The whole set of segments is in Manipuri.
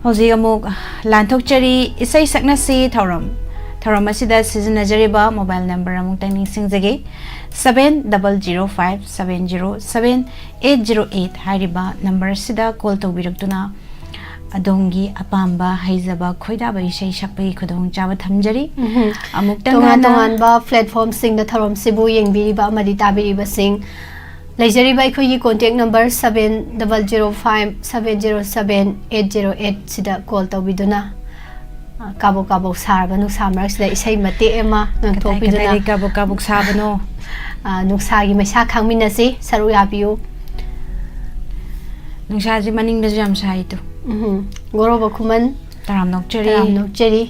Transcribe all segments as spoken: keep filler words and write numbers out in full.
ꯍꯧꯖꯤꯛ ꯑꯃꯨꯛ ꯂꯥꯟꯊꯣꯛꯆꯔꯤ, ꯏꯁꯩ ꯁꯛꯅꯁꯤ ꯊꯧꯔꯝ꯫ ꯊꯧꯔꯝ ꯑꯁꯤꯗ ꯁꯤꯖꯤꯟꯅꯖꯔꯤꯕ mobile number ꯑꯃꯨꯛꯇꯪ ꯅꯤꯡꯁꯤꯡꯖꯒꯦ, seven double zero five seven zero seven eight zero eight ꯍꯥꯏꯔꯤꯕ number ꯑꯁꯤꯗ call ꯇꯧꯕꯤꯔꯛꯇꯨꯅ ꯑꯗꯣꯝꯒꯤ ꯑꯄꯥꯝꯕ ꯍꯩꯖꯕ ꯈꯣꯏꯗꯥꯕ ꯏꯁꯩ ꯁꯛꯄꯒꯤ ꯈꯨꯗꯣꯡꯆꯥꯕ ꯊꯝꯖꯔꯤ꯫ ꯎꯝꯍꯨꯝ꯫ ꯑꯃꯨꯛꯇꯪ ꯇꯣꯉꯥꯟ ꯍꯟꯅ ꯇꯣꯉꯥꯟꯕ platformꯁꯤꯡꯗ ꯊꯧꯔꯝꯁꯤꯕꯨ ꯌꯦꯡꯕꯤꯔꯤꯕ ꯑꯃꯗꯤ ꯇꯥꯕꯤꯔꯤꯕꯁꯤꯡ, ꯂꯩꯖꯔꯤꯕ ꯑꯩꯈꯣꯏꯒꯤ contact number seven double zero five seven zero seven eight zero eight ꯁꯤꯗ call ꯇꯧꯕꯤꯗꯨꯅ, ꯑ, ꯀꯥꯕꯣꯛ ꯀꯥꯕꯣꯛ ꯁꯥꯔꯕ ꯅꯨꯡꯁꯥ ꯃꯔꯛꯁꯤꯗ ꯏꯁꯩ ꯃꯇꯦꯛ ꯑꯃ ꯀꯗꯥꯏ ꯉꯪꯊꯣꯛꯄꯤꯗꯨꯅ, ꯀꯗꯥꯏꯗꯒꯤ ꯀꯥꯕꯣꯛ ꯀꯥꯕꯣꯛ ꯁꯥꯕꯅꯣ? ꯑ, ꯅꯨꯡꯁꯥꯒꯤ ꯃꯩꯁꯥ ꯈꯥꯡꯃꯤꯟꯅꯁꯤ, ꯁꯔꯨꯛ ꯌꯥꯕꯤꯌꯨ꯫ ꯅꯨꯡꯁꯥꯁꯦ ꯃꯅꯤꯡꯗꯁꯨ ꯌꯥꯝ ꯁꯥꯏ ꯇꯨ꯫ ꯎꯝꯍꯨꯝ꯫ ꯒꯣꯔꯣꯕ ꯈꯨꯃꯟ꯫ ꯇꯔꯥꯝ ꯅꯣꯛꯆꯔꯤ꯫ ꯇꯔꯥꯝ ꯅꯣꯛꯆꯔꯤ꯫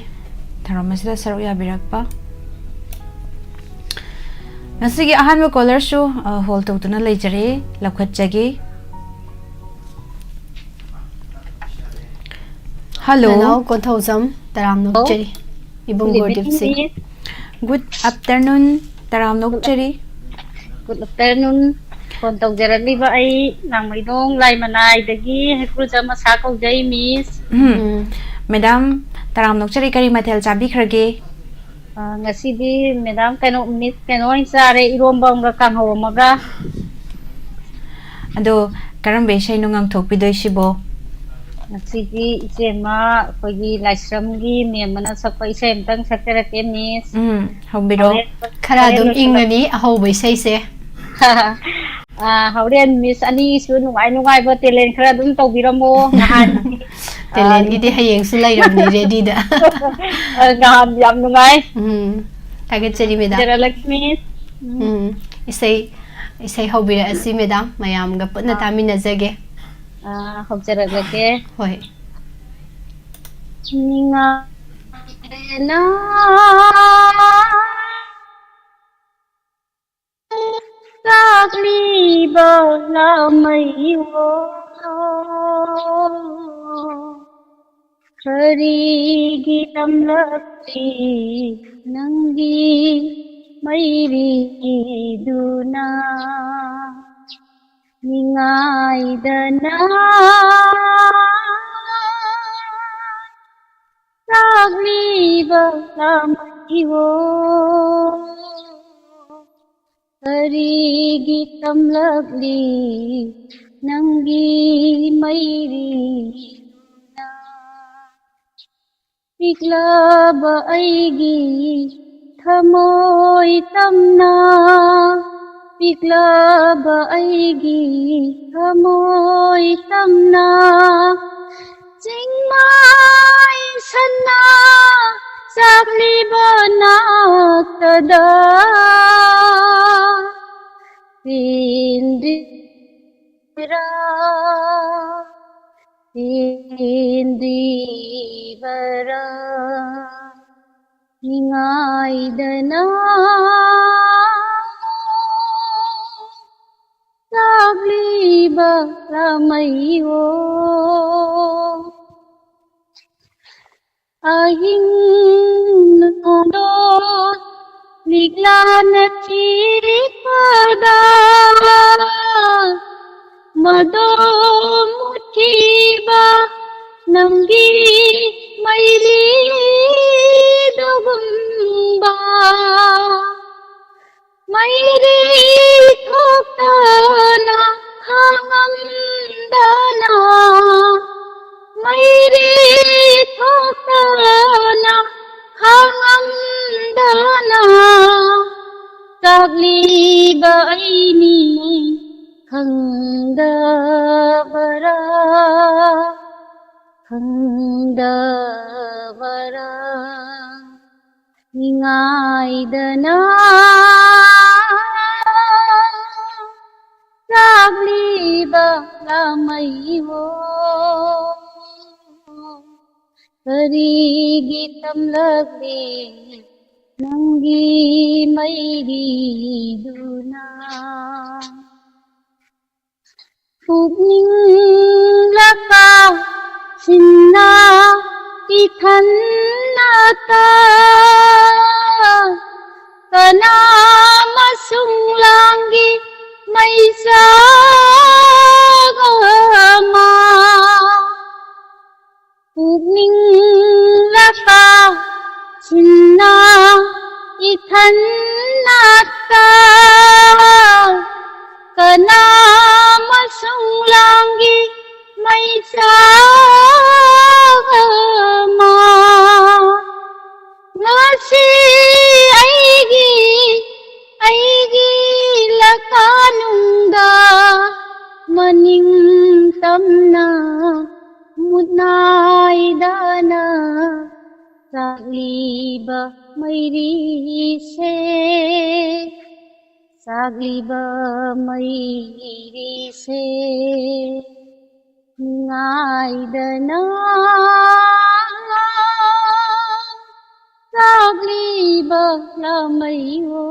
ꯊꯧꯔꯝ ꯑꯁꯤꯗ ꯁꯔꯨꯛ ꯌꯥꯕꯤꯔꯛꯄ꯫ ꯉꯁꯤꯒꯤ ꯑꯍꯥꯟꯕ callerꯁꯨ, ꯑ, hold ꯇꯧꯗꯨꯅ ꯂꯩꯖꯔꯦ, ꯂꯧꯈꯠꯆꯒꯦ꯫ Hello꯫ ꯅꯅꯥꯎ ꯀꯣꯟꯊꯧꯖꯝ, ꯇꯔꯥꯝ ꯅꯣꯛꯆꯔꯤ꯫ ꯏꯕꯨꯡ Good evening, ꯒꯨꯔꯗꯤꯞ ꯁꯤꯡ꯫ Miss꯫ Good afternoon, ꯇꯔꯥꯝ ꯅꯣꯛꯆꯔꯤ꯫ Good afternoon꯫ Phone ꯇꯧꯖꯔꯛꯂꯤꯕ ꯑꯩ ꯂꯥꯡꯃꯩꯗꯣꯡ ꯂꯥꯏꯃꯅꯥꯏꯗꯒꯤ ꯍꯩꯀ꯭ꯔꯨꯖꯝ ꯑꯁꯥ ꯀꯧꯖꯩ, Miss꯫ ꯎꯝ꯫ ꯎꯝ꯫ Madam, ꯇꯔꯥꯝ ꯅꯣꯛꯆꯔꯤ, ꯀꯔꯤ ꯃꯊꯦꯜ ꯆꯥꯕꯤꯈ꯭ꯔꯒꯦ? ꯑ, ꯉꯁꯤꯗꯤ Madam ꯀꯩꯅꯣ, Miss ꯀꯩꯅꯣ ꯑꯣꯏꯅ ꯆꯥꯔꯦ, ꯏꯔꯣꯝꯕ ꯑꯃꯒ ꯀꯥꯡꯍꯧ ꯑꯃꯒ꯫ ꯑꯗꯣ ꯀꯔꯝꯕ ꯏꯁꯩꯅꯣ ꯉꯪꯊꯣꯛꯄꯤꯗꯣꯏꯁꯤꯕꯣ? ꯉꯁꯤꯗꯤ ꯏꯆꯦꯃ ꯑꯩꯈꯣꯏꯒꯤ ꯂꯥꯏꯁ꯭ꯔꯝꯒꯤ ꯃꯦꯝ ꯑꯃꯅ ꯁꯛꯄ ꯏꯁꯩ ꯑꯃꯇꯪ ꯁꯛꯆꯔꯛꯀꯦ, Miss꯫ ꯎꯝ, ꯍꯧꯕꯤꯔꯣ꯫ ꯍꯣꯔꯦꯟ, ꯈꯔ ꯍꯣꯔꯦꯟ ꯑꯗꯨꯝ ꯂꯣꯏꯁꯤꯜꯂꯛ- ꯏꯪꯉꯅꯤ ꯑꯍꯧꯕ ꯏꯁꯩꯁꯦ꯫ ꯑ, ꯍꯣꯔꯦꯟ Miss ꯑꯅꯤꯁꯨ ꯅꯨꯡꯉꯥꯏ ꯅꯨꯡꯉꯥꯏꯕ talent ꯈꯔ ꯑꯗꯨꯝ ꯇꯧꯕꯤꯔꯝꯃꯣ꯫ ꯅꯍꯥꯟ, ꯑ, talentꯒꯤꯗꯤ ꯍꯌꯦꯡꯁꯨ ꯂꯩꯔꯕꯅꯤ readyꯗ꯫ ꯑ, ꯅꯍꯥꯟ ꯌꯥꯝ ꯅꯨꯡꯉꯥꯏ꯫ ꯎꯝ, ꯊꯥꯒꯠꯆꯔꯤ, Madam꯫ ꯖꯔꯥ ꯂꯛꯁꯃꯤ꯫ ꯎꯝ꯫ ꯎꯝ, ꯏꯁꯩ, ꯏꯁꯩ ꯍꯧꯕꯤꯔꯛꯑꯁꯤ, Madam꯫ ꯃꯌꯥꯝꯒ ꯄꯨꯟꯅ ꯑ꯫ ꯇꯥꯃꯤꯟꯅꯖꯒꯦ꯫ ꯑ, ꯍꯧꯖꯔꯛꯂꯒꯦ꯫ ꯍꯣꯏ꯫ ꯅꯤꯡꯉꯥꯏꯗꯅ ꯆꯥꯛꯂꯤꯕ ꯂꯥꯃꯩꯑꯣ, ꯀꯔꯤꯒꯤ ꯇꯝꯂꯛꯂꯤ ꯅꯪꯒꯤ ꯃꯩꯔꯤꯗꯨꯅ? ꯅꯤꯡꯉꯥꯏꯗꯅ ꯂꯥꯃꯩꯋꯣ, ꯀꯔꯤꯒꯤ ꯇꯝꯂꯛꯂꯤ ꯅꯪꯒꯤ ꯃꯩꯔꯤꯗꯨꯅ? ꯄꯤꯛꯂꯕ ꯑꯩꯒꯤ ꯊꯃꯣꯏ ꯇꯝꯅ, ꯄꯤꯛꯂꯕ ꯑꯩꯒꯤ ꯊꯃꯣꯏ ꯇꯝꯅ, ꯆꯤꯡꯃꯥꯏ ꯁꯟꯅ ꯆꯥꯛꯂꯤꯕ ꯅꯥꯛꯇꯗ ꯄꯦꯟꯗ꯭ꯔꯤꯕꯔꯥ, ꯄꯦꯟꯗ꯭ꯔꯤꯕꯔꯥ? ꯅꯤꯡꯉꯥꯏꯗꯅ ꯂꯥꯛꯂꯤꯕ ꯂꯥꯃꯩꯋꯣ, ꯑꯍꯤꯡ ꯅꯣꯡꯗꯣꯟ ꯂꯤꯛꯂꯥꯅ ꯊꯤꯔꯤꯛꯄꯗ, ꯃꯗꯣ ꯃꯨꯠꯈꯤꯕ ꯅꯪꯒꯤ ꯃꯩꯔꯤꯗꯨꯒꯨꯝꯕ, ꯃꯩꯔꯤ ꯊꯣꯛꯇꯅ ꯈꯥꯡꯉꯝꯗꯅ, ꯃꯩꯔꯤ ꯊꯣꯛꯇꯅ ꯈꯥꯡꯉꯝꯗꯅ ꯆꯥꯛꯂꯤꯕ ꯑꯩꯅꯤ ꯈꯪꯗꯕꯔꯥ, ꯈꯪꯗꯕꯔꯥ? ꯅꯤꯡꯉꯥꯏꯗꯅ ꯆꯥꯛꯂꯤꯕ ꯂꯥꯃꯩꯋꯣ, ꯀꯔꯤꯒꯤ ꯇꯝꯂꯛꯂꯤ ꯅꯪꯒꯤ ꯃꯩꯔꯤꯗꯨꯅ? ꯄꯨꯛꯅꯤꯡ ꯂꯀꯥꯁꯤꯟꯅ ꯏꯊꯟꯅꯇ ꯀꯅꯥ ꯑꯃꯁꯨꯡ ꯂꯥꯡꯒꯤ ꯃꯩꯆꯥꯛ ꯑꯃ, ꯄꯨꯛꯅꯤꯡ ꯂꯀꯥ ꯁꯤꯟꯅ ꯏꯊꯟꯅꯇ ꯀꯅꯥ ꯑꯃꯁꯨꯡ ꯂꯥꯡꯒꯤ ꯃꯩꯁꯥ ꯑꯃ꯫ ꯉꯁꯤ ꯑꯩꯒꯤ, ꯑꯩꯒꯤ ꯂꯀꯥꯅꯨꯡꯗ ꯃꯅꯤꯡ ꯇꯝꯅ ꯃꯨꯠꯅꯥꯏꯗꯅ ꯆꯥꯛꯂꯤꯕ ꯃꯩꯔꯤꯁꯦ, ꯆꯥꯛꯂꯤꯕ ꯃꯩꯔꯤꯁꯦ, ꯉꯥꯏꯗꯅ ꯆꯥꯛꯂꯤꯕ ꯂꯥꯃꯩꯑꯣ,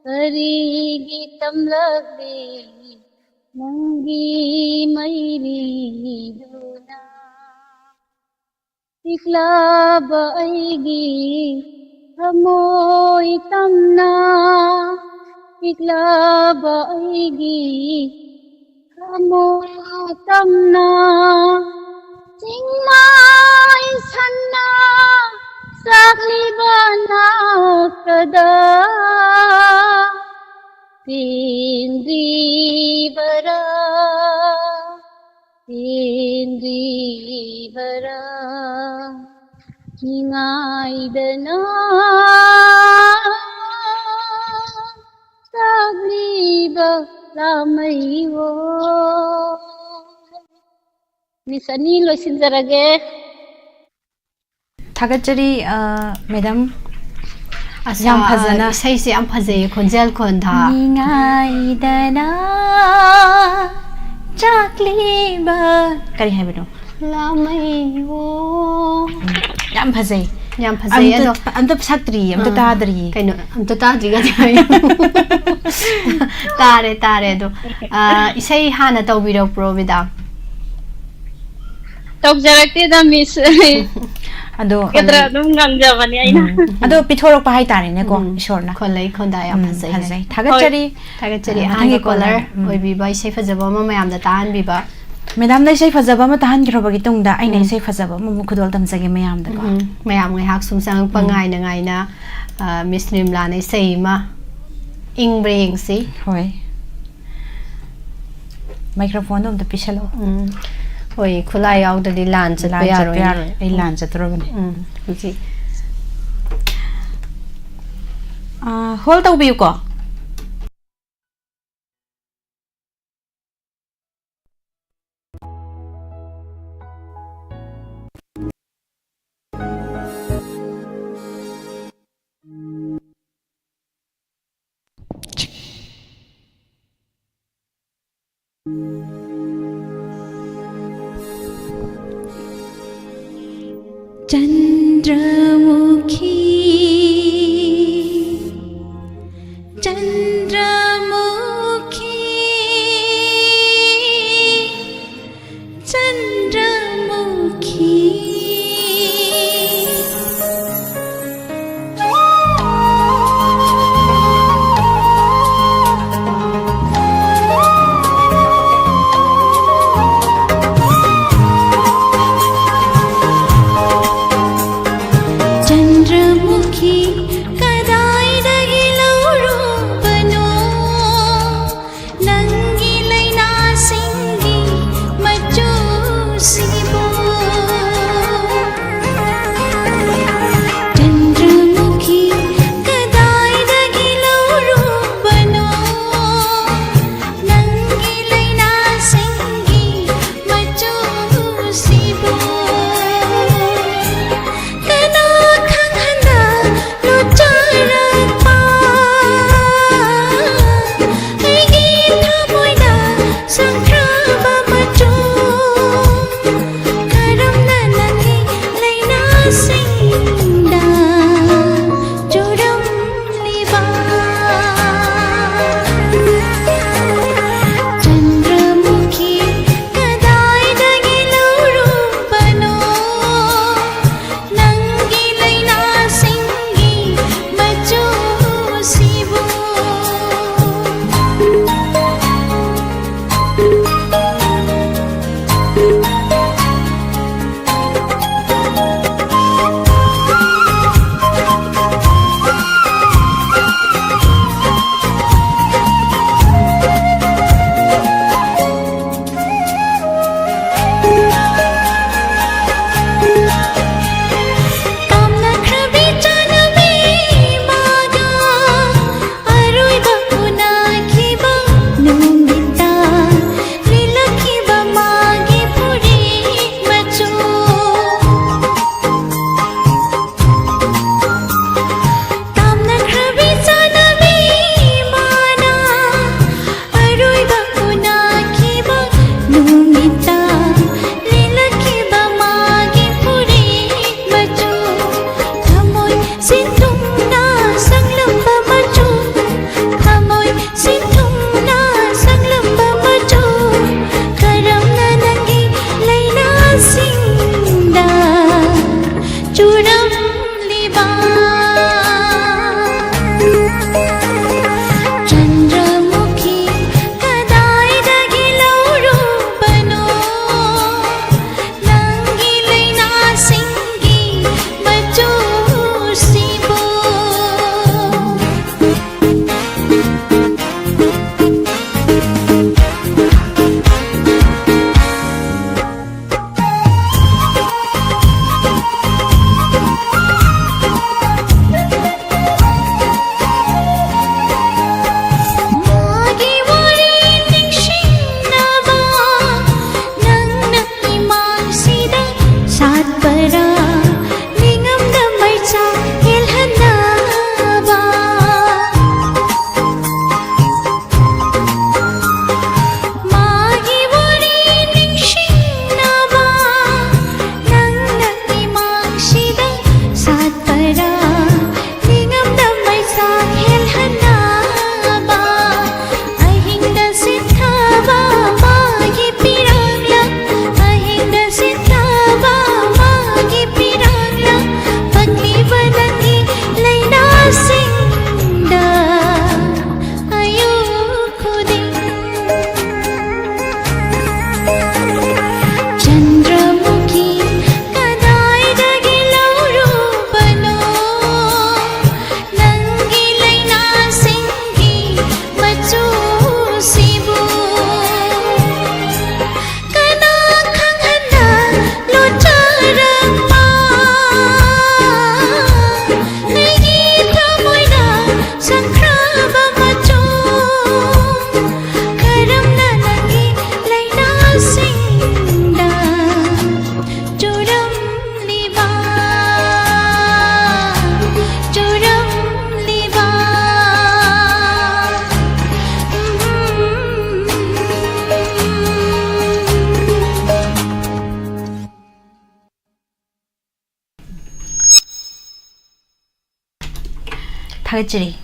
ꯀꯔꯤꯒꯤ ꯇꯝꯂꯛꯂꯤ ꯅꯪꯒꯤ ꯃꯩꯔꯤꯗꯨꯅ? ꯄꯤꯛꯂꯕ ꯑꯩꯒꯤ ꯊꯃꯣꯏ ꯇꯝꯅ, ꯄꯤꯛꯂꯕ ꯑꯩꯒꯤ ꯊꯃꯣꯏ ꯇꯝꯅ, ꯆꯤꯡꯃꯥꯏ ꯁꯟꯅ ꯆꯥꯛꯂꯤꯕ ꯅꯥꯀꯗ ꯇꯦꯟꯗ꯭ꯔꯤꯕꯔꯥ, ꯇꯦꯟꯗ꯭ꯔꯤꯕꯔꯥ, ꯅꯤꯡꯉꯥꯏꯗꯅ ꯆꯥꯛꯂꯤꯕ ꯂꯥꯃꯩꯑꯣ꯫ ꯃꯤꯁ ꯑꯅꯤ, ꯂꯣꯏꯁꯤꯟꯖꯔꯒꯦ꯫ ꯊꯥꯒꯠꯆꯔꯤ, ꯑ, ꯃꯦꯗꯝ꯫ ꯑꯁ, ꯌꯥꯝ ꯑ, ꯐꯖꯅ꯫ ꯏꯁꯩꯁꯦ ꯌꯥꯝ ꯐꯖꯩꯌꯦ, ꯈꯣꯟꯖꯦꯜ ꯈꯣꯟꯊꯥ꯫ ꯅꯤꯡꯉꯥꯏꯗꯅ ꯆꯥꯛꯂꯤꯕ ꯀꯔꯤ ꯍꯥꯏꯕꯅꯣ? ꯂꯥꯃꯩꯑꯣ꯫ ꯎꯝ, ꯌꯥꯝ ꯐꯖꯩ꯫ ꯌꯥꯝ ꯐꯖꯩ, ꯑꯝꯇ, ꯑꯗꯣ ꯑꯝꯇ ꯁꯛꯇ꯭ꯔꯤꯌꯦ, ꯑꯝꯇ ꯑꯥ, ꯇꯥꯗ꯭ꯔꯤꯌꯦ꯫ ꯀꯩꯅꯣ, ꯑꯝꯇ ꯇꯥꯗ꯭ꯔꯤꯒꯗꯤ ꯍꯥꯏꯌꯨ꯫ ꯇꯥꯔꯦ, ꯇꯥꯔꯦ꯫ ꯑꯗꯣ, ꯑ, ꯏꯁꯩ ꯍꯥꯟꯅ ꯇꯧꯕꯤꯔꯛꯄ꯭ꯔꯣ, ꯃꯦꯗꯥꯝ? ꯇꯧꯖꯔꯛꯇꯦꯗ, ꯃꯤꯁ꯫ ꯑꯗꯣ ꯒꯗ꯭ꯔ ꯑꯗꯨꯝ ꯉꯥꯡꯖꯕꯅꯦ ꯑꯩꯅ꯫ ꯎꯝ, ꯑꯗꯣ ꯄꯤꯊꯣꯔꯛꯄ ꯍꯥꯏꯇꯥꯔꯦꯅꯦꯀꯣ, ꯎꯝ, ꯏꯁꯣꯔꯅ꯫ ꯈꯣꯜꯂꯩ ꯈꯣꯟꯗꯥ ꯌꯥꯝ ꯎꯝ, ꯐꯖꯩ ꯍꯥꯏ꯫ ꯐꯖꯩ꯫ ꯊꯥꯒꯠꯆꯔꯤ꯫ ꯍꯣꯏ꯫ ꯊꯥꯒꯠꯆꯔꯤ꯫ ꯑ, ꯑꯍꯥꯟꯕ ꯃꯊꯪꯒꯤ ꯀꯣꯂꯔ ꯀꯣꯂꯔꯗ, ꯎꯝ꯫ ꯑꯣꯏꯕꯤꯕ, ꯏꯁꯩ ꯐꯖꯕ ꯑꯃ ꯃꯌꯥꯝꯗ ꯇꯥꯍꯟꯕꯤꯕ꯫ ꯃꯦꯗꯥꯝꯅ ꯏꯁꯩ ꯐꯖꯕ ꯑꯃ ꯇꯥꯍꯟꯈ꯭ꯔꯕꯒꯤ ꯇꯨꯡꯗ ꯑꯩꯅ ꯎꯝ꯫ ꯏꯁꯩ ꯐꯖꯕ ꯑꯃꯃꯨꯛ ꯈꯨꯗꯣꯜ ꯇꯝꯖꯒꯦ ꯃꯌꯥꯝꯗꯀꯣ꯫ ꯎꯝ, ꯃꯌꯥꯝ ꯉꯥꯏꯍꯥꯛ ꯁꯨꯝ ꯆꯪꯉꯛꯄ ꯎꯝ꯫ ꯉꯥꯏꯅ ꯉꯥꯏꯅ, ꯑ, ꯃꯤꯁ ꯅꯤꯔꯃꯂꯥꯅ ꯏꯁꯩ ꯑꯃ ꯏꯪꯕ꯭ꯔꯥ ꯌꯦꯡꯁꯤ꯫ ꯍꯣꯏ꯫ ꯃꯥꯏꯀ꯭ꯔꯣꯐꯣꯟꯗꯣ ꯑꯝꯇ ꯄꯤꯁꯜꯂꯛꯑꯣ꯫ ꯎꯝ꯫ ꯍꯣꯏ, ꯈꯨꯠꯂꯥꯏ ꯌꯥꯎꯗ꯭ꯔꯗꯤ ꯂꯥꯟ ꯆꯠꯄ ꯂꯥꯟ ꯆꯠꯄ ꯌꯥꯔꯣꯏꯅꯦ꯫ ꯌꯥꯔꯣꯏ꯫ ꯑꯩ ꯂꯥꯟ ꯆꯠꯇꯣꯔꯕꯅꯦ꯫ ꯎꯝ, ꯍꯧꯖꯤꯛ꯫ ꯑꯥ, ꯍꯣꯜ ꯇꯧꯕꯤꯌꯨꯀꯣ꯫ चन्द्रमुखी, चन्द्रमुखी, चन्द्रमुखी। ꯊꯥꯒꯠꯆꯔꯤ꯫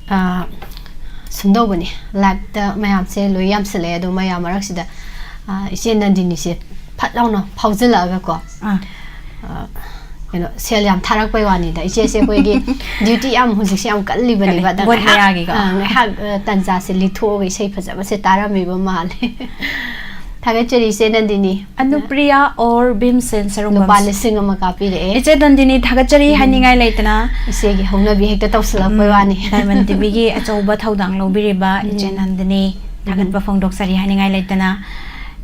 ꯑꯥ, ꯁꯨꯝꯗꯧꯕꯅꯤ, ꯂꯥꯏꯞꯇ ꯃꯌꯥꯝꯁꯦ ꯂꯣꯏ ꯌꯥꯝꯁꯜꯂꯛꯑꯦ, ꯑꯗꯣ ꯃꯌꯥꯝ ꯃꯔꯛꯁꯤꯗ, ꯑꯥ, ꯏꯆꯦ ꯅꯟꯗꯤꯅꯤꯁꯦ ꯐꯠ ꯂꯥꯎꯅ ꯐꯥꯎꯖꯤꯜꯂꯛꯑꯒꯀꯣ, ꯑꯥ꯫ ꯑꯥ, ꯀꯩꯅꯣ, ꯁꯦꯜ ꯌꯥꯝ ꯊꯥꯔꯛꯄꯩ ꯋꯥꯅꯤꯗ꯫ ꯏꯆꯦꯁꯦ ꯑꯩꯈꯣꯏꯒꯤ ꯗ꯭ꯌꯨꯇꯤ ꯌꯥꯝ ꯍꯧꯖꯤꯛꯁꯦ ꯌꯥꯝ ꯀꯜꯂꯤꯕꯅꯦꯕ꯫ ꯀꯜꯂꯤ꯫ ꯑꯗ ꯚꯣꯠ ꯉꯥꯏꯍꯥꯛ, ꯃꯌꯥꯒꯤꯀꯣ꯫ ꯑꯥ, ꯉꯥꯏꯍꯥꯛ, ꯑꯥ, ꯇꯟꯖꯥꯁꯦ ꯂꯤꯊꯣꯛꯑꯒ ꯏꯁꯩ ꯐꯖꯕꯁꯦ ꯇꯥꯔꯝꯃꯤꯕ ꯃꯥꯜꯂꯦ꯫ ꯊꯥꯒꯠꯆꯔꯤ, ꯏꯆꯦ ꯅꯟꯗꯤꯅꯤ꯫ ꯑꯅꯨꯄ꯭ꯔꯤꯌꯥ or ꯚꯤꯝꯁꯦꯟ ꯁꯔꯨꯡꯕꯝ꯫ ꯂꯨꯄꯥ ꯂꯤꯁꯤꯡ ꯑꯃ ꯀꯥꯞꯄꯤꯔꯛꯑꯦ꯫ ꯏꯆꯦ ꯅꯟꯗꯤꯅꯤ, ꯊꯥꯒꯠꯆꯔꯤ ꯎꯝ꯫ ꯍꯥꯏꯅꯤꯡꯉꯥꯏ ꯂꯩꯇꯅ꯫ ꯏꯆꯦꯒꯤ ꯍꯧꯅꯕꯤ ꯍꯦꯛꯇ ꯇꯧꯁꯤꯜꯂꯛꯄꯩ ꯎꯝ, ꯋꯥꯅꯤ꯫ ꯗꯥꯏꯃꯟ ꯇꯤꯚꯤꯒꯤ ꯑꯆꯧꯕ ꯊꯧꯗꯥꯡ ꯂꯧꯕꯤꯔꯤꯕ ꯏꯆꯦ ꯎꯝ꯫ ꯅꯟꯗꯤꯅꯤ, ꯊꯥꯒꯠꯄ ꯎꯝ꯫ ꯐꯣꯡꯗꯣꯛꯆꯔꯤ ꯍꯥꯏꯅꯤꯡꯉꯥꯏ ꯂꯩꯇꯅ꯫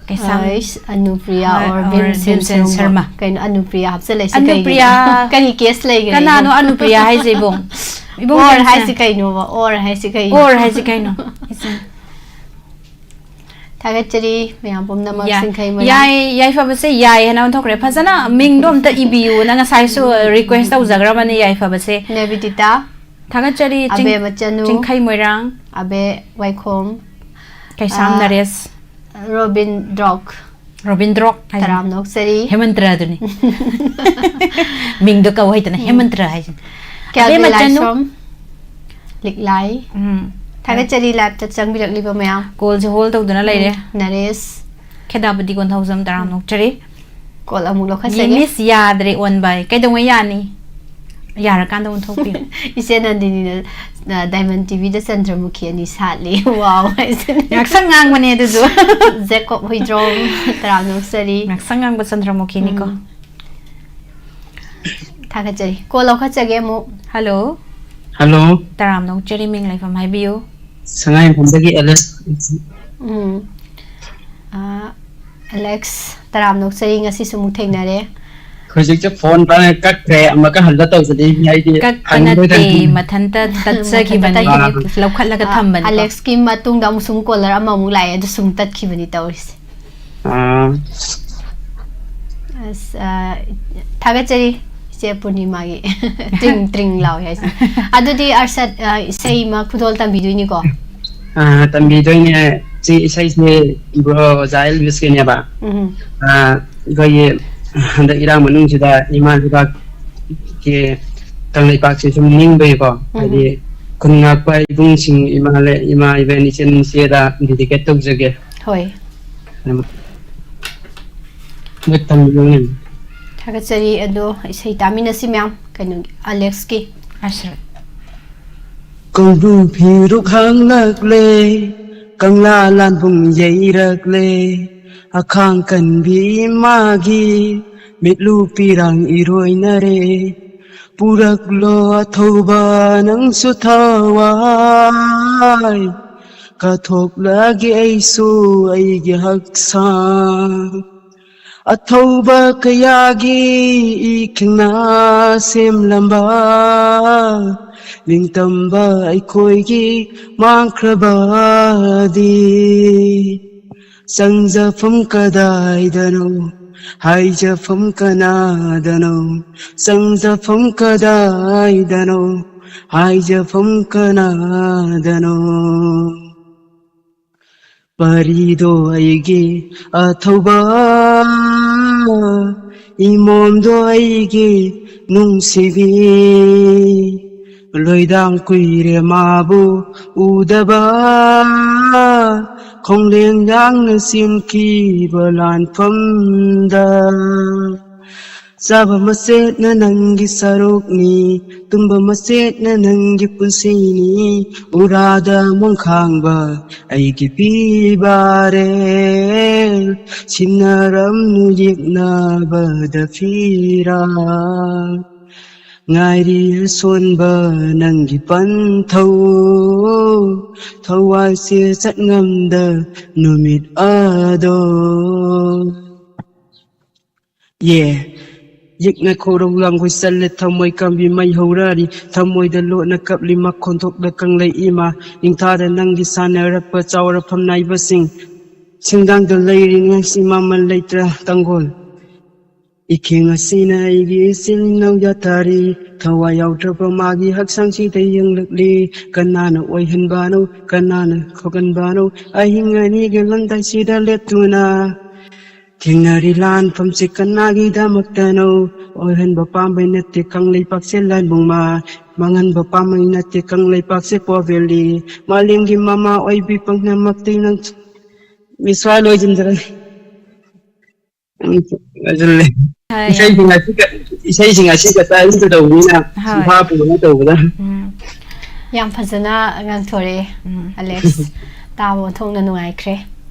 ꯀꯩꯁꯥꯝ ꯑꯩꯁ, ꯑꯅꯨꯄ꯭ꯔꯤꯌꯥ ꯍꯣꯏ, or or ꯚꯤꯝꯁꯦꯟ ꯚꯤꯝꯁꯦꯟ ꯁꯔꯨꯡꯕꯝ꯫ ꯁꯔꯨꯡꯕꯝ꯫ ꯀꯩꯅꯣ ꯑꯅꯨꯄ꯭ꯔꯤꯌꯥ ꯍꯥꯞꯆꯜꯂꯛꯏꯁꯦ ꯑꯅꯨꯄ꯭ꯔꯤꯌꯥ꯫ ꯀꯩꯒꯤꯅꯣ? ꯀꯔꯤ ꯀꯦꯁ ꯂꯩꯒꯦ? ꯀꯅꯥꯅꯣ ꯑꯅꯨꯄ꯭ꯔꯤꯌꯥ ꯍꯥꯏꯁꯦ, ꯏꯕꯨꯡ? ꯏꯕꯨꯡ or ꯚꯤꯝꯁꯦꯟ꯫ ꯍꯥꯏꯁꯤ ꯀꯩꯅꯣꯕ? Or ꯍꯥꯏꯁꯤ ꯀꯩꯅꯣ? Or ꯍꯥꯏꯁꯤ ꯀꯩꯅꯣ? ꯏꯆꯦ꯫ ꯊꯥꯒꯠꯆꯔꯤ ꯃꯌꯥꯝ ꯄꯨꯝꯅꯃꯛ, ꯌꯥꯏ, ꯁꯤꯡꯈꯩ ꯃꯌꯥꯝ꯫ ꯌꯥꯏ, ꯌꯥꯏꯐꯕꯁꯦ ꯌꯥꯏ ꯍꯥꯏꯅ ꯑꯣꯟꯊꯣꯛꯈ꯭ꯔꯦ꯫ ꯐꯖꯅ ꯃꯤꯡꯗꯣ ꯑꯝꯇ ꯏꯕꯤꯌꯨꯅ ꯉꯁꯥꯏꯁꯨ request ꯇꯧꯖꯈ꯭ꯔꯕꯅꯦ, ꯌꯥꯏꯐꯕꯁꯦ꯫ ꯅꯦꯕꯤꯗꯤꯇꯥ, ꯊꯥꯒꯠꯆꯔꯤ, ꯆꯤꯡ-, ꯑꯕꯦ ꯃꯆꯅꯨ, ꯆꯤꯡꯈꯩ ꯃꯣꯏꯔꯥꯡ꯫ ꯑꯕꯦ ꯋꯥꯏꯈꯣꯝ, ꯀꯩꯁꯥꯝ ꯑꯥ, ꯅꯔꯦꯁ꯫ ꯔꯣꯕꯤꯟ ꯗ꯭ꯔꯣꯛ꯫ ꯔꯣꯕꯤꯟ ꯗ꯭ꯔꯣꯛ ꯍꯥꯏꯁꯤꯅꯤ꯫ ꯇꯔꯥꯝꯅ ꯑꯣꯛꯆꯔꯤ꯫ ꯍꯦꯃꯟꯇ꯭ꯔ ꯑꯗꯨꯅꯤ꯫ ꯃꯤꯡꯗꯣ ꯀꯧ ꯍꯩꯇꯅ ꯎꯝ꯫ ꯍꯦꯃꯟꯇ꯭ꯔ ꯍꯥꯏꯁꯤꯅꯤ꯫ ꯀꯦꯜꯕꯤ ꯑꯕꯦ ꯃꯆꯅꯨ꯫ ꯂꯥꯏꯁ꯭ꯔꯝ, ꯂꯤꯛꯂꯥꯏ꯫ ꯎꯝ꯫ ꯊꯥꯒꯠꯆꯔꯤ live ꯇ ꯆꯪꯕꯤꯔꯛꯂꯤꯕ ꯃꯌꯥꯝ꯫ Call ꯁꯦ hold ꯇꯧꯗꯨꯅ ꯂꯩꯔꯦ꯫ ꯎꯝ, ꯅꯔꯦꯁ꯫ ꯈꯦꯗꯥꯄꯇꯤ ꯀꯣꯟꯊꯧꯖꯝ, ꯇꯔꯥꯝꯅ ꯎꯝ꯫ ꯑꯣꯛꯆꯔꯤ꯫ Call ꯑꯃꯨꯛ ꯂꯧꯈꯠꯆꯒꯦ꯫ ꯃꯤꯁ ꯌꯥꯗ꯭ꯔꯦ ꯑꯣꯟꯕ ꯑꯩ꯫ ꯀꯩꯗꯧꯉꯩ ꯌꯥꯅꯤ? ꯌꯥꯔꯀꯥꯟꯗ ꯑꯣꯟꯊꯣꯛꯄꯤꯌꯨ꯫ ꯏꯆꯦ ꯅꯟꯗꯤꯅꯤꯅ, ꯑ, ꯗꯥꯏꯃꯟ ꯇꯤꯚꯤꯗ ꯆꯟꯗ꯭ꯔꯃꯨꯈꯤ ꯑꯅꯤ ꯁꯥꯠꯂꯤ꯫ Wow ꯍꯥꯏꯁꯤꯅꯤ꯫ ꯉꯥꯛꯁꯪ ꯉꯥꯡꯕꯅꯦ ꯑꯗꯨꯁꯨ꯫ ꯖꯦꯀꯣꯕ ꯍꯨꯏꯗ꯭ꯔꯣꯝ, ꯇꯔꯥꯝꯅ ꯑꯣꯛꯆꯔꯤ꯫ ꯉꯥꯛꯁꯪ ꯉꯥꯡꯕ ꯆꯟꯗ꯭ꯔꯃꯨꯈꯤꯅꯤꯀꯣ꯫ ꯎꯝ꯫ ꯊꯥꯒꯠꯆꯔꯤ꯫ Call ꯂꯧꯈꯠꯆꯒꯦ ꯑꯃꯨꯛ꯫ Hello꯫ Hello꯫ ꯇꯔꯥꯝꯅ ꯑꯣꯛꯆꯔꯤ, ꯃꯤꯡ ꯂꯩꯐꯝ ꯍꯥꯏꯕꯤꯌꯨ꯫ ꯁꯉꯥꯏꯌꯨꯝꯐꯝꯗꯒꯤ ꯑꯦꯂꯦꯛꯁ꯫ ꯎꯝ꯫ ꯑꯥ, ꯑꯦꯂꯦꯛꯁ, ꯇꯔꯥꯝꯅ ꯑꯣꯛꯆꯔꯤ, ꯉꯁꯤꯁꯨ ꯑꯃꯨꯛ ꯊꯦꯡꯅꯔꯦ꯫ ꯍꯧꯖꯤꯛꯁꯦ phone ꯄꯥꯏꯔꯒ ꯀꯛꯈ꯭ꯔꯦ, ꯑꯃꯨꯛꯀ ꯍꯜꯂ ꯇꯧꯖꯗꯤ ꯍꯥꯏꯗꯤ ꯀꯛꯄ ꯐꯪꯉꯔꯣꯏꯗꯅ꯫ ꯅꯠꯇꯦ, ꯃꯊꯟꯇ ꯇꯠꯆꯈꯤꯕꯅꯤ꯫ ꯃꯊꯟꯇ ꯇꯠꯈꯤꯕꯅꯤ꯫ ꯂꯧꯈꯠꯂꯒ ꯑꯥ, ꯊꯝꯕꯅꯤꯀꯣ꯫ ꯑꯦꯂꯦꯛꯁꯀꯤ ꯃꯇꯨꯡꯗ ꯑꯃꯨꯛꯁꯨ ꯑꯃꯨꯛ caller ꯑꯃꯃꯨꯛ ꯂꯥꯛꯑꯦ, ꯑꯗꯨꯁꯨ ꯑꯃꯨꯛ ꯇꯠꯈꯤꯕꯅꯤ ꯇꯧꯔꯤꯁꯦ꯫ ꯑꯥ꯫ ꯑꯁ, ꯑꯥ, ꯊꯥꯒꯠꯆꯔꯤ ꯏꯆꯦ ꯄꯨꯔꯅꯤꯃꯥꯒꯤ꯫ ꯇ꯭ꯔꯤꯡ ꯇ꯭ꯔꯤꯡ ꯂꯥꯎꯋꯦ ꯍꯥꯏꯁꯦ꯫ ꯑꯗꯨꯗꯤ ꯑꯔꯁꯠ, ꯑꯥ, ꯏꯁꯩ ꯑꯃ ꯈꯨꯗꯣꯜ ꯇꯝꯕꯤꯗꯣꯏꯅꯤꯀꯣ? ꯑꯥ, ꯇꯝꯕꯤꯗꯣꯏꯅꯦ꯫ ꯁꯤ ꯏꯁꯩꯁꯦ ꯕ꯭ꯔꯣ ꯑꯣꯖꯥ ꯑꯦꯜꯕꯤꯁꯀꯤꯅꯦꯕ꯫ ꯎꯝ꯫ ꯑꯥ, ꯑꯩꯈꯣꯏꯒꯤ ꯍꯟꯗꯛ ꯏꯔꯥꯡ ꯃꯅꯨꯡꯁꯤꯗ ꯏꯃꯥ ꯂꯩꯕꯥꯛꯀꯤ ꯀꯪꯂꯩꯄꯥꯛꯁꯦ ꯁꯨꯝ ꯅꯤꯡꯕꯒꯤꯀꯣ, ꯎꯝ꯫ ꯍꯥꯏꯗꯤ ꯈꯨꯟ ꯉꯥꯛꯄ ꯏꯕꯨꯡꯁꯤꯡ, ꯏꯃꯥ ꯂꯩ-, ꯏꯃꯥ ꯏꯕꯦꯟ ꯏꯆꯤꯟ ꯏꯆꯦꯗ dedicate ꯇꯧꯖꯒꯦ꯫ ꯍꯣꯏ꯫ ꯑꯗꯨꯝ ꯃꯣꯏ ꯇꯝꯕꯤꯌꯨꯅꯦ꯫ ꯊꯥꯒꯠꯆꯔꯤ꯫ ꯑꯗꯣ ꯏꯁꯩ ꯇꯥꯃꯤꯟꯅꯁꯤ ꯃꯌꯥꯝ, ꯀꯩꯅꯣꯒꯤ, ꯑꯂꯦꯛꯁꯀꯤ꯫ ꯑꯁ꯭ꯔꯠ꯫ ꯀꯧꯕ꯭ꯔꯨ ꯐꯤꯔꯨꯛ ꯍꯥꯡꯂꯛꯂꯦ, ꯀꯪꯂꯥ ꯂꯥꯟꯕꯨꯡ ꯌꯩꯔꯛꯂꯦ, ꯑꯈꯥꯡ ꯀꯟꯕꯤ ꯏꯃꯥꯒꯤ ꯃꯤꯠꯂꯨ ꯄꯤꯔꯥꯡ ꯏꯔꯣꯏꯅꯔꯦ꯫ ꯄꯨꯔꯛꯂꯣ ꯑꯊꯧꯕ ꯅꯪꯁꯨ ꯊꯋꯥꯏ, ꯀꯠꯊꯣꯛꯂꯒꯦ ꯑꯩꯁꯨ ꯑꯩꯒꯤ ꯍꯛꯆꯥꯡ꯫ ꯑꯊꯧꯕ ꯀꯌꯥꯒꯤ ꯏꯈꯤꯜꯅ ꯁꯦꯝꯂꯝꯕ ꯅꯤꯡꯇꯝꯕ ꯑꯩꯈꯣꯏꯒꯤ ꯃꯥꯡꯈ꯭ꯔꯕꯗꯤ꯫ ꯆꯪꯖꯐꯝ ꯀꯗꯥꯏꯗꯅꯣ, ꯍꯥꯏꯖꯐꯝ ꯀꯅꯥꯗꯅꯣ? ꯆꯪꯖꯐꯝ ꯀꯗꯥꯏꯗꯅꯣ, ꯍꯥꯏꯖꯐꯝ ꯀꯅꯥꯗꯅꯣ? ꯄꯔꯤꯗꯣ ꯑꯩꯒꯤ ꯑꯊꯧꯕ, ꯏꯃꯣꯝꯗꯣ ꯑꯩꯒꯤ ꯅꯨꯡꯁꯤꯕꯤ, ꯂꯣꯏꯗꯥꯡ ꯀꯨꯏꯔꯦ ꯃꯥꯕꯨ ꯎꯗꯕ, ꯈꯣꯡꯂꯦꯡ ꯌꯥꯡꯅ ꯆꯦꯟꯈꯤꯕ ꯂꯥꯟꯐꯝꯗ꯫ ꯆꯥꯕ ꯃꯆꯦꯠꯅ ꯅꯪꯒꯤ ꯁꯔꯨꯛꯅꯤ, ꯇꯨꯝꯕ ꯃꯆꯦꯠꯅ ꯅꯪꯒꯤ ꯄꯨꯟꯁꯤꯅꯤ, ꯎꯔꯥꯗ ꯃꯣꯡꯈꯥꯡꯕ ꯑꯩꯒꯤ ꯄꯤꯕꯥꯔꯦ, ꯁꯤꯟꯅꯔꯝꯅꯨ ꯌꯦꯛꯅꯕꯗ ꯐꯤꯔꯥ꯫ ꯉꯥꯏꯔꯤ ꯑꯁꯣꯟꯕ ꯅꯪꯒꯤ ꯄꯟꯊꯧ, ꯊꯋꯥꯏꯁꯦ ꯆꯠꯉꯝꯗ ꯅꯨꯃꯤꯠ ꯑꯗꯣ꯫ ꯌꯦ, ꯌꯦꯛꯅ ꯈꯣꯔꯧ ꯂꯥꯡꯒꯣꯏ ꯆꯜꯂꯦ, ꯊꯃꯣꯏ ꯀꯥꯡꯕꯤ ꯃꯩ ꯍꯧꯔꯥꯔꯤ, ꯊꯃꯣꯏꯗ ꯂꯣꯠꯅ ꯀꯞꯂꯤ, ꯃꯈꯣꯟ ꯊꯣꯛꯂ ꯀꯪꯂꯩ ꯏꯃꯥ, ꯅꯤꯡꯊꯥꯗ ꯅꯪꯒꯤ ꯁꯥꯟꯅꯔꯛꯄ ꯆꯥꯎꯔꯐꯝ ꯅꯥꯏꯕꯁꯤꯡ, ꯁꯤꯡꯗꯥꯡꯗ ꯂꯩꯔꯤ ꯉꯁꯤ ꯃꯃꯜ ꯂꯩꯇ꯭ꯔ ꯇꯥꯡꯒꯣꯜ꯫ ꯏꯈꯦꯡ ꯑꯁꯤꯅ ꯑꯩꯒꯤ ꯏꯆꯤꯜ ꯏꯅꯥꯎ ꯌꯥꯇꯥꯔꯤ, ꯊꯋꯥꯏ ꯌꯥꯎꯗ꯭ꯔꯕ ꯃꯥꯒꯤ ꯍꯛꯆꯥꯡꯁꯤꯗ ꯌꯦꯡꯂꯛꯂꯤ꯫ ꯀꯅꯥꯅ ꯑꯣꯏꯍꯟꯕꯅꯣ, ꯀꯅꯥꯅ ꯈꯣꯒꯟꯕꯅꯣ? ꯑꯍꯤꯡ ꯑꯅꯤꯒꯤ ꯂꯣꯟꯗꯥꯏꯁꯤꯗ ꯂꯦꯞꯇꯨꯅ ꯊꯦꯡꯅꯔꯤ ꯂꯥꯟꯐꯝꯁꯤ ꯀꯅꯥꯒꯤꯗꯃꯛꯇꯅꯣ? ꯑꯣꯏꯍꯟꯕ ꯄꯥꯝꯕꯩ ꯅꯠꯇꯦ ꯀꯪꯂꯩꯄꯥꯛꯁꯦ ꯂꯥꯟꯕꯨꯡ ꯃꯥ ꯃꯥꯡꯍꯟꯕ ꯄꯥꯝꯕꯩ ꯅꯠꯇꯦ ꯀꯪꯂꯩꯄꯥꯛꯁꯦ ꯄꯣꯕꯦꯜꯂꯤ ꯃꯥꯂꯦꯝꯒꯤ ꯃꯃꯥ ꯑꯣꯏꯕꯤ ꯄꯨꯝꯅꯃꯛꯇꯤ ꯅꯪ ꯃꯤꯁ ꯋꯥ ꯂꯣꯏꯁꯤꯟꯖꯔꯦ꯫ ꯎꯝ, ꯂꯣꯏꯁꯤꯜꯂꯦ꯫ ꯍꯣꯏ, ꯌꯥꯝ ꯏꯁꯩꯁꯤꯡ ꯑꯁꯤ ꯏꯁꯩꯁꯤꯡ ꯑꯁꯤ ꯈꯛꯇ ꯑꯗꯨꯝ ꯇꯧꯕꯅꯤꯅ ꯍꯣꯏ꯫ ꯁꯤꯐꯥ ꯄꯨꯕꯅ ꯇꯧꯕꯗ꯫ ꯎꯝ꯫ ꯌꯥꯝ ꯐꯖꯅ ꯉꯥꯡꯊꯣꯔꯛꯑꯦ, ꯎꯝ꯫ ꯑꯂꯦꯛꯁ꯫ ꯇꯥꯕ ꯑꯣꯟꯊꯣꯛꯅ ꯅꯨꯡꯉꯥꯏꯈ꯭ꯔꯦ꯫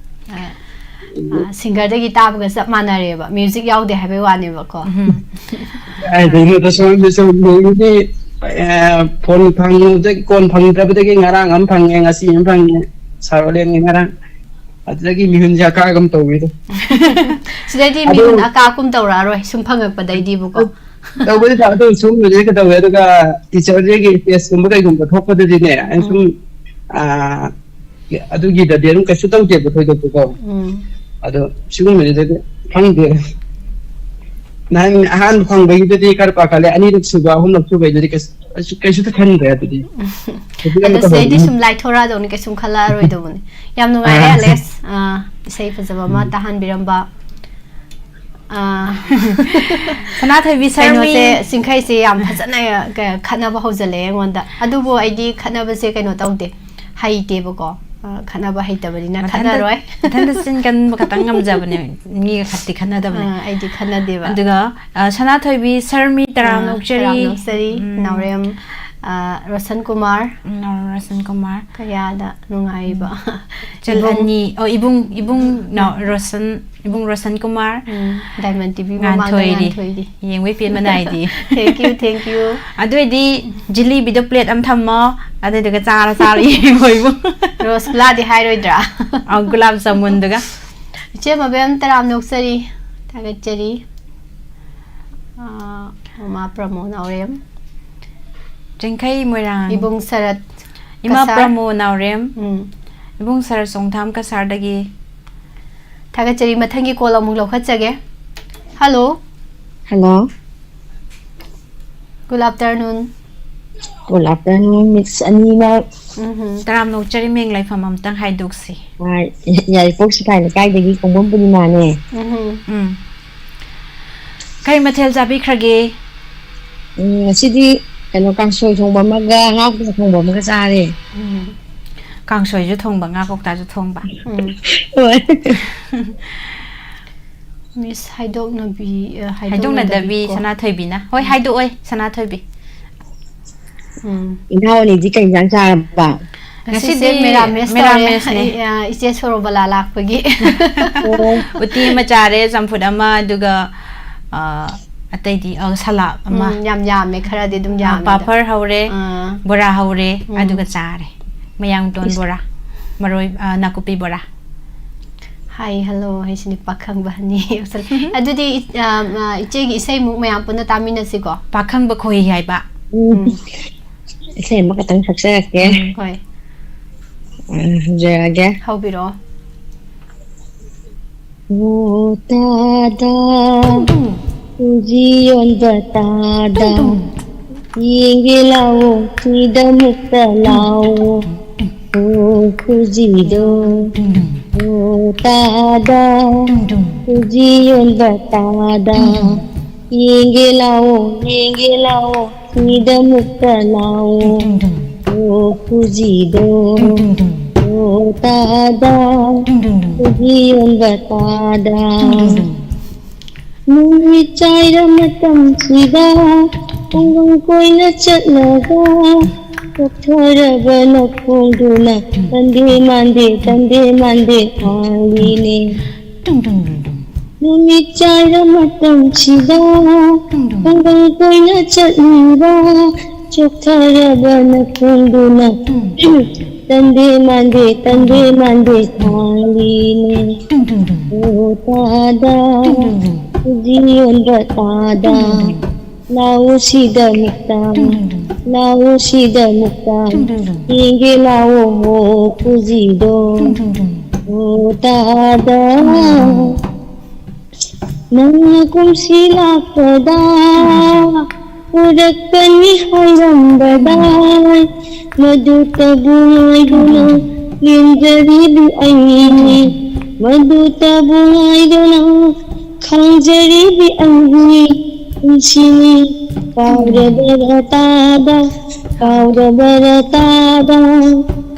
ꯑ, ꯑ, ꯁꯤꯡꯒꯔꯗꯒꯤ ꯇꯥꯕꯒ ꯆꯞ ꯃꯥꯟꯅꯔꯦꯕ, ꯃ꯭ꯌꯨꯖꯤꯛ ꯌꯥꯎꯗꯦ ꯍꯥꯏꯕꯩ ꯋꯥꯅꯦꯕꯀꯣ꯫ ꯎꯝ꯫ ꯀꯥꯏꯗꯩꯅꯣꯗ ꯁꯣꯝꯗꯁꯨ ꯅꯣꯡꯃꯒꯤ, ꯑ, ꯐꯣꯟ ꯐꯪꯕꯗꯒꯤ, ꯀꯣꯟ ꯐꯪꯗ꯭ꯔꯕꯗꯒꯤ ꯉꯔꯥꯡ ꯑꯃ ꯐꯪꯉꯦ, ꯉꯁꯤ ꯑꯃ ꯐꯪꯉꯦ, ꯁꯥꯔꯣꯂꯦꯟꯒꯤ ꯉꯔꯥꯡ꯫ ꯑꯗꯨꯗꯒꯤ ꯃꯤꯍꯨꯟꯁꯦ ꯑꯀꯥꯒꯨꯝ ꯇꯧꯋꯤꯗꯣ꯫ ꯁꯤꯗꯩꯗꯤ ꯑꯗꯨ ꯃꯤꯍꯨꯟ ꯑꯀꯥꯀꯨꯝ ꯇꯧꯔꯛꯑꯔꯣꯏ, ꯁꯨꯝ ꯐꯪꯉꯛꯄꯗꯩꯗꯤꯕꯀꯣ꯫ ꯇꯧꯕꯗꯤ ꯇꯧ-, ꯑꯗꯨ ꯁꯨꯝꯕꯁꯦ ꯀꯩꯗꯧꯋꯦ, ꯑꯗꯨꯒ ꯇꯤꯆꯔ ꯗꯦꯒꯤ ꯁ꯭ꯇꯦꯖꯀꯨꯝꯕ ꯀꯩꯒꯨꯝꯕ ꯊꯣꯛꯄꯗꯗꯤꯅꯦ, ꯑꯩ ꯁꯨꯝ, ꯎꯝ꯫ ꯑꯥ, ꯑꯗꯨꯒꯤꯗꯗꯤ ꯑꯗꯨꯝ ꯀꯩꯁꯨ ꯇꯧꯗꯦꯕ ꯊꯣꯏꯗꯣꯛꯄꯀꯣ꯫ ꯎꯝ꯫ ꯑꯗꯣ ꯁꯤꯒꯨꯝꯕꯁꯤꯗꯗꯤ ꯈꯪꯗꯦ꯫ ꯅꯍꯥꯟ ꯑꯍꯥꯟꯕ ꯐꯪꯕꯒꯤꯗꯨꯗꯤ ꯈꯔ ꯄꯥꯈꯠꯂꯦ, ꯑꯅꯤꯔꯛ ꯁꯨꯕ, ꯑꯍꯨꯝꯂꯛ ꯁꯨꯕꯩꯗꯨꯗꯤ ꯀꯩꯁꯨ, ꯀꯩꯁꯨ, ꯀꯩꯁꯨꯗ ꯈꯟꯗ꯭ꯔꯦ ꯑꯗꯨꯗꯤ꯫ ꯍꯧꯖꯤꯛ ꯑꯗꯣ ꯑꯃꯨꯛꯀ ꯁꯤꯗꯩꯗꯤ ꯍꯧꯔꯛꯑꯅꯤ꯫ ꯁꯨꯝ ꯂꯥꯏꯊꯣꯔꯛꯑꯗꯧꯅꯤ, ꯀꯩꯁꯨꯝ ꯈꯜꯂꯛꯑꯔꯣꯏꯗꯧꯕꯅꯤ꯫ ꯌꯥꯝ ꯅꯨꯡꯉꯥꯏꯔꯦ, ꯑꯥ꯫ ꯑꯂꯦꯛꯁ꯫ ꯑꯥ, ꯏꯁꯩ ꯐꯖꯕ ꯑꯃ ꯎꯝ꯫ ꯇꯥꯍꯟꯕꯤꯔꯝꯕ꯫ ꯑꯥ꯫ ꯁꯅꯥꯊꯣꯏꯕꯤ ꯁꯔꯃꯤ꯫ ꯀꯩꯅꯣꯁꯦ, ꯆꯤꯡꯈꯩꯁꯦ ꯌꯥꯝ ꯐꯖꯅ, ꯀ-, ꯈꯠꯅꯕ ꯍꯧꯖꯜꯂꯛꯑꯦ ꯑꯩꯉꯣꯟꯗ꯫ ꯑꯗꯨꯕꯨ ꯑꯩꯗꯤ ꯈꯠꯅꯕꯁꯦ ꯀꯩꯅꯣ ꯇꯧꯗꯦ, ꯍꯩꯇꯦꯕꯀꯣ꯫ ꯑ, ꯈꯠꯅꯕ ꯍꯩꯇꯕꯅꯤꯅ ꯃꯊꯟꯇ, ꯈꯠꯅꯔꯣꯏ꯫ ꯃꯊꯟꯇ ꯆꯤꯟ ꯀꯟꯕ ꯈꯛꯇꯪ ꯉꯝꯖꯕꯅꯦ, ꯃꯤꯒ ꯈꯠꯇꯤ ꯈꯠꯅꯗꯕꯅꯦ꯫ ꯑ, ꯑꯩꯗꯤ ꯈꯠꯅꯗꯦꯕ꯫ ꯑꯗꯨꯒ, ꯑ, ꯁꯅꯥꯊꯣꯏꯕꯤ ꯁꯔꯃꯤ, ꯇꯔꯥꯝꯅ ꯑ, ꯑꯣꯛꯆꯔꯤ꯫ ꯇꯔꯥꯝꯅ ꯑꯣꯛꯆꯔꯤ, ꯎꯝ꯫ ꯅꯥꯎꯔꯦꯝ, ꯑ, ꯔꯣꯁꯟ ꯀꯨꯃꯥꯔ꯫ ꯎꯝ, ꯅꯥꯎꯔꯦꯝ ꯔꯣꯁꯟ ꯀꯨꯃꯥꯔ꯫ ꯀꯌꯥꯗ ꯅꯨꯡꯉꯥꯏꯕ꯫ ꯎꯝ꯫ ꯏꯕꯨꯡ꯫ ꯆꯜꯍꯟꯅꯤ꯫ ꯑꯣ, ꯏꯕꯨꯡ, ꯏꯕꯨꯡ ꯅꯥꯎ-, ꯎꯝ꯫ ꯔꯣꯁꯟ, ꯏꯕꯨꯡ ꯔꯣꯁꯟ ꯀꯨꯃꯥꯔ꯫ ꯎꯝ, ꯗꯥꯏꯃꯟ ꯇꯤ ꯚꯤ ꯃꯃꯥꯡꯗ ꯉꯥꯟꯊꯣꯏꯔꯤ꯫ ꯉꯥꯟꯊꯣꯏꯔꯤ꯫ ꯌꯦꯡꯕꯩ ꯄꯦꯟꯕ ꯅꯥꯏꯗꯦ꯫ Thank you, thank you꯫ ꯑꯗꯨ ꯑꯣꯏꯗꯤ ꯖꯤꯂꯤꯕꯤꯗꯣ ꯄ꯭ꯂꯦꯠ ꯑꯃ ꯊꯝꯃꯣ, ꯑꯗꯨꯗꯨꯒ ꯆꯥꯔ ꯆꯥꯔ ꯌꯦꯡꯉꯣ ꯏꯕꯨꯡ꯫ ꯔꯣꯁ ꯒꯨꯂꯥꯗꯤ ꯍꯥꯏꯔꯣꯏꯗ꯭ꯔꯥ? ꯑꯧ, ꯒꯨꯂꯥꯞ ꯖꯥꯃꯨꯟꯗꯨꯒ꯫ ꯏꯆꯦ ꯃꯕꯦꯝ ꯇꯔꯥꯝꯅ ꯑꯣꯛꯆꯔꯤ, ꯊꯥꯒꯠꯆꯔꯤ꯫ ꯑꯥ, ꯃꯃꯥ ꯄ꯭ꯔꯃꯣ ꯅꯥꯎꯔꯦꯝ꯫ ꯆꯤꯡꯈꯩ ꯃꯣꯏꯔꯥꯡ꯫ ꯏꯕꯨꯡ ꯁꯔꯠ ꯏꯃꯥ ꯀꯁꯥꯔ꯫ ꯄ꯭ꯔꯃꯣ ꯅꯥꯎꯔꯦꯝ꯫ ꯎꯝ꯫ ꯏꯕꯨꯡ ꯁꯔꯠ ꯆꯣꯡꯊꯥꯝ ꯀꯁꯥꯔꯗꯒꯤ꯫ ꯊꯥꯒꯠꯆꯔꯤ꯫ ꯃꯊꯪꯒꯤ ꯀꯣꯜ ꯑꯃꯨꯛ ꯂꯧꯈꯠꯆꯒꯦ꯫ Hello. Hello. Good afternoon꯫ Good afternoon, miss ꯑꯅꯤꯃꯛ꯫ ꯎꯝꯍꯨꯝ꯫ ꯇꯔꯥꯝꯅ ꯑꯣꯛꯆꯔꯤ ꯃꯤꯡ ꯂꯩꯐꯝ ꯑꯝꯇꯪ ꯍꯥꯏꯗꯣꯛꯁꯤ꯫ ꯍꯣꯏ, ꯌꯥꯏꯔꯤꯄꯣꯛ ꯁꯤꯐꯥꯏ ꯂꯩꯀꯥꯏꯗꯒꯤ ꯈꯣꯡꯕꯝ ꯄꯨꯔꯅꯤꯃꯥꯅꯦ꯫ ꯎꯝꯍꯨꯝ꯫ ꯎꯝ꯫ ꯀꯩ ꯃꯊꯦꯜ ꯆꯥꯕꯤꯈ꯭ꯔꯒꯦ? ꯎꯝ, ꯉꯁꯤꯗꯤ ꯀꯩꯅꯣ, ꯀꯥꯡꯁꯣꯏ ꯊꯣꯡꯕ ꯑꯃꯒ ꯉꯥ ꯀꯧꯇꯥ ꯊꯣꯡꯕ ꯑꯃꯒ ꯆꯥꯔꯦ꯫ ꯎꯝ, ꯀꯥꯡꯁꯣꯏꯁꯨ ꯊꯣꯡꯕ, ꯉꯥ ꯀꯧꯇꯥꯁꯨ ꯊꯣꯡꯕ꯫ ꯎꯝ꯫ ꯍꯣꯏ꯫ ꯃꯤꯁ ꯍꯥꯏꯗꯣꯛꯅꯕꯤ ꯑ, ꯍꯥꯏꯗꯣꯛꯅꯗꯕꯤ ꯍꯥꯏꯗꯣꯛꯅꯗꯕꯤꯀꯣ꯫ ꯁꯅꯥꯊꯣꯏꯕꯤꯅ꯫ ꯍꯣꯏ, ꯍꯥꯏꯗꯣꯛꯑꯣꯏ, ꯁꯅꯥꯊꯣꯏꯕꯤ꯫ ꯎꯝ꯫ ꯏꯅꯥꯎ ꯑꯅꯤꯗꯤ ꯀꯩ ꯏꯟꯖꯥꯡ ꯆꯥꯔꯕ? ꯉꯁꯤꯁꯦ ꯉꯁꯤꯗꯤ ꯃꯦꯔꯥꯃꯦꯁ ꯇꯧꯔꯦ꯫ ꯃꯦꯔꯥꯃꯦꯁꯅꯦ꯫ ꯑꯩ, ꯑ, ꯏꯆꯦ ꯁꯣꯔꯣꯕꯂꯥ ꯂꯥꯛꯄꯒꯤ꯫ ꯑꯣ, ꯎꯇꯤ ꯑꯃ ꯆꯥꯔꯦ, ꯆꯝꯐꯨꯠ ꯑꯃ, ꯑꯗꯨꯒ ꯑ, ꯑꯇꯩꯗꯤ, ꯑ, ꯁꯂꯥꯗ ꯑꯃ, ꯎꯝ, ꯌꯥꯝ ꯌꯥꯝꯃꯦ, ꯈꯔꯗꯤ ꯑꯗꯨꯝ ꯑ, ꯌꯥꯝꯃꯦ꯫ ꯄꯥꯐꯔ ꯍꯧꯔꯦ, ꯑꯥ꯫ ꯕꯣꯔꯥ ꯍꯧꯔꯦ, ꯎꯝ꯫ ꯑꯗꯨꯒ ꯆꯥꯔꯦ꯫ ꯃꯌꯥꯡꯇꯣꯟ ꯏꯁ꯫ ꯕꯣꯔꯥ, ꯃꯔꯣꯏ, ꯑ, ꯅꯥꯀꯨꯞꯄꯤ ꯕꯣꯔꯥ꯫ ꯍꯥꯏ ꯍꯜꯂꯣ ꯍꯥꯏꯁꯤꯅꯤ ꯄꯥꯈꯪꯕ ꯍꯅꯤ꯫ ꯑꯗꯨꯗꯤ ꯏ-, ꯑ, ꯑ, ꯏꯆꯦꯒꯤ ꯏꯁꯩꯃꯨꯛ ꯃꯌꯥꯝ ꯄꯨꯟꯅ ꯇꯥꯃꯤꯟꯅꯁꯤꯀꯣ꯫ ꯄꯥꯈꯪꯕ ꯈꯣꯏ ꯍꯥꯏꯕ꯫ ꯎꯝ꯫ ꯎꯝ꯫ ꯏꯁꯩ ꯑꯃꯈꯛꯇꯪ ꯁꯛꯆꯔꯛꯀꯦ꯫ ꯍꯣꯏ꯫ ꯎꯝ, ꯍꯧꯖꯔꯛꯑꯒꯦ꯫ ꯍꯧꯕꯤꯔꯛꯑꯣ꯫ ꯑꯣ ꯇꯥꯗ, ꯈꯨꯖꯤ ꯌꯣꯟꯕ ꯇꯥꯗ, ꯌꯦꯡꯒꯦ ꯂꯥꯛꯑꯣ, ꯁꯤꯗ ꯃꯨꯛꯇ ꯂꯥꯛꯑꯣ꯫ ꯑꯣ ꯈꯨꯖꯤꯗꯣ, ꯑꯣ ꯇꯥꯗ, ꯈꯨꯖꯤ ꯌꯣꯟꯕ ꯇꯥꯗ, ꯌꯦꯡꯒꯦ ꯂꯥꯛꯑꯣ, ꯌꯦꯡꯒꯦ ꯂꯥꯛꯑꯣ, ꯁꯤꯗ ꯃꯨꯛꯇ ꯂꯥꯛꯑꯣ꯫ ꯑꯣ ꯈꯨꯖꯤꯗꯣ, ꯑꯣ ꯇꯥꯗ, ꯈꯨꯖꯤ ꯌꯣꯟꯕ ꯇꯥꯗ꯫ ꯅꯨꯃꯤꯠ ꯆꯥꯏꯔ ꯃꯇꯝꯁꯤꯗ ꯈꯨꯡꯒꯪ ꯀꯣꯏꯅ ꯆꯠꯂꯒ ꯆꯣꯛꯊꯔꯕ ꯅꯈꯣꯡꯗꯨꯅ ꯇꯟꯗꯦ ꯃꯥꯟꯗꯦ, ꯇꯟꯗꯦ ꯃꯥꯟꯗꯦ ꯍꯥꯏꯔꯤꯅꯦ꯫ ꯅꯨꯃꯤꯠ ꯆꯥꯏꯔ ꯃꯇꯝꯁꯤꯗ ꯈꯨꯡꯒꯪ ꯀꯣꯏꯅ ꯆꯠꯂꯤꯕ ꯆꯣꯛꯊꯔꯕ ꯅꯈꯣꯡꯗꯨꯅ ꯇꯟꯗꯦ ꯃꯥꯟꯗꯦ, ꯇꯟꯗꯦ ꯃꯥꯟꯗꯦ ꯍꯥꯏꯔꯤꯅꯦ꯫ ꯑꯣ ꯇꯥꯗ, ꯈꯨꯖꯤ ꯌꯣꯟꯕ ꯇꯥꯗ, ꯂꯥꯛꯑꯣ ꯁꯤꯗ ꯃꯨꯛꯇ, ꯂꯥꯛꯑꯣ ꯁꯤꯗ ꯃꯨꯛꯇ, ꯌꯦꯡꯒꯦ ꯂꯥꯛꯑꯣ ꯍꯣ ꯈꯨꯖꯤꯗꯣ꯫ ꯑꯣ ꯇꯥꯗ, ꯅꯪꯅ ꯀꯨꯝꯁꯤ ꯂꯥꯛꯄꯗ ꯄꯨꯔꯛꯀꯅꯤ ꯍꯥꯏꯔꯝꯕꯗꯥꯏ, ꯃꯗꯨꯇꯕꯨ ꯉꯥꯏꯗꯨꯅ ꯂꯦꯡꯖꯔꯤꯕꯤ ꯑꯩꯅꯤ꯫ ꯃꯗꯨꯇꯕꯨ ꯉꯥꯏꯗꯨꯅ ꯈꯪꯖꯔꯤꯕꯤ ꯑꯩꯒꯤ ꯄꯨꯟꯁꯤꯅꯤ, ꯀꯥꯎꯔꯕꯔ ꯇꯥꯗ, ꯀꯥꯎꯔꯕꯔ ꯇꯥꯗ,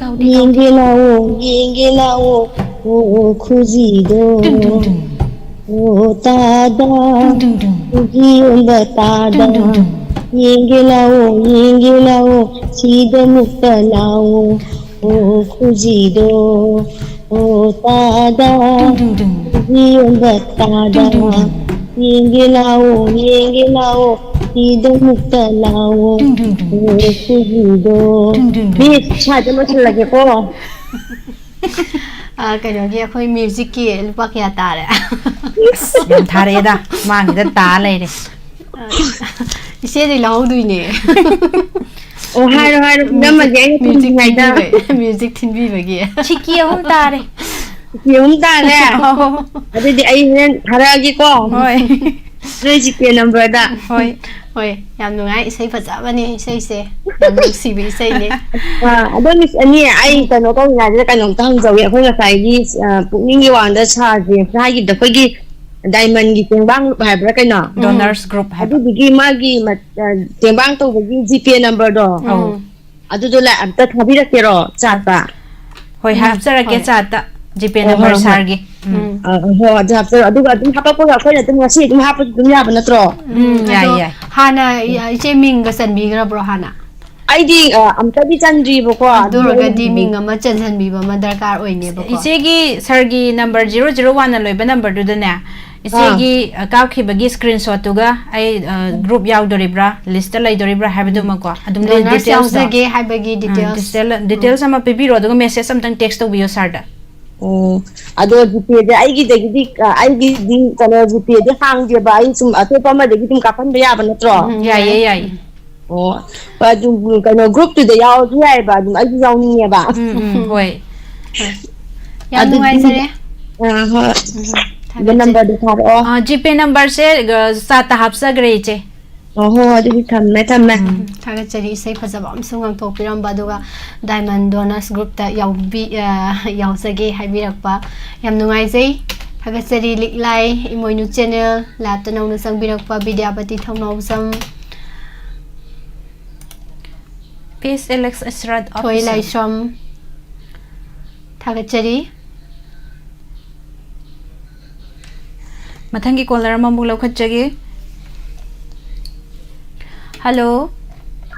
ꯀꯥꯎꯗꯦ, ꯀꯥꯎꯗꯦ꯫ ꯌꯦꯡꯒꯦ ꯂꯥꯛꯑꯣ, ꯌꯦꯡꯒꯦ ꯂꯥꯛꯑꯣ, ꯑꯣ ꯈꯨꯖꯤꯗꯣ꯫ ꯇꯨꯡ, ꯇꯨꯡ, ꯇꯨꯡ꯫ ꯑꯣ ꯇꯥꯗ, ꯇꯨꯡ, ꯇꯨꯡ, ꯇꯨꯡ꯫ ꯈꯨꯖꯤ ꯌꯣꯟꯕ ꯇꯥꯗ꯫ ꯇꯨꯡ, ꯇꯨꯡ, ꯇꯨꯡ꯫ ꯌꯦꯡꯒꯦ ꯂꯥꯛꯑꯣ, ꯌꯦꯡꯒꯦ ꯂꯥꯛꯑꯣ, ꯁꯤꯗ ꯃꯨꯛꯇ ꯂꯥꯛꯑꯣ꯫ ꯑꯣ ꯈꯨꯖꯤꯗꯣ, ꯑꯣ ꯇꯥꯗ, ꯇꯨꯡ, ꯇꯨꯡ, ꯇꯨꯡ꯫ ꯈꯨꯖꯤ ꯌꯣꯟꯕ ꯇꯥꯗ꯫ ꯇꯨꯡ, ꯇꯨꯡ, ꯇꯨꯡ꯫ ꯌꯦꯡꯒꯦ ꯂꯥꯛꯑꯣ, ꯌꯦꯡꯒꯦ ꯂꯥꯛꯑꯣ, ꯁꯤꯗ ꯃꯨꯛꯇ ꯂꯥꯛꯑꯣ꯫ ꯇꯨꯡ, ꯇꯨꯡ, ꯇꯨꯡ꯫ ꯑꯣ ꯈꯨꯖꯤꯗꯣ꯫ ꯇꯨꯡ, ꯇꯨꯡ, ꯇꯨꯡ꯫ ꯃꯤ ꯁ꯭ꯋꯥꯏꯗ ꯂꯣꯏꯁꯤꯜꯂꯒꯦꯀꯣ꯫ ꯑ, ꯀꯩꯅꯣꯒꯤ ꯑꯩꯈꯣꯏ ꯃ꯭ꯌꯨꯖꯤꯛꯀꯤ ꯂꯨꯄꯥ ꯀꯌꯥ ꯇꯥꯔꯦ? ꯑꯁ, ꯌꯥꯝ ꯊꯥꯔꯛꯑꯦꯗ꯫ ꯃꯥꯡꯒꯤꯗ ꯇꯥ ꯂꯩꯔꯦ꯫ ꯑ, ꯏꯆꯦꯗꯤ ꯂꯧꯍꯧꯗꯣꯏꯅꯦ꯫ ꯑꯣ, ꯍꯥꯏꯔꯣ, ꯍꯥꯏꯔꯣ, ꯃ꯭ꯌꯨꯖꯤꯛ, ꯄꯤꯔꯝꯃꯒꯦ, ꯑꯩꯅ ꯃ꯭ꯌꯨꯖꯤꯛ ꯊꯤꯡꯗ꯭ꯔꯤꯉꯩꯗ꯫ ꯊꯤꯟꯕꯤꯕ-, ꯃ꯭ꯌꯨꯖꯤꯛ ꯊꯤꯟꯕꯤꯕꯒꯤ꯫ ꯁꯤꯀꯤ ꯑꯍꯨꯝ ꯇꯥꯔꯦ꯫ ꯁꯤꯀꯤ ꯑꯍꯨꯝ ꯇꯥꯔꯦ? ꯑꯧ꯫ ꯑꯗꯨꯗꯤ ꯑꯩ ꯍꯣꯔꯦꯟ ꯊꯥꯔꯛꯑꯒꯦꯀꯣ꯫ ꯍꯣꯏ꯫ ꯅꯣꯏ ꯖꯤꯄꯦ ꯅꯝꯕꯔꯗ꯫ ꯍꯣꯏ꯫ ꯍꯣꯏ, ꯌꯥꯝ ꯅꯨꯡꯉꯥꯏ, ꯏꯁꯩ ꯐꯖꯕꯅꯦ, ꯏꯁꯩꯁꯦ꯫ ꯌꯥꯝ ꯅꯨꯡꯁꯤꯕ ꯏꯁꯩꯅꯦ꯫ ꯑ, ꯑꯗꯣ ꯃꯤꯁ ꯑꯅꯤ, ꯑꯩ ꯀꯩꯅꯣ ꯇꯧꯔꯤꯉꯩꯁꯤꯗ ꯀꯩꯅꯣꯝꯇ ꯍꯪꯖꯧꯒꯦ꯫ ꯑꯩꯈꯣꯏ ꯉꯁꯥꯏꯒꯤ, ꯑ, ꯄꯨꯛꯅꯤꯡꯒꯤ ꯋꯥꯡꯗ ꯁꯥꯔꯁꯦ ꯍꯥꯏꯈꯤꯕꯗ ꯑꯩꯈꯣꯏꯒꯤ ꯗꯥꯏꯃꯟꯒꯤ ꯇꯦꯡꯕꯥꯡ ꯍꯥꯏꯕ꯭ꯔꯥ ꯀꯩꯅꯣ? ꯎꯝ꯫ Donors group ꯍꯥꯏꯕ꯫ ꯑꯗꯨꯗꯨꯒꯤ ꯃꯥꯒꯤ ꯃ-, ꯑ, ꯇꯦꯡꯕꯥꯡ ꯇꯧꯕꯒꯤ ꯖꯤꯄꯦ ꯅꯝꯕꯔꯗꯣ꯫ ꯑꯧ꯫ ꯎꯝ꯫ ꯑꯗꯨꯗꯣ ꯂ-, ꯑꯝꯇ ꯊꯥꯕꯤꯔꯛꯀꯦꯔꯣ ꯆꯥꯠꯇ? ꯍꯣꯏ, ꯎꯝ, ꯍꯥꯞꯆꯔꯛꯀꯦ ꯍꯣꯏ꯫ ꯆꯥꯠꯇ, ꯖꯤꯄꯦ ꯑꯣ, ꯅꯝꯕꯔ ꯍꯣꯏ, ꯍꯣꯏ꯫ ꯁꯥꯔꯒꯤ꯫ ꯎꯝ꯫ ꯑ, ꯑ, ꯍꯣꯏ, ꯑꯗꯨ ꯍꯥꯞꯆꯔꯛꯑꯣ꯫ ꯑꯗꯨꯒ ꯑꯗꯨꯝ ꯍꯥꯄꯛꯄꯒ ꯑꯩꯈꯣꯏꯅ ꯑꯗꯨꯝ ꯉꯁꯤ ꯑꯗꯨꯝ ꯍꯥꯞꯄꯁꯨ ꯑꯗꯨꯝ ꯌꯥꯕ ꯅꯠꯇ꯭ꯔꯣ? ꯎꯝ, ꯌꯥꯏ, ꯑꯗꯣ ꯌꯥꯏ꯫ ꯍꯥꯟꯅ ꯏ-, ꯏꯆꯦ ꯃꯤꯡꯒ ꯆꯟꯕꯤꯈ꯭ꯔꯕ꯭ꯔꯣ ꯍꯥꯟꯅ? ꯑꯩꯗꯤ, ꯑ, ꯑꯝꯇꯗꯤ ꯆꯟꯗ꯭ꯔꯤꯕꯀꯣ, ꯑꯗꯨ ꯑꯗꯨꯒꯤ ꯑꯩꯅ ꯑꯣꯏꯔꯒꯗꯤ ꯍꯪꯕꯅꯤ꯫ ꯃꯤꯡ ꯑꯃ ꯆꯟꯁꯤꯟꯕꯤꯕ ꯑꯃ ꯗꯔꯀꯥꯔ ꯑꯣꯏꯅꯦꯕꯀꯣ꯫ ꯏꯆꯦꯒꯤ ꯁꯥꯔꯒꯤ ꯅꯝꯕꯔ zero zero one ꯅ ꯂꯣꯏꯕ ꯅꯝꯕꯔꯗꯨꯗꯅꯦ, ꯑꯥ꯫ ꯏꯆꯦꯒꯤ, ꯑ, ꯀꯥꯞꯈꯤꯕꯒꯤ screenshot ꯇꯨꯒ ꯑꯩ, ꯑ, ꯎꯝ꯫ Group ꯌꯥꯎꯗꯣꯔꯤꯕ꯭ꯔꯥ, list ꯇ ꯂꯩꯗꯣꯔꯤꯕ꯭ꯔꯥ ꯍꯥꯏꯕꯗꯨꯃꯀꯣ, ꯎꯝ꯫ ꯑꯗꯨꯝ Donors details ꯇꯣ, ꯌꯥꯎꯖꯒꯦ ꯍꯥꯏꯕꯒꯤ ꯑ, details꯫ Detail, ꯎꯝ꯫ Details ꯑꯃ ꯄꯤꯕꯤꯔꯣ, ꯑꯗꯨꯒ message ꯑꯝꯇꯪ text ꯇꯧꯕꯤꯌꯣ ꯁꯥꯔꯗ꯫ ꯑꯣ, ꯑꯗꯣ ꯖꯤꯄꯦꯁꯦ ꯑꯩꯒꯤꯗꯒꯤꯗꯤ, ꯑ, ꯑꯩꯒꯤꯗꯤ ꯀꯩꯅꯣ ꯖꯤꯄꯦꯗꯤ ꯍꯥꯡꯗꯦꯕ, ꯑꯩ ꯁꯨꯝ ꯑꯇꯣꯞꯄ ꯑꯃꯗꯒꯤ ꯑꯗꯨꯝ ꯀꯥꯞꯍꯟꯕ ꯌꯥꯕ ꯅꯠꯇ꯭ꯔꯣ? ꯎꯝ, ꯌꯥꯏꯌꯦ, ꯌꯥꯏ꯫ ꯌꯥꯏꯌꯦ꯫ ꯑꯣ, ꯑꯗꯨ ꯀꯩꯅꯣ group ꯇꯨꯗ ꯌꯥꯎꯔꯁꯨ ꯌꯥꯏꯌꯦꯕ, ꯑꯗꯨꯝ ꯑꯩꯁꯨ ꯌꯥꯎꯅꯤꯡꯉꯦꯕ꯫ ꯎꯝ, ꯎꯝ, ꯍꯣꯏ꯫ ꯍꯣꯏ꯫ ꯌꯥꯝ ꯑꯗꯨꯗꯤ, ꯅꯨꯡꯉꯥꯏꯖꯔꯦ꯫ ꯑ, ꯍꯣꯏ꯫ ꯎꯝ, ꯑꯗꯨ ꯊꯥꯒꯠꯆꯔꯤ꯫ Number ꯗꯣ ꯊꯥꯔꯛꯑꯣ꯫ ꯑ, ꯖꯤꯄꯦ number ꯁꯦ, ꯑ, ꯆꯥꯠꯇ ꯍꯥꯞꯆꯈ꯭ꯔꯦ, ꯏꯆꯦ꯫ ꯑꯣ, ꯍꯣꯏ, ꯑꯗꯨꯗꯤ ꯊꯝꯃꯦ, ꯊꯝꯃꯦ꯫ ꯎꯝ, ꯊꯥꯒꯠꯆꯔꯤ, ꯏꯁꯩ ꯐꯖꯕ ꯑꯃꯁꯨ ꯉꯪꯊꯣꯛꯄꯤꯔꯝꯕ, ꯑꯗꯨꯒ Diamond Donors Group ꯇ ꯌꯥꯎꯕꯤ-, ꯑ, ꯌꯥꯎꯖꯒꯦ ꯍꯥꯏꯕꯤꯔꯛꯄ꯫ ꯌꯥꯝ ꯅꯨꯡꯉꯥꯏꯖꯩ꯫ ꯊꯥꯒꯠꯆꯔꯤ ꯂꯤꯛꯂꯥꯏ ꯏꯃꯣꯏꯅꯨ ꯆꯦꯅꯦꯜ ꯂꯥꯏꯞꯇ ꯅꯧꯅ ꯆꯪꯕꯤꯔꯛꯄ ꯕꯤꯗ꯭ꯌꯥꯄꯇꯤ ꯊꯧꯅꯥꯎꯖꯝ, Peace Alex Asrat ꯊꯣꯏ Officer. ꯂꯥꯏꯁ꯭ꯔꯝ꯫ ꯊꯥꯒꯠꯆꯔꯤ꯫ ꯃꯊꯪꯒꯤ ꯀꯣꯂꯔ ꯑꯃꯃꯨꯛ ꯂꯧꯈꯠꯆꯒꯦ꯫ ꯍꯜꯂꯣ꯫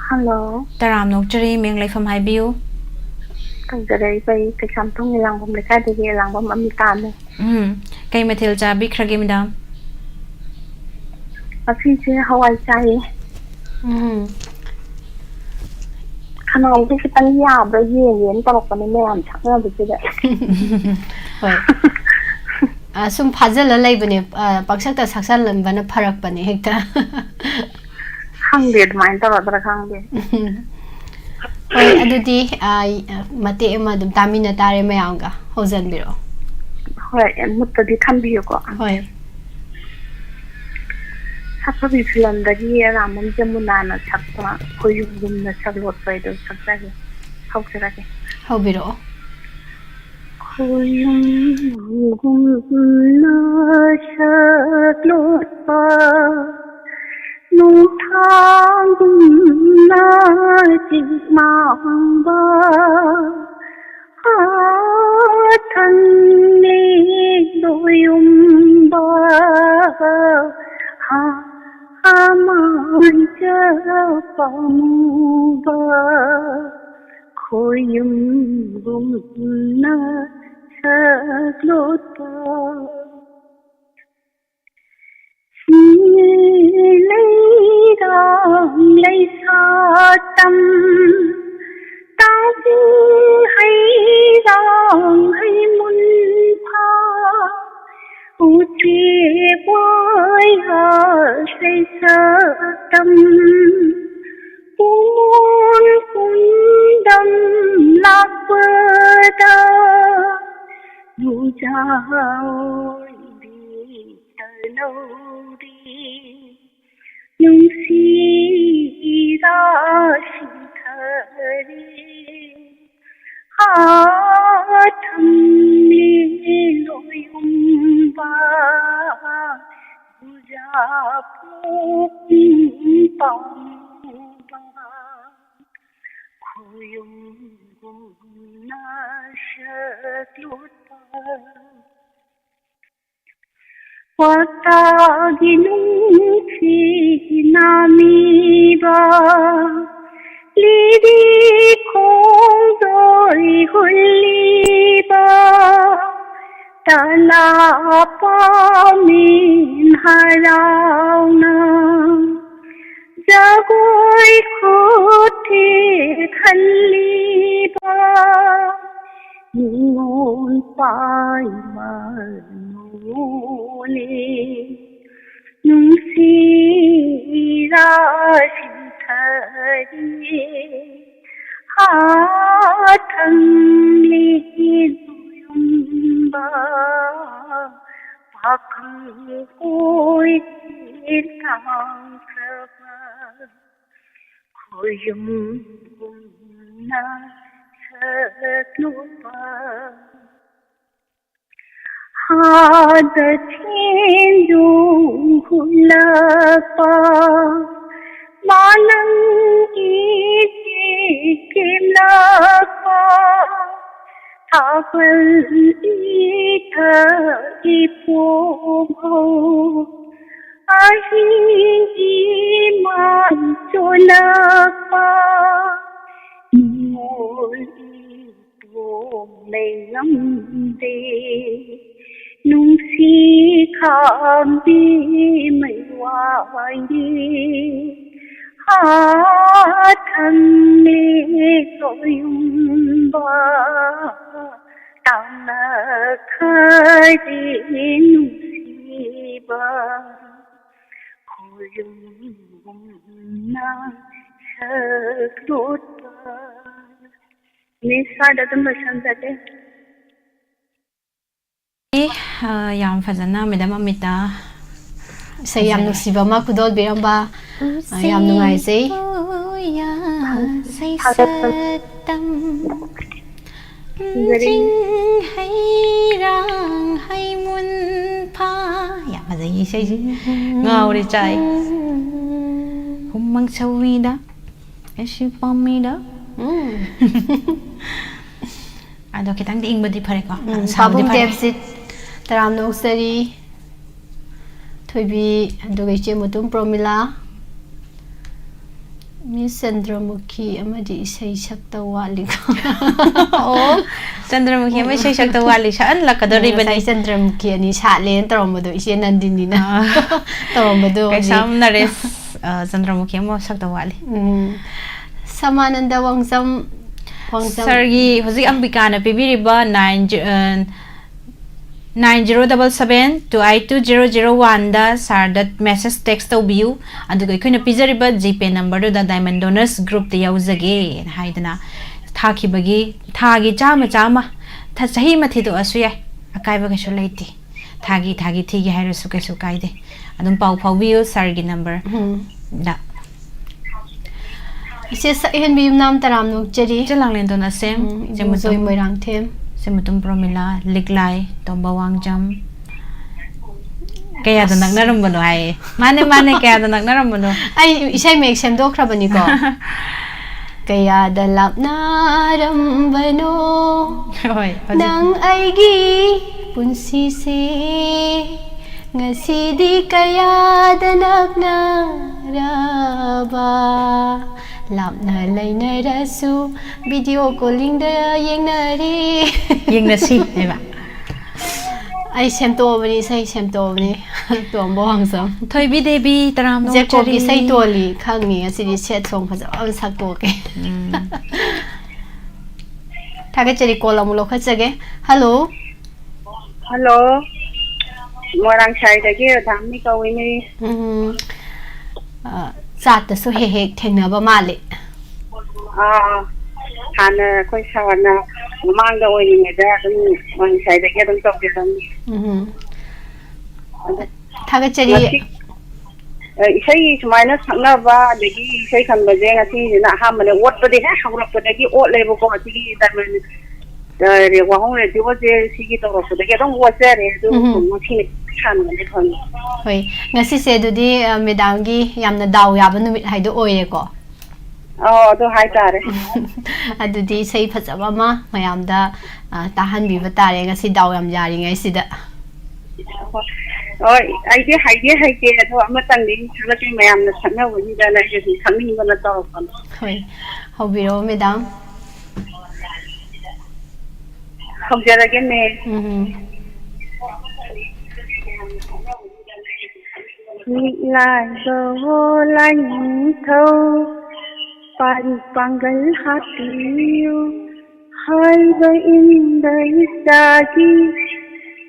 ꯍꯜꯂꯣ꯫ ꯇꯔꯥꯝꯅ ꯑꯣꯛꯆꯔꯤ, ꯃꯤꯡ ꯂꯩꯐꯝ ꯍꯥꯏꯕꯤꯌꯨ꯫ ꯈꯪꯖꯔꯛꯏꯕ ꯑꯩ ꯀꯩꯁꯥꯝꯊꯣꯡ ꯏꯔꯥꯡꯕꯝ ꯂꯩꯀꯥꯏꯗꯒꯤ ꯏꯔꯥꯡꯕꯝ ꯑꯃꯤꯇꯥꯅꯤ꯫ ꯎꯝ꯫ ꯀꯩ ꯃꯊꯦꯜ ꯆꯥꯕꯤꯈ꯭ꯔꯒꯦ ꯃꯦꯗꯥꯝ? ꯉꯁꯤꯁꯦ ꯍꯋꯥꯏ ꯆꯥꯏꯌꯦ꯫ ꯎꯝ꯫ ꯈꯅꯥꯎꯁꯦ ꯈꯤꯇꯪ ꯌꯥꯕ꯭ꯔꯥ ꯌꯦꯡꯒꯦꯅ ꯇꯧꯔꯛꯄꯅꯦ ꯃꯌꯥꯝ ꯁꯛꯅꯕꯁꯤꯗ꯫ ꯍꯣꯏ꯫ ꯑ, ꯁꯨꯝ ꯐꯥꯖꯤꯜꯂ ꯂꯩꯕꯅꯦ꯫ ꯑ, ꯄꯪꯁꯛꯇ ꯁꯛꯆꯜꯂꯝꯕꯅ ꯐꯔꯛꯄꯅꯦ ꯍꯦꯛꯇ꯫ ꯈꯪꯗꯦ, ꯑꯗꯨꯃꯥꯏꯅ ꯇꯧꯔꯗ꯭ꯔꯥ ꯈꯪꯗꯦ꯫ ꯍꯣꯏ, ꯑꯗꯨꯗꯤ, ꯑ, ꯃꯇꯦꯛ ꯑꯃ ꯑꯗꯨꯝ ꯇꯥꯃꯤꯟꯅ ꯇꯥꯔꯦ ꯃꯌꯥꯝꯒ꯫ ꯍꯧꯖꯟꯕꯤꯔꯛꯑꯣ꯫ ꯍꯣꯏ, ꯃꯨꯠꯇꯗꯤ ꯈꯟꯕꯤꯌꯨꯀꯣ꯫ ꯍꯣꯏ꯫ ꯁꯛꯐꯕꯤ ꯐꯤꯂꯝꯗꯒꯤ ꯑꯔꯥꯝꯕꯝ ꯖꯃꯨꯅꯥꯅ ꯁꯛꯄ ꯈꯣꯏꯌꯨꯝꯒꯨꯝꯅ ꯁꯛꯂꯣꯠꯄ ꯍꯥꯏꯗꯣ ꯁꯛꯆꯒꯦ꯫ ꯍꯧꯖꯔꯒꯦ꯫ ꯍꯧꯕꯤꯔꯛꯑꯣ꯫ ꯈꯣꯏꯌꯨꯝꯒꯨꯝꯅ ꯁꯛꯂꯣꯠꯄ ꯅꯣꯡꯊꯥꯡꯒꯨꯝꯅ ꯆꯤꯛꯃꯥꯡꯕ ꯍꯥꯊꯪꯂꯦꯛꯂꯣꯌꯨꯝꯕ ꯍꯥꯃꯥꯡꯆ ꯄꯥꯝꯃꯨꯕ ꯈꯣꯏꯌꯨꯝꯒꯨꯝꯅ ꯁꯛꯂꯣꯠꯄ ꯁꯤꯡꯂꯤ ꯂꯩꯔꯥꯡ ꯂꯩꯁꯥꯇꯝ ꯇꯥꯡꯖꯤꯡ ꯍꯩꯔꯥꯡ ꯍꯩꯃꯨꯟꯐꯥ ꯎꯆꯦꯛ ꯋꯥꯌꯥ ꯁꯩꯁꯥꯇꯝ ꯄꯨꯡꯑꯣꯟ ꯀꯨꯝꯗꯝ ꯂꯥꯛꯄꯗ ꯅꯨꯡꯖꯥꯎ ꯑꯣꯏꯕꯤ ꯇꯅꯧꯔꯤ ꯅꯨꯡꯁꯤ ꯏꯔꯥ ꯁꯤꯊꯔꯤ ꯍꯥꯊꯝꯂꯤ ꯂꯣꯌꯨꯝ ꯄꯣꯛꯄ ꯈꯨꯌꯨꯝꯒꯨꯝꯅ ꯁꯛꯂꯨꯕ꯫ ꯋꯥꯇꯥꯒꯤ ꯅꯨꯡꯁꯤ ꯅꯥꯃꯤꯕ, ꯂꯤꯔꯤ ꯈꯣꯡꯗꯣꯏ ꯍꯨꯜꯂꯤꯕ, ꯇꯂꯥ ꯄꯥꯝꯃꯤꯟ ꯍꯔꯥꯎꯅ ꯖꯒꯣꯏ ꯈꯨꯠꯊꯦꯛ ꯈꯜꯂꯤꯕ, ꯅꯤꯉꯣꯜ ꯄꯥꯏꯃ ꯅꯣꯡꯉꯣꯜꯅꯦ, ꯅꯨꯡꯁꯤ ꯏꯔꯥ ꯁꯤꯟꯊꯔꯤꯌꯦ, ꯍꯥꯊꯪꯂꯤ ꯅꯣꯏꯌꯨꯝꯕ, ꯄꯥꯈꯪ ꯑꯣꯏꯔꯦ ꯇꯥꯡꯈ꯭ꯔꯕ, ꯈꯣꯌꯨꯝꯒꯨꯝꯅ ꯁꯛꯂꯨꯕ꯫ ꯍꯥꯗ ꯆꯦꯟꯗꯨ ꯍꯨꯜꯂꯛꯄ, ꯃꯥꯂꯪꯒꯤ ꯆꯦꯛ ꯀꯦꯝꯂꯛꯄ, ꯊꯥꯕꯜ ꯏꯊꯛ ꯏꯄꯣꯝꯍꯧ, ꯑꯍꯤꯡ ꯏꯃꯥꯏ ꯆꯣꯜꯂꯛꯄ, ꯅꯤꯉꯣꯜ ꯏꯄꯣꯝ ꯂꯩꯉꯝꯗꯦ, ꯅꯨꯡꯁꯤ ꯈꯥꯝꯕꯤ ꯃꯩꯋꯥꯏ, ꯍꯥꯊꯪꯂꯤ ꯅꯣꯏꯌꯨꯝꯕ, ꯇꯥꯡꯅꯈ꯭ꯔꯦ ꯅꯨꯡꯁꯤꯕ, ꯈꯣꯌꯨꯝꯒꯨꯝꯅ ꯁꯛꯂꯨꯕ꯫ ꯃꯤꯁ, ꯁ꯭ꯋꯥꯏꯗ ꯑꯗꯨꯝ ꯂꯣꯏꯁꯟꯖꯒꯦ꯫ ꯑꯦ, ꯑ, ꯌꯥꯝ ꯐꯖꯅ ꯃꯦꯗꯥꯝ ꯑꯃꯤꯇꯥ ꯏꯁꯩ ꯌꯥꯝ ꯐꯖꯔꯦ꯫ ꯅꯨꯡꯁꯤꯕ ꯑꯃ ꯈꯨꯗꯣꯜꯕꯤꯔꯝꯕ, ꯑ, ꯌꯥꯝ ꯅꯨꯡꯉꯥꯏꯖꯩ꯫ ꯎꯁꯤꯕꯨ ꯌꯥꯁꯩ ꯁꯛꯇꯝ, ꯐꯖꯔꯦ꯫ ꯆꯤꯡ ꯍꯩꯔꯥꯡ ꯍꯩꯃꯨꯟ ꯐꯥ꯫ ꯌꯥꯝ ꯐꯖꯩ꯫ ꯑꯗꯒꯤ ꯏꯁꯩꯁꯤ ꯉꯥꯎꯔꯦ ꯆꯥꯛꯑꯦ꯫ ꯍꯨꯝꯃꯪ ꯁꯧꯋꯤꯗ, ꯑꯩꯁꯨ ꯄꯥꯝꯃꯤꯗ꯫ ꯎꯝ꯫ ꯑꯗꯣ ꯈꯤꯇꯪꯗꯤ ꯏꯪꯕꯗꯤ ꯐꯔꯦꯀꯣ꯫ ꯎꯝ, ꯁꯥꯕꯗꯤ ꯄꯥꯕꯨꯡ ꯐꯔꯦ꯫ ꯇꯦꯞꯁꯤ ꯇꯔꯥꯝꯅ ꯑꯣꯛꯆꯔꯤ꯫ ꯊꯣꯏꯕꯤ, ꯑꯗꯨꯒ ꯏꯆꯦ ꯃꯨꯇꯨꯝ ꯄ꯭ꯔꯣꯃꯤꯂꯥ꯫ ꯃꯤꯁ ꯆꯟꯗ꯭ꯔꯃꯨꯈꯤ ꯑꯃꯗꯤ ꯏꯁꯩ ꯁꯛꯇ ꯋꯥꯠꯂꯤꯀꯣ꯫ ꯑꯣ, ꯆꯟꯗ꯭ꯔꯃꯨꯈꯤ ꯑꯃ ꯏꯁꯩ ꯁꯛꯇ ꯋꯥꯠꯂꯤ, ꯁꯛꯍꯜꯂꯛꯀꯗꯧꯔꯤꯕꯅꯤ꯫ ꯉꯁꯥꯏ ꯆꯟꯗ꯭ꯔꯃꯨꯈꯤ ꯑꯅꯤ ꯁꯥꯠꯂꯦꯅ ꯇꯧꯔꯝꯕꯗꯣ ꯏꯆꯦ ꯅꯟꯗꯤꯅꯤꯅ ꯑꯥ꯫ ꯇꯧꯔꯝꯕꯗꯣ ꯍꯧꯖꯤꯛ꯫ ꯀꯩꯁꯥꯝ ꯅꯔꯦꯁ, ꯑ, ꯆꯟꯗ꯭ꯔꯃꯨꯈꯤ ꯑꯃ ꯁꯛꯇ ꯋꯥꯠꯂꯤ꯫ ꯎꯝ꯫ ꯁꯃꯥꯅꯟꯗ ꯋꯥꯡꯖꯝ, ꯋꯥꯡꯖꯝ꯫ ꯁꯥꯔꯒꯤ ꯍꯧꯖꯤꯛ ꯑꯝꯕꯤꯀꯥꯅ ꯄꯤꯕꯤꯔꯤꯕ nine, ꯑ, nine zero double seven two eight two zero zero one ꯗ ꯁꯥꯔꯗ message text ꯇꯧꯕꯤꯌꯨ꯫ ꯑꯗꯨꯒ ꯑꯩꯈꯣꯏꯅ ꯄꯤꯖꯔꯤꯕ GPay number ꯗꯨꯗ Diamond Donors Group ꯇ ꯌꯥꯎꯖꯒꯦꯅ ꯍꯥꯏꯗꯅ ꯊꯥꯈꯤꯕꯒꯤ ꯊꯥꯒꯤ ꯆꯥꯝꯃ ꯆꯥꯝꯃ, ꯊ-, ꯆꯍꯤ ꯑꯃ ꯊꯤꯗꯣꯛꯑꯁꯨ ꯌꯥꯏ, ꯑꯀꯥꯏꯕ ꯀꯩꯁꯨ ꯂꯩꯇꯦ꯫ ꯊꯥꯒꯤ ꯊꯥꯒꯤ ꯊꯤꯒꯦ ꯍꯥꯏꯔꯁꯨ ꯀꯩꯁꯨ ꯀꯥꯏꯗꯦ꯫ ꯑꯗꯨꯝ ꯄꯥꯎ ꯐꯥꯎꯕꯤꯌꯨ ꯁꯥꯔꯒꯤ number ꯎꯝ꯫ ꯗ꯫ ꯏꯆꯦ ꯁꯛꯍꯦꯟꯕꯤ ꯌꯨꯝꯅꯥꯝ ꯇꯔꯥꯝ ꯅꯣꯛꯆꯔꯤ꯫ ꯏꯆꯦ ꯂꯥꯡꯂꯦꯟꯗꯣꯟ ꯑꯁꯦꯝ, ꯎꯝ, ꯏꯆꯦ ꯏꯕꯨꯡꯖꯣꯏ ꯃꯨꯇꯨꯝ꯫ ꯃꯣꯏꯔꯥꯡꯊꯦꯝ꯫ ꯏꯆꯦ ꯃꯨꯇꯨꯝ ꯄ꯭ꯔꯣꯃꯤꯂꯥ, ꯂꯤꯛꯂꯥꯏ, ꯇꯣꯝꯕ ꯋꯥꯡꯖꯝ꯫ ꯀꯌꯥꯗ ꯑꯁ꯫ ꯅꯛꯅꯔꯝꯕꯅꯣ ꯍꯥꯏꯌꯦ꯫ ꯃꯥꯅꯦ, ꯃꯥꯅꯦ, ꯀꯌꯥꯗ ꯅꯛꯅꯔꯝꯕꯅꯣ? ꯑꯩ ꯏꯁꯩ ꯃꯌꯦꯛ ꯁꯦꯝꯗꯣꯛꯈ꯭ꯔꯕꯅꯤꯀꯣ꯫ ꯀꯌꯥꯗ ꯂꯥꯞꯅꯔꯝꯕꯅꯣ ꯍꯣꯏ, ꯍꯧꯖꯤꯛ꯫ ꯅꯪ ꯑꯩꯒꯤ ꯄꯨꯟꯁꯤꯁꯦ, ꯉꯁꯤꯗꯤ ꯀꯌꯥꯗ ꯅꯛꯅꯔꯕ, ꯂꯥꯞꯅ ꯂꯩꯅꯔꯁꯨ video calling ꯗ ꯌꯦꯡꯅꯔꯦ꯫ ꯌꯦꯡꯅꯁꯤ ꯍꯥꯏꯕ꯫ ꯑꯩ ꯁꯦꯝꯗꯣꯛꯑꯕꯅꯤ, ꯏꯁꯩ ꯁꯦꯝꯗꯣꯛꯑꯕꯅꯤ꯫ ꯇꯣꯝꯕ ꯋꯥꯡꯖꯝ꯫ ꯊꯣꯏꯕꯤ ꯗꯦꯕꯤ, ꯇꯔꯥꯝꯅ ꯖꯦꯀꯣꯕꯀꯤ ꯑꯣꯛꯆꯔꯤ꯫ ꯏꯁꯩ ꯇꯣꯜꯂꯤ, ꯈꯪꯉꯤ꯫ ꯉꯁꯤꯗꯤ sad song ꯐꯖꯕ ꯑꯃ ꯁꯛꯇꯣꯛꯀꯦ꯫ ꯎꯝ꯫ ꯊꯥꯒꯠꯆꯔꯤ, call ꯑꯃꯨꯛ ꯂꯧꯈꯠꯆꯒꯦ꯫ Hello꯫ Hello꯫ ꯃꯣꯏꯔꯥꯡ ꯁꯥꯏꯗꯒꯤ ꯔꯥꯙꯥꯃꯅꯤ ꯀꯧꯏꯅꯦ꯫ ꯎꯝ꯫ ꯑ, ꯆꯥꯠꯇꯁꯨ ꯍꯦꯛ ꯍꯦꯛ ꯊꯦꯡꯅꯕ ꯃꯥꯜꯂꯤ꯫ ꯑꯥ, ꯍꯥꯟꯅ ꯑꯩꯈꯣꯏ ꯁꯥꯔꯅ ꯃꯃꯥꯡꯗ ꯑꯣꯏꯔꯤꯉꯩꯗ ꯑꯗꯨꯝ ꯃꯣꯏꯔꯥꯡ ꯁꯥꯏꯗꯒꯤ ꯑꯗꯨꯝ ꯇꯧꯖꯔꯝꯃꯤ꯫ ꯎꯝ꯫ ꯑꯗꯣ ꯊꯥꯒꯠꯆꯔꯤ꯫ ꯉꯁꯤ ꯑ, ꯏꯁꯩ ꯁꯨꯃꯥꯏꯅ ꯁꯛꯅꯕ ꯑꯗꯒꯤ ꯏꯁꯩ ꯈꯟꯕꯁꯦ ꯉꯁꯤꯁꯤꯅ ꯑꯍꯥꯟꯕꯅꯦ꯫ ꯑꯣꯠꯄꯗꯤ ꯍꯦꯛ ꯍꯧꯔꯛꯄꯗꯒꯤ ꯑꯣꯠꯂꯦꯕꯀꯣ꯫ ꯑꯁꯤꯒꯤ Diamond, ꯑ, ꯋꯥꯍꯣꯡ ꯔꯦꯗꯤꯑꯣꯁꯦ ꯁꯤꯒꯤ ꯇꯧꯔꯛꯄꯗꯒꯤ ꯑꯗꯨꯝ ꯑꯣꯠꯆꯔꯦ꯫ ꯑꯗꯨ ꯎꯝ꯫ ꯉꯁꯤ ꯁꯥꯟꯅꯕꯗꯤ ꯐꯪꯉꯤ꯫ ꯍꯣꯏ, ꯉꯁꯤꯁꯦ ꯑꯗꯨꯗꯤ ꯃꯦꯗꯥꯝꯒꯤ ꯌꯥꯝꯅ ꯗꯥꯎ ꯌꯥꯕ ꯅꯨꯃꯤꯠ ꯍꯥꯏꯗꯣ ꯑꯣꯏꯔꯦꯀꯣ꯫ ꯑꯣ, ꯑꯗꯨ ꯍꯥꯏꯇꯥꯔꯦ꯫ ꯑꯗꯨꯗꯤ ꯏꯁꯩ ꯐꯖꯕ ꯑꯃ ꯃꯌꯥꯝꯗ ꯇꯥꯍꯟꯕꯤꯕ ꯇꯥꯔꯦ, ꯉꯁꯤ ꯗꯥꯎ ꯌꯥꯝ ꯌꯥꯔꯤꯉꯩꯁꯤꯗ꯫ ꯍꯣꯏ, ꯑꯩꯗꯤ ꯍꯩꯗꯤ ꯍꯩꯇꯦ, ꯑꯗꯣ ꯑꯃꯇꯪꯗꯤ ꯁꯛꯂꯛꯀꯦ, ꯃꯌꯥꯝꯅ ꯁꯛꯅꯕꯁꯤꯗꯅ ꯑꯩꯁꯨ ꯁꯨꯝ ꯁꯛꯅꯤꯡꯗꯅ ꯇꯧꯔꯛꯄꯅꯦ꯫ ꯍꯣꯏ, ꯍꯧꯕꯤꯔꯛꯑꯣ ꯃꯦꯗꯥꯝ꯫ ꯍꯧꯖꯔꯒꯦꯅꯦ꯫ ꯎꯝ꯫ ꯂꯥꯏꯕ ꯍꯣ ꯂꯥꯏꯅꯤꯡꯊꯧ, ꯄꯥꯔꯤ ꯄꯥꯡꯒꯜ ꯍꯥꯞꯄꯤꯌꯨ, ꯍꯥꯏꯕ ꯏꯟꯕ ꯏꯆꯥꯒꯤ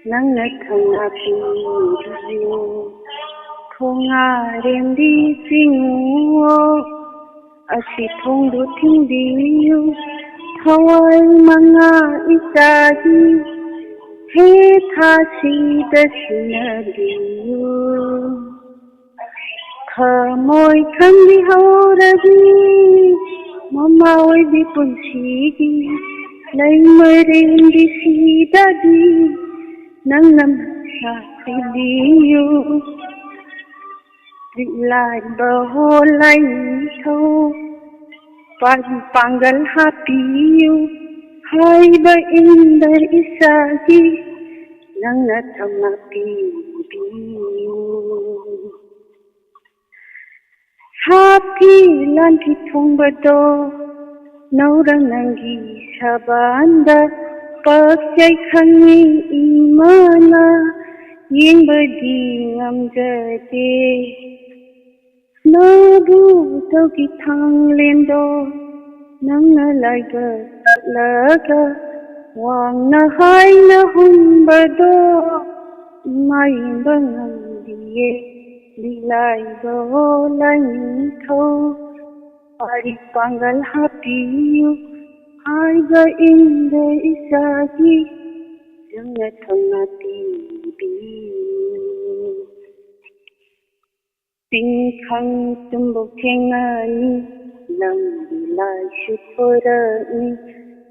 ꯅꯪꯅ ꯊꯧꯅꯥ ꯄꯤꯕꯤꯌꯨ꯫ ꯈꯣꯡꯉꯥꯔꯦꯝꯕꯤ ꯆꯤꯡꯉꯨ, ꯑꯁꯤ ꯊꯣꯡꯗꯨ ꯊꯤꯡꯕꯤꯌꯨ, ꯊꯋꯥꯏ ꯃꯉꯥ ꯏꯆꯥꯒꯤ ꯍꯦ ꯊꯥꯁꯤꯗ ꯁꯤꯟꯅꯕꯤꯌꯨ꯫ ꯊꯃꯣꯏ ꯈꯪꯕꯤꯍꯧꯔꯕꯤ ꯃꯃꯥ ꯑꯣꯏꯕꯤ ꯄꯨꯟꯁꯤꯒꯤ ꯂꯩꯃꯔꯦꯟꯕꯤ ꯁꯤꯗꯗꯤ ꯅꯪꯅ ꯃꯁꯥ ꯄꯤꯕꯤꯌꯨ꯫ ꯂꯥꯏꯕ ꯍꯣ ꯂꯥꯏꯅꯤꯡꯊꯧ, ꯄꯥꯔꯤ ꯄꯥꯡꯒꯜ ꯍꯥꯞꯄꯤꯌꯨ, ꯍꯥꯏꯕ ꯏꯟꯕ ꯏꯆꯥꯒꯤ ꯅꯪꯅ ꯊꯧꯅꯥ ꯄꯤꯕꯤꯌꯨ꯫ ꯁꯥꯊꯤ ꯂꯥꯟꯊꯤ ꯊꯣꯡꯕꯗꯣ ꯅꯧꯔ ꯅꯪꯒꯤ ꯁꯕꯥꯟꯗ ꯄꯛꯆꯩ ꯈꯪꯉꯤ ꯏꯃꯥꯅ ꯌꯦꯡꯕꯗꯤ ꯉꯝꯖꯗꯦ꯫ ꯅꯥꯕꯨ ꯇꯧꯒꯤ ꯊꯥꯡꯂꯦꯟꯗꯣ ꯅꯪꯅ ꯂꯥꯏꯕꯛ ꯀꯠꯂꯒ ꯋꯥꯡꯅ ꯍꯥꯏꯅ ꯍꯨꯝꯕꯗꯣ ꯏꯃꯥ ꯌꯦꯡꯕ ꯉꯝꯗꯤꯌꯦ꯫ ꯂꯥꯏꯕ ꯍꯣ ꯂꯥꯏꯅꯤꯡꯊꯧ, ꯄꯥꯔꯤ ꯄꯥꯡꯒꯜ ꯍꯥꯞꯄꯤꯌꯨ, ꯍꯥꯏꯕ ꯏꯟꯕ ꯏꯆꯥꯒꯤ ꯅꯪꯅ ꯊꯧꯅꯥ ꯄꯤꯕꯤꯌꯨ꯫ ꯆꯤꯡꯈꯪ ꯇꯨꯝꯕꯨ ꯊꯦꯡꯅꯅꯤ, ꯂꯝꯕꯤ ꯂꯥꯏꯁꯨ ꯊꯣꯔꯛꯅꯤ,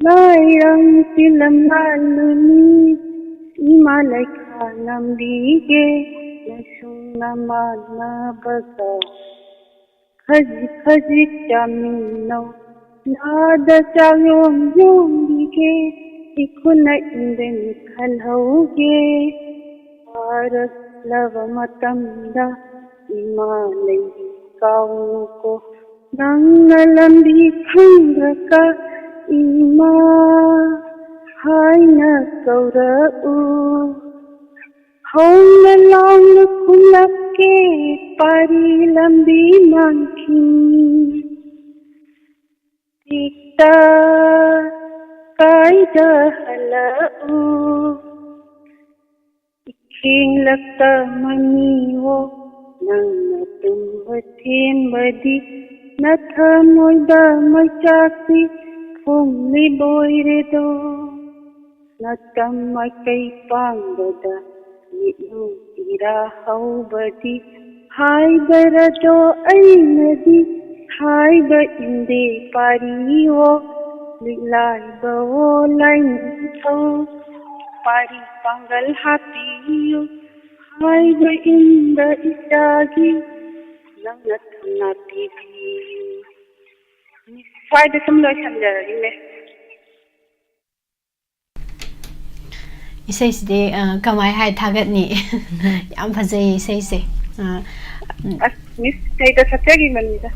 ꯂꯥꯏꯔꯪ ꯐꯤꯂꯝ ꯂꯥꯜꯂꯨꯅꯤ, ꯏꯃꯥ ꯂꯩꯈꯥ ꯅꯝꯕꯤꯒꯦ ꯅꯁꯨꯡ ꯅꯃꯥꯟꯅꯕꯒ꯫ ꯈꯖꯤꯛ ꯈꯖꯤꯛ ꯆꯥꯃꯤꯟꯅꯧ ꯅꯥꯗ ꯆꯥꯛ ꯌꯣꯝ ꯌꯣꯝꯕꯤꯒꯦ꯫ ꯏꯈꯨꯠꯅ ꯏꯟꯗꯅꯤ ꯈꯜꯍꯧꯒꯦ꯫ ꯋꯥꯔꯛꯂꯕ ꯃꯇꯝꯗ ꯏꯃꯥ ꯂꯩꯕꯤ ꯀꯥꯎꯅꯨꯀꯣ꯫ ꯅꯪꯅ ꯂꯝꯕꯤ ꯈꯪꯗ꯭ꯔꯒ ꯏꯃꯥ ꯍꯥꯏꯅ ꯀꯧꯔꯛꯎ꯫ ꯍꯧꯅ ꯂꯥꯎꯅ ꯈꯨꯝꯂꯛꯀꯦ ꯄꯥꯔꯤ ꯂꯝꯕꯤ ꯃꯥꯡꯈꯤꯅꯤ꯫ ꯇꯤꯛꯇ ꯀꯥꯏꯗ ꯍꯜꯂꯛꯎ꯫ ꯏꯈꯦꯡꯂꯛꯇ ꯃꯅꯤꯋꯣ ꯅꯪꯅ ꯇꯨꯝꯕ ꯊꯦꯝꯕꯗꯤ꯫ ꯅꯊꯃꯣꯏꯗ ꯃꯩꯆꯥꯛꯇꯤ ꯐꯨꯝꯂꯤꯕꯣꯏꯔꯦꯗꯣ꯫ ꯅꯇꯝ ꯃꯥꯏꯀꯩ ꯄꯥꯡꯕꯗ ꯃꯤꯠꯂꯨ ꯄꯤꯔꯥ ꯍꯧꯕꯗꯤ꯫ ꯍꯥꯏꯕꯔꯗꯣ ꯑꯩꯅꯗꯤ ꯍꯥꯏꯕ ꯏꯟꯗꯦ ꯄꯥꯔꯤꯋꯣ꯫ ꯂꯤꯛꯂꯥꯏꯕꯋꯣ ꯂꯥꯏꯅꯤꯡꯊꯧ ꯄꯥꯔꯤ ꯄꯥꯡꯒꯜ ꯍꯥꯞꯄꯤꯌꯨ꯫ ꯍꯥꯏꯕ ꯏꯟꯕ ꯏꯆꯥꯒꯤ ꯅꯪꯅ ꯊꯧꯅꯥ ꯄꯤꯕꯤꯌꯨ꯫ ꯁ꯭ꯋꯥꯏꯗ ꯁꯨꯝ ꯂꯣꯏꯁꯤꯟꯖꯔꯒꯦꯅꯦ꯫ ꯏꯁꯩꯁꯤꯗꯤ ꯑ, ꯀꯃꯥꯏ ꯍꯥꯏ ꯊꯥꯒꯠꯅꯤ? ꯌꯥꯝ ꯐꯖꯩ ꯏꯁꯩꯁꯦ꯫ ꯑ, ꯑꯁ ꯃꯤꯁ ꯏꯁꯩꯗ ꯁꯛꯆꯈꯤꯕꯅꯤꯗ꯫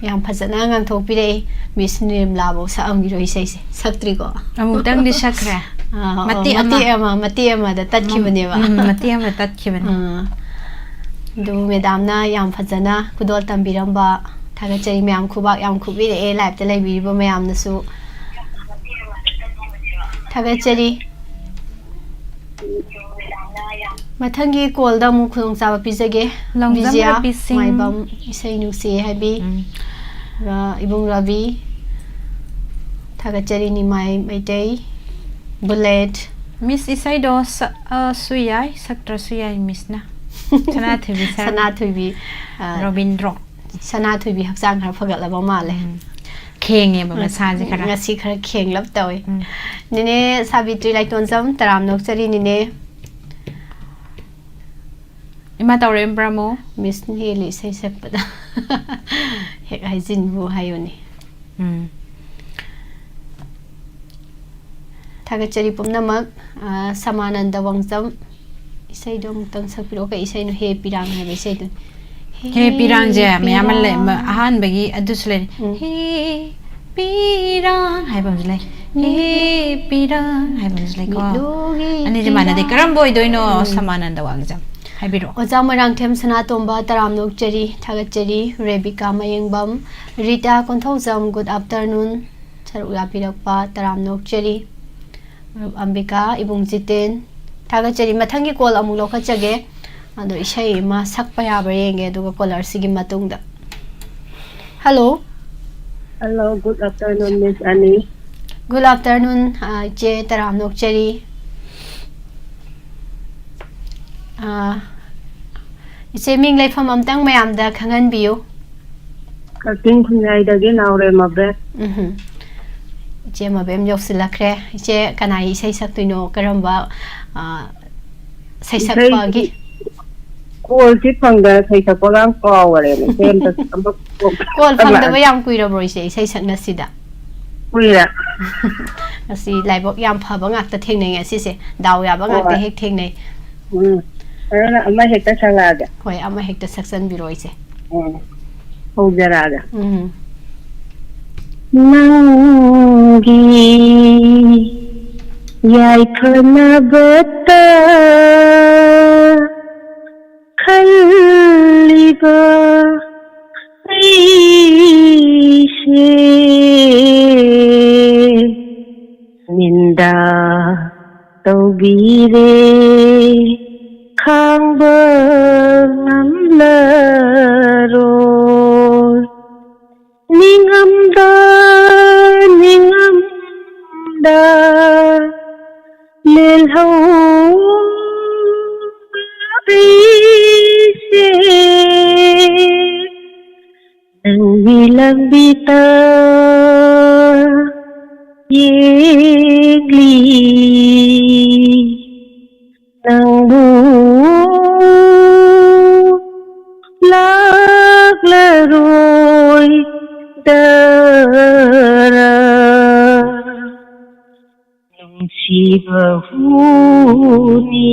ꯌꯥꯝ ꯐꯖꯅ ꯉꯥꯡꯊꯣꯛꯄꯤꯔꯛꯏ꯫ ꯃꯤꯁ ꯅꯤꯔꯃꯂꯥꯕꯨ ꯁꯛꯑꯝꯈꯤꯔꯣꯏ ꯏꯁꯩꯁꯦ꯫ ꯁꯛꯇ꯭ꯔꯤꯀꯣ? ꯑꯃꯨꯛꯇꯪꯗꯤ ꯁꯛꯈ꯭ꯔꯦ꯫ ꯑ, ꯑ, ꯃꯇꯦꯛ ꯑꯃ꯫ ꯃꯇꯦꯛ ꯑꯃ, ꯃꯇꯦꯛ ꯑꯃꯗ ꯇꯠꯈꯤꯕꯅꯦꯕ꯫ ꯎꯝ, ꯃꯇꯦꯛ ꯑꯃ ꯇꯠꯈꯤꯕꯅꯦ꯫ ꯑ, ꯑꯗꯨ ꯃꯦꯗꯥꯝꯅ ꯌꯥꯝ ꯐꯖꯅ ꯈꯨꯗꯣꯜ ꯇꯝꯕꯤꯔꯝꯕ ꯊꯥꯒꯠꯆꯔꯤ꯫ ꯃꯌꯥꯝ ꯈꯨꯕꯥꯛ ꯌꯥꯝ ꯈꯨꯕꯤꯔꯛꯑꯦ ꯂꯥꯏꯞꯇ ꯂꯩꯕꯤꯔꯤꯕ ꯃꯌꯥꯝꯅꯁꯨ꯫ ꯊꯥꯒꯠꯆꯔꯤ꯫ ꯃꯊꯪꯒꯤ ꯀꯣꯜꯗ ꯑꯃꯨꯛ ꯈꯨꯗꯣꯡꯆꯥꯕ ꯄꯤꯖꯒꯦ꯫ ꯂꯣꯡꯖꯝ ꯕꯤꯖꯤꯌꯥ ꯔꯕꯤ ꯁꯤꯡ꯫ ꯃꯥꯏꯕꯝ, ꯏꯁꯩ ꯅꯨꯡꯁꯤ ꯍꯥꯏꯕꯤ, ꯎꯝ꯫ ꯔ-, ꯏꯕꯨꯡ ꯔꯕꯤ, ꯊꯥꯒꯠꯆꯔꯤ꯫ ꯅꯤꯃꯥꯏ ꯃꯩꯇꯩ, ꯕꯨꯂꯦꯠ꯫ ꯃꯤꯁ ꯏꯁꯩꯗꯣ ꯁꯛꯑꯁꯨ ꯌꯥꯏ, ꯁꯛꯇ꯭ꯔꯁꯨ ꯌꯥꯏ ꯃꯤꯁꯅ꯫ ꯁꯅꯥꯊꯣꯏꯕꯤ ꯁꯔ꯫ ꯁꯅꯥꯊꯣꯏꯕꯤ, ꯑ, ꯔꯣꯕꯤꯟꯗ꯭ꯔꯣ꯫ ꯁꯅꯥꯊꯣꯏꯕꯤ ꯍꯛꯆꯥꯡ ꯈꯔ ꯐꯒꯠꯂꯕ ꯃꯥꯜꯂꯦ꯫ ꯎꯝ꯫ ꯈꯦꯡꯉꯦꯕ ꯃꯁꯥꯁꯦ ꯈꯔ꯫ ꯉꯁꯤ ꯈꯔ ꯈꯦꯡꯂꯞ ꯇꯧꯏ꯫ ꯎꯝ꯫ ꯅꯦꯅꯦ ꯁꯥꯕꯤꯇ꯭ꯔꯤ ꯂꯥꯏꯇꯣꯟꯖꯝ, ꯇꯔꯥꯝ ꯅꯣꯛꯆꯔꯤ ꯅꯦꯅꯦ꯫ ꯏꯃꯥ ꯇꯧꯔꯛꯏꯕ꯭ꯔꯥ ꯑꯃꯨꯛ? ꯃꯤꯁꯅ ꯍꯦꯜꯂꯤ ꯏꯁꯩ ꯁꯛꯄꯗ꯫ ꯍꯦꯛ ꯍꯥꯏꯖꯤꯟꯕꯨ ꯍꯥꯏꯌꯨꯅꯦ꯫ ꯎꯝ꯫ ꯊꯥꯒꯠꯆꯔꯤ ꯄꯨꯝꯅꯃꯛ꯫ ꯑ, ꯁꯃꯥꯅꯟꯗ ꯋꯥꯡꯖꯝ ꯏꯁꯩꯗꯣ ꯑꯃꯨꯛꯇꯪ ꯁꯛꯄꯤꯔꯛꯑꯣ꯫ ꯀꯩ ꯏꯁꯩꯅꯣ? ꯍꯦ ꯄꯤꯔꯥꯡ ꯍꯥꯏꯕ ꯏꯁꯩꯗꯣ꯫ ꯍꯦ ꯄꯤꯔꯥꯡꯁꯦ ꯃꯌꯥꯝ ꯑꯃ ꯂꯩ꯫ ꯄꯤꯔꯥꯡ꯫ ꯑꯍꯥꯟꯕꯒꯤ ꯑꯗꯨꯁꯨ ꯂꯩꯔꯦ꯫ ꯎꯝ꯫ ꯍꯦ ꯄꯤꯔꯥꯡ ꯍꯥꯏꯕ ꯑꯃꯁꯨ ꯂꯩ꯫ ꯍꯦ ꯄꯤꯔꯥꯡ ꯍꯥꯏꯕ ꯑꯃꯁꯨ ꯂꯩꯀꯣ꯫ ꯃꯤꯠꯂꯨꯒꯤ ꯑꯅꯤꯁꯦ ꯃꯥꯟꯅꯗꯦ꯫ ꯄꯤꯔꯥꯡ꯫ ꯀꯔꯝꯕ ꯑꯣꯏꯗꯣꯏꯅꯣ? ꯎꯝ꯫ ꯁꯃꯥꯅꯟꯗ ꯋꯥꯡꯖꯝ꯫ ꯍꯥꯏꯕꯤꯔꯛꯑꯣ꯫ ꯑꯣꯖꯥ ꯃꯣꯏꯔꯥꯡꯊꯦꯝ ꯁꯅꯥꯇꯣꯝꯕ, ꯇꯔꯥꯝꯅ ꯑꯣꯛꯆꯔꯤ꯫ ꯊꯥꯒꯠꯆꯔꯤ꯫ ꯔꯦꯕꯤꯀꯥ ꯃꯌꯦꯡꯕꯝ, ꯔꯤꯇꯥ ꯀꯣꯟꯊꯧꯖꯝ, good afternoon꯫ ꯁꯔꯨꯛ ꯌꯥꯕꯤꯔꯛꯄ ꯇꯔꯥꯝꯅ ꯑꯣꯛꯆꯔꯤ꯫ ꯃꯔꯨꯞ ꯑꯝꯕꯤꯀꯥ, ꯏꯕꯨꯡ ꯖꯤꯇꯦꯟ, ꯊꯥꯒꯠꯆꯔꯤ꯫ ꯃꯊꯪꯒꯤ call ꯑꯃꯨꯛ ꯂꯧꯈꯠꯆꯒꯦ꯫ ꯑꯗꯣ ꯏꯁꯩ ꯑꯃ ꯁꯛꯄ ꯌꯥꯕ꯭ꯔꯥ ꯌꯦꯡꯒꯦ, ꯑꯗꯨꯒ callerꯁꯤꯒꯤ ꯃꯇꯨꯡꯗ꯫ Hello꯫ Hello, good afternoon, Miss Annie. Good afternoon, ꯑ, ꯏꯆꯦ ꯇꯔꯥꯝꯅ ꯑꯣꯛꯆꯔꯤ꯫ ꯑ, ꯏꯆꯦ ꯃꯤꯡ ꯂꯩꯐꯝ ꯑꯝꯇꯪ ꯃꯌꯥꯝꯗ ꯈꯪꯍꯟꯕꯤꯌꯨ꯫ ꯀꯛꯆꯤꯡ ꯈꯨꯟꯌꯥꯏꯗꯒꯤ ꯅꯥꯎꯔꯦꯝ ꯃꯕꯦꯝ꯫ ꯎꯝꯍꯨꯝ꯫ ꯏꯆꯦ ꯃꯕꯦꯝ ꯌꯧꯁꯤꯜꯂꯛꯈ꯭ꯔꯦ꯫ ꯏꯆꯦ ꯀꯅꯥꯒꯤ ꯏꯁꯩ ꯁꯛꯇꯣꯏꯅꯣ? ꯀꯔꯝꯕ, ꯑ, ꯁꯩꯁꯛꯄꯒꯤ? ꯏꯁꯩ callꯁꯤ ꯐꯪꯗꯅ ꯁꯩꯁꯛꯄꯒ ꯀꯥꯎꯈꯔꯦꯅꯦ꯫ ꯏꯁꯩ ꯑꯝꯇ ꯑꯃ Call ꯐꯪꯗꯕ ꯌꯥꯝ ꯀꯨꯏꯔꯕ꯭ꯔꯣ ꯏꯆꯦ, ꯏꯁꯩ ꯁꯛꯅꯁꯤꯗ? ꯀꯨꯏꯔꯦ꯫ ꯉꯁꯤ ꯂꯥꯏꯕꯛ ꯌꯥꯝ ꯐꯕ ꯉꯥꯛꯇ ꯊꯦꯡꯅꯩ ꯉꯁꯤꯁꯦ꯫ ꯗꯥꯎ ꯌꯥꯕ ꯉꯥꯛꯇ ꯍꯣꯏ꯫ ꯍꯦꯛ ꯊꯦꯡꯅꯩ꯫ ꯎꯝ꯫ ꯑꯗꯨꯅ ꯑꯃ ꯍꯦꯛꯇ ꯁꯛꯂꯛꯑꯒꯦ꯫ ꯍꯣꯏ, ꯑꯃ ꯍꯦꯛꯇ ꯁꯛꯆꯟꯕꯤꯔꯣ ꯏꯆꯦ꯫ ꯎꯝ꯫ ꯍꯧꯖꯔꯛꯑꯒꯦ꯫ ꯎꯝ꯫ ꯅꯪꯒꯤ ꯌꯥꯏꯐꯅꯕꯇ ꯈꯜꯂꯤꯕ ꯑꯩꯁꯦ ꯅꯤꯟꯗ ꯇꯧꯕꯤꯔꯦ, ꯈꯥꯡꯕ ꯉꯝꯂꯔꯣꯏ꯫ ꯅꯤꯡꯉꯝꯗ, ꯅꯤꯡꯉꯝꯗ ꯂꯦꯜꯍꯧꯔꯤꯁꯦ ꯅꯪꯒꯤ ꯂꯝꯕꯤꯇ ꯌꯦꯡꯂꯤ꯫ ꯅꯪꯕꯨ ꯇꯔꯥ꯫ ꯅꯨꯡꯁꯤꯕ ꯍꯨꯅꯤ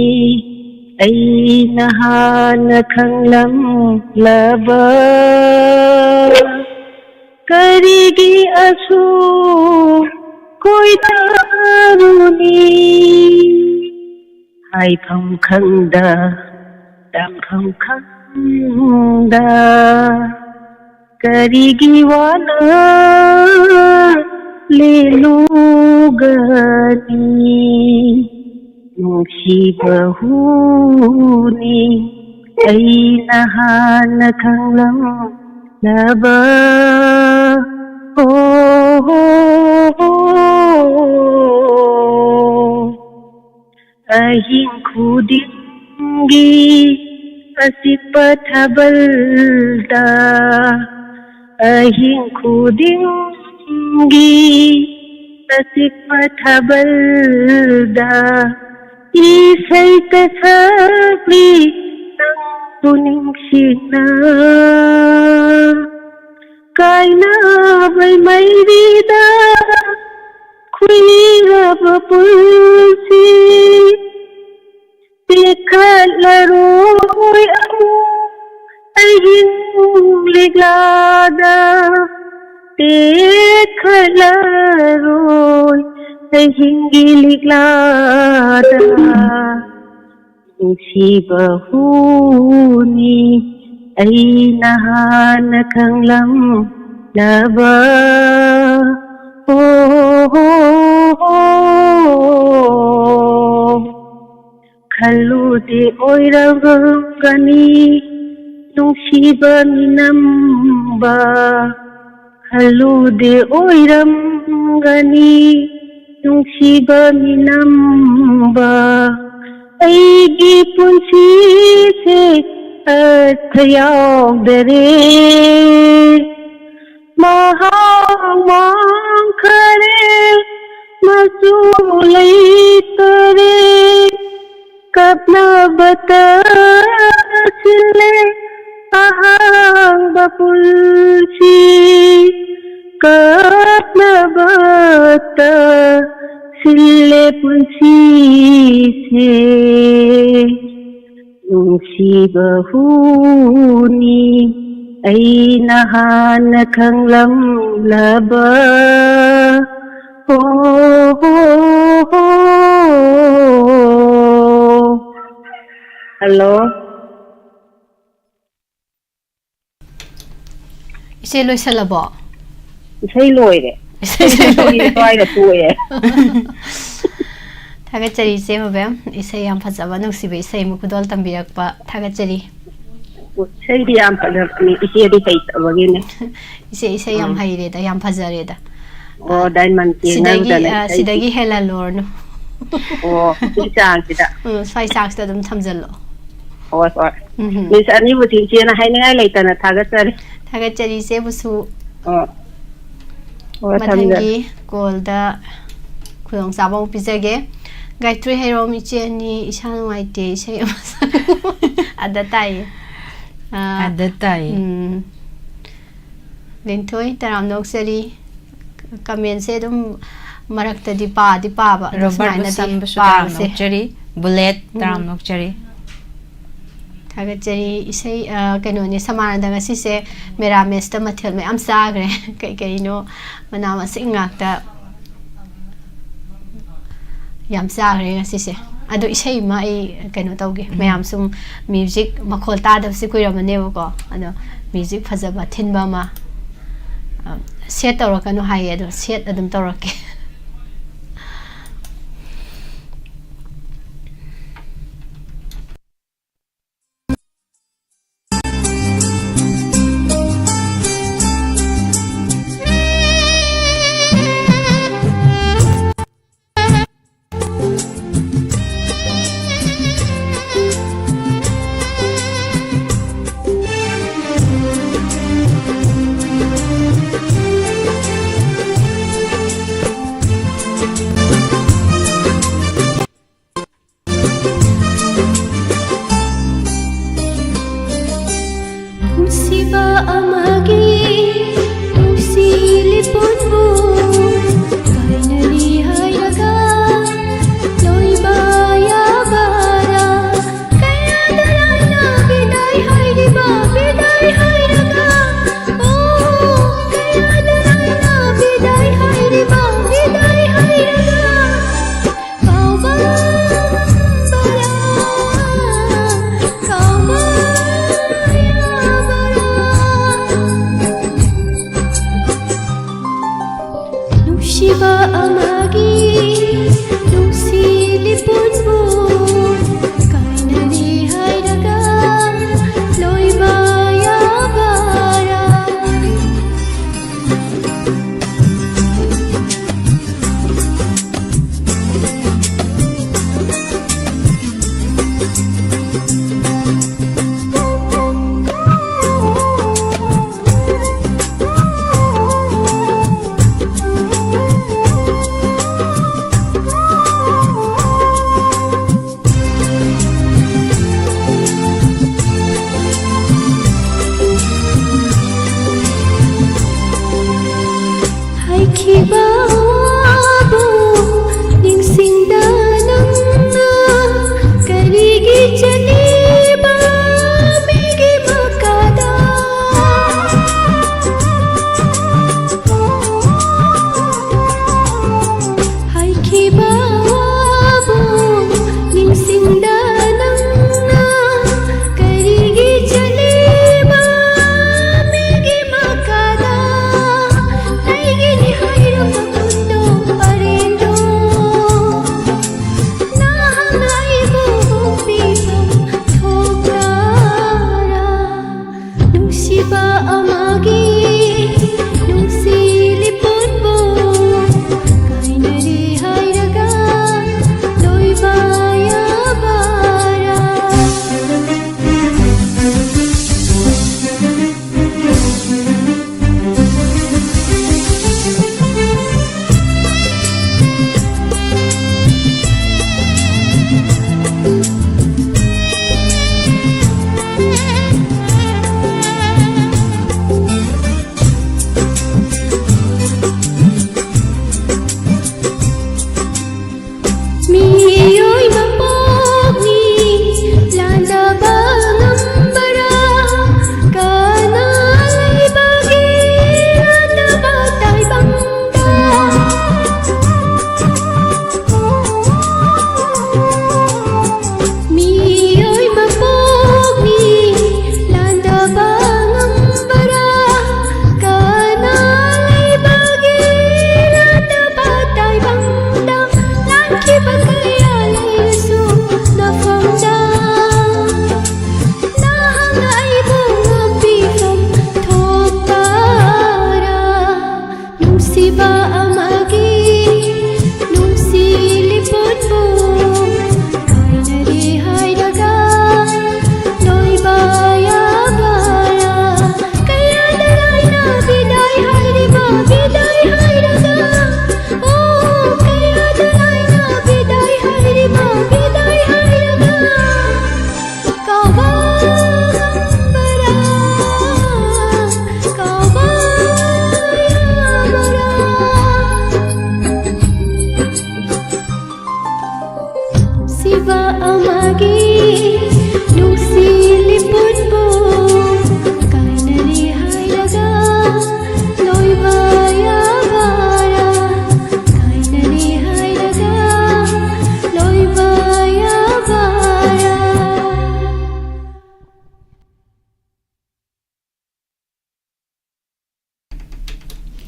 ꯑꯩꯅ ꯍꯥꯟꯅ ꯈꯪꯂꯝꯂꯕ꯫ ꯀꯔꯤꯒꯤ ꯑꯁꯨꯛ ꯀꯣꯏꯗꯔꯨꯅꯤ? ꯍꯥꯏꯐꯝ ꯈꯪꯗ, ꯇꯝꯐꯝ ꯈꯪꯗ, ꯀꯔꯤꯒꯤ ꯋꯥꯅ ꯂꯦꯜꯂꯨꯒꯅꯤ? ꯅꯨꯡꯁꯤꯕ ꯍꯨꯅꯤ ꯑꯩꯅ ꯍꯥꯟꯅ ꯈꯪꯂꯝꯂꯕ꯫ ꯍꯣ, ꯍꯣ, ꯍꯣ, ꯍꯣ꯫ ꯑꯍꯤꯡ ꯈꯨꯗꯤꯡꯒꯤ ꯑꯆꯤꯛꯄ ꯊꯥꯕꯜꯗ, ꯑꯍꯤꯡ ꯈꯨꯗꯤꯡꯒꯤ ꯑꯆꯤꯛꯄ ꯊꯥꯕꯜꯗ ꯏꯁꯩꯇ ꯁꯛꯂꯤ ꯅꯪꯕꯨ ꯅꯤꯡꯁꯤꯡꯅ꯫ ꯀꯥꯏꯅꯕꯩ ꯃꯩꯔꯤꯗ ꯈꯨꯏꯔꯕ ꯄꯨꯟꯁꯤ ꯇꯦꯛꯈꯠꯂꯔꯣꯏ ꯑꯃꯨꯛ ꯑꯍꯤꯡ ꯂꯤꯛꯂꯥꯗ, ꯇꯦꯛꯈꯠꯂꯔꯣꯏ ꯑꯍꯤꯡꯒꯤ ꯂꯤꯛꯂꯥꯗ꯫ ꯅꯨꯡꯁꯤꯕ ꯍꯨꯅꯤ ꯑꯩꯅ ꯍꯥꯟꯅ ꯈꯪꯂꯝꯂꯕ꯫ ꯍꯣ, ꯍꯣ, ꯍꯣ, ꯍꯣ꯫ ꯈꯜꯂꯨꯗꯦ ꯑꯣꯏꯔꯝꯒꯅꯤ ꯅꯨꯡꯁꯤꯕ ꯃꯤꯅꯝꯕ꯫ ꯈꯜꯂꯨꯗꯦ ꯑꯣꯏꯔꯝꯒꯅꯤ ꯅꯨꯡꯁꯤꯕ ꯃꯤꯅꯝꯕ꯫ ꯑꯩꯒꯤ ꯄꯨꯟꯁꯤꯁꯦ ꯑꯔꯊ ꯌꯥꯎꯗꯔꯦ꯫ ꯃꯍꯥꯎ ꯃꯥꯡꯈꯔꯦ, ꯃꯆꯨ ꯂꯩꯇꯔꯦ꯫ ꯀꯞꯅꯕꯇ ꯁꯤꯜꯂꯦ ꯑꯍꯥꯡꯕ ꯄꯨꯟꯁꯤ ꯀꯠꯅꯕꯇ ꯁꯤꯜꯂꯦ ꯄꯨꯟꯁꯤꯁꯦ꯫ ꯅꯨꯡꯁꯤꯕ ꯍꯨꯅꯤ ꯑꯩꯅ ꯍꯥꯟꯅ ꯈꯪꯂꯝꯂꯕ꯫ ꯍꯣ, ꯍꯣ, ꯍꯣ, ꯍꯣ꯫ ꯍꯜꯂꯣ꯫ ꯏꯆꯦ ꯂꯣꯏꯁꯜꯂꯕꯣ? ꯏꯁꯩ ꯂꯣꯏꯔꯦ꯫ ꯏꯁꯩ ꯂꯣꯏꯔꯦ꯫ ꯁ꯭ꯋꯥꯏꯗ ꯇꯣꯛꯑꯦ꯫ ꯊꯥꯒꯠꯆꯔꯤ ꯏꯆꯦ ꯃꯕꯦꯝ, ꯏꯁꯩ ꯌꯥꯝ ꯐꯖꯕ ꯅꯨꯡꯁꯤꯕ ꯏꯁꯩ ꯑꯃ ꯈꯨꯗꯣꯜ ꯇꯝꯕꯤꯔꯛꯄ ꯊꯥꯒꯠꯆꯔꯤ꯫ ꯏꯁꯩꯗꯤ ꯌꯥꯝ ꯐꯖꯕꯅꯤ, ꯏꯆꯦꯗꯤ ꯍꯩꯇꯕꯒꯤꯅꯦ꯫ ꯏꯆꯦ ꯏꯁꯩ ꯌꯥꯝ ꯎꯝ꯫ ꯍꯩꯔꯦꯗ, ꯌꯥꯝ ꯐꯖꯔꯦꯗ꯫ ꯑꯣ, ꯑ, ꯗꯥꯏꯃꯟ ꯁꯤꯗꯒꯤ, ꯇꯦꯡꯅꯕꯗꯅꯦ ꯑ, ꯏꯁꯩꯁꯦ꯫ ꯁꯤꯗꯒꯤ ꯍꯦꯜꯍꯜꯂꯨꯔꯅꯨ꯫ ꯑꯣ, ꯁꯤ ꯆꯥꯡꯁꯤꯗ꯫ ꯎꯝ, ꯁ꯭ꯋꯥꯏ ꯆꯥꯛꯁꯤꯗ ꯑꯗꯨꯝ ꯊꯝꯖꯜꯂꯣ꯫ ꯍꯣꯏ, ꯍꯣꯏ꯫ ꯎꯝ꯫ ꯃꯤꯁ ꯑꯅꯤꯕꯨꯗꯤ ꯏꯆꯦꯅ ꯍꯥꯏꯅꯤꯡꯉꯥꯏ ꯂꯩꯇꯅ ꯊꯥꯒꯠꯆꯔꯤ꯫ ꯊꯥꯒꯠꯆꯔꯤ ꯏꯆꯦꯕꯨꯁꯨ꯫ ꯑꯣ꯫ ꯍꯣꯏ, ꯃꯊꯪꯒꯤ ꯊꯝꯖꯔꯦ꯫ ꯀꯣꯜꯗ ꯈꯨꯗꯣꯡꯆꯥꯕ ꯑꯃꯨꯛ ꯄꯤꯖꯒꯦ꯫ ꯒꯥꯌꯇ꯭ꯔꯤ ꯍꯩꯔꯣꯝ, ꯏꯆꯦ ꯑꯅꯤ ꯏꯁꯥ ꯅꯨꯡꯉꯥꯏꯇꯦ, ꯏꯁꯩ ꯑꯃ ꯁꯛꯎ꯫ ꯑꯗ ꯇꯥꯏꯌꯦ꯫ ꯑꯥ, ꯑꯗ ꯇꯥꯏꯌꯦ꯫ ꯎꯝ꯫ ꯂꯤꯟꯊꯣꯏ, ꯇꯔꯥꯝꯅ ꯑꯣꯛꯆꯔꯤ꯫ ꯀꯃꯦꯟꯁꯦ ꯑꯗꯨꯝ ꯃꯔꯛꯇꯗꯤ ꯄꯥꯗꯤ ꯄꯥꯕ, ꯑꯗꯣ ꯔꯣꯕꯔꯠ ꯁꯨꯃꯥꯏꯅꯗꯤ ꯃꯁꯝꯕꯁꯨ ꯄꯥꯕꯁꯦ꯫ ꯇꯔꯥꯝꯅ ꯑꯣꯛꯆꯔꯤ꯫ ꯕꯨꯂꯦꯠ, ꯎꯝ꯫ ꯇꯔꯥꯝꯅ ꯑꯣꯛꯆꯔꯤ꯫ ꯊꯥꯒꯠꯆꯔꯤ꯫ ꯏꯁꯩ, ꯑ, ꯀꯩꯅꯣꯅꯦ, ꯁꯃꯥꯅꯟꯗ ꯉꯁꯤꯁꯦ ꯃꯦꯔꯥꯃꯦꯁꯇ ꯃꯊꯦꯜ ꯃꯌꯥꯝ ꯆꯥꯈ꯭ꯔꯦ꯫ ꯀꯩ ꯀꯩꯅꯣ ꯃꯅꯥ ꯃꯁꯤꯡ ꯉꯥꯛꯇ ꯌꯥꯝ ꯆꯥꯈ꯭ꯔꯦ ꯉꯁꯤꯁꯦ꯫ ꯑꯗꯣ ꯏꯁꯩ ꯑꯃ ꯑꯩ ꯀꯩꯅꯣ ꯇꯧꯒꯦ꯫ ꯎꯝ꯫ ꯃꯌꯥꯝ ꯁꯨꯝ ꯃ꯭ꯌꯨꯖꯤꯛ ꯃꯈꯣꯜ ꯇꯥꯗꯕꯁꯦ ꯀꯨꯏꯔꯕꯅꯦꯕꯀꯣ꯫ ꯑꯗꯣ ꯃ꯭ꯌꯨꯖꯤꯛ ꯐꯖꯕ ꯊꯤꯟꯕ ꯑꯃ, ꯑ, ꯁꯦꯠ ꯇꯧꯔꯛꯀꯅꯨ ꯍꯥꯏꯌꯦ, ꯑꯗꯣ ꯁꯦꯠ ꯑꯗꯨꯝ ꯇꯧꯔꯛꯀꯦ꯫ ꯅꯨꯡꯁꯤꯕ ꯑꯃꯒꯤ ꯅꯨꯡꯁꯤ ꯂꯤꯄꯣꯟꯕꯨ ꯀꯥꯏꯅꯔꯤ ꯍꯥꯏꯔꯒ ꯂꯣꯏꯕ ꯌꯥꯕꯔꯥ? ꯀꯌꯥꯗ ꯂꯥꯏꯅ ꯕꯤꯗꯥꯏ ꯍꯥꯏꯔꯤꯕ, ꯕꯤꯗꯥꯏ ꯍꯥꯏꯔꯒ, ꯑꯣ, ꯀꯌꯥꯗ ꯂꯥꯏꯅ ꯕꯤꯗꯥꯏ ꯍꯥꯏꯔꯤꯕ, ꯕꯤꯗꯥꯏ ꯍꯥꯏꯔꯒ ꯀꯥꯎꯕ ꯉꯝꯕꯔꯥ? ꯀꯥꯎꯕ ꯌꯥꯕꯔꯥ?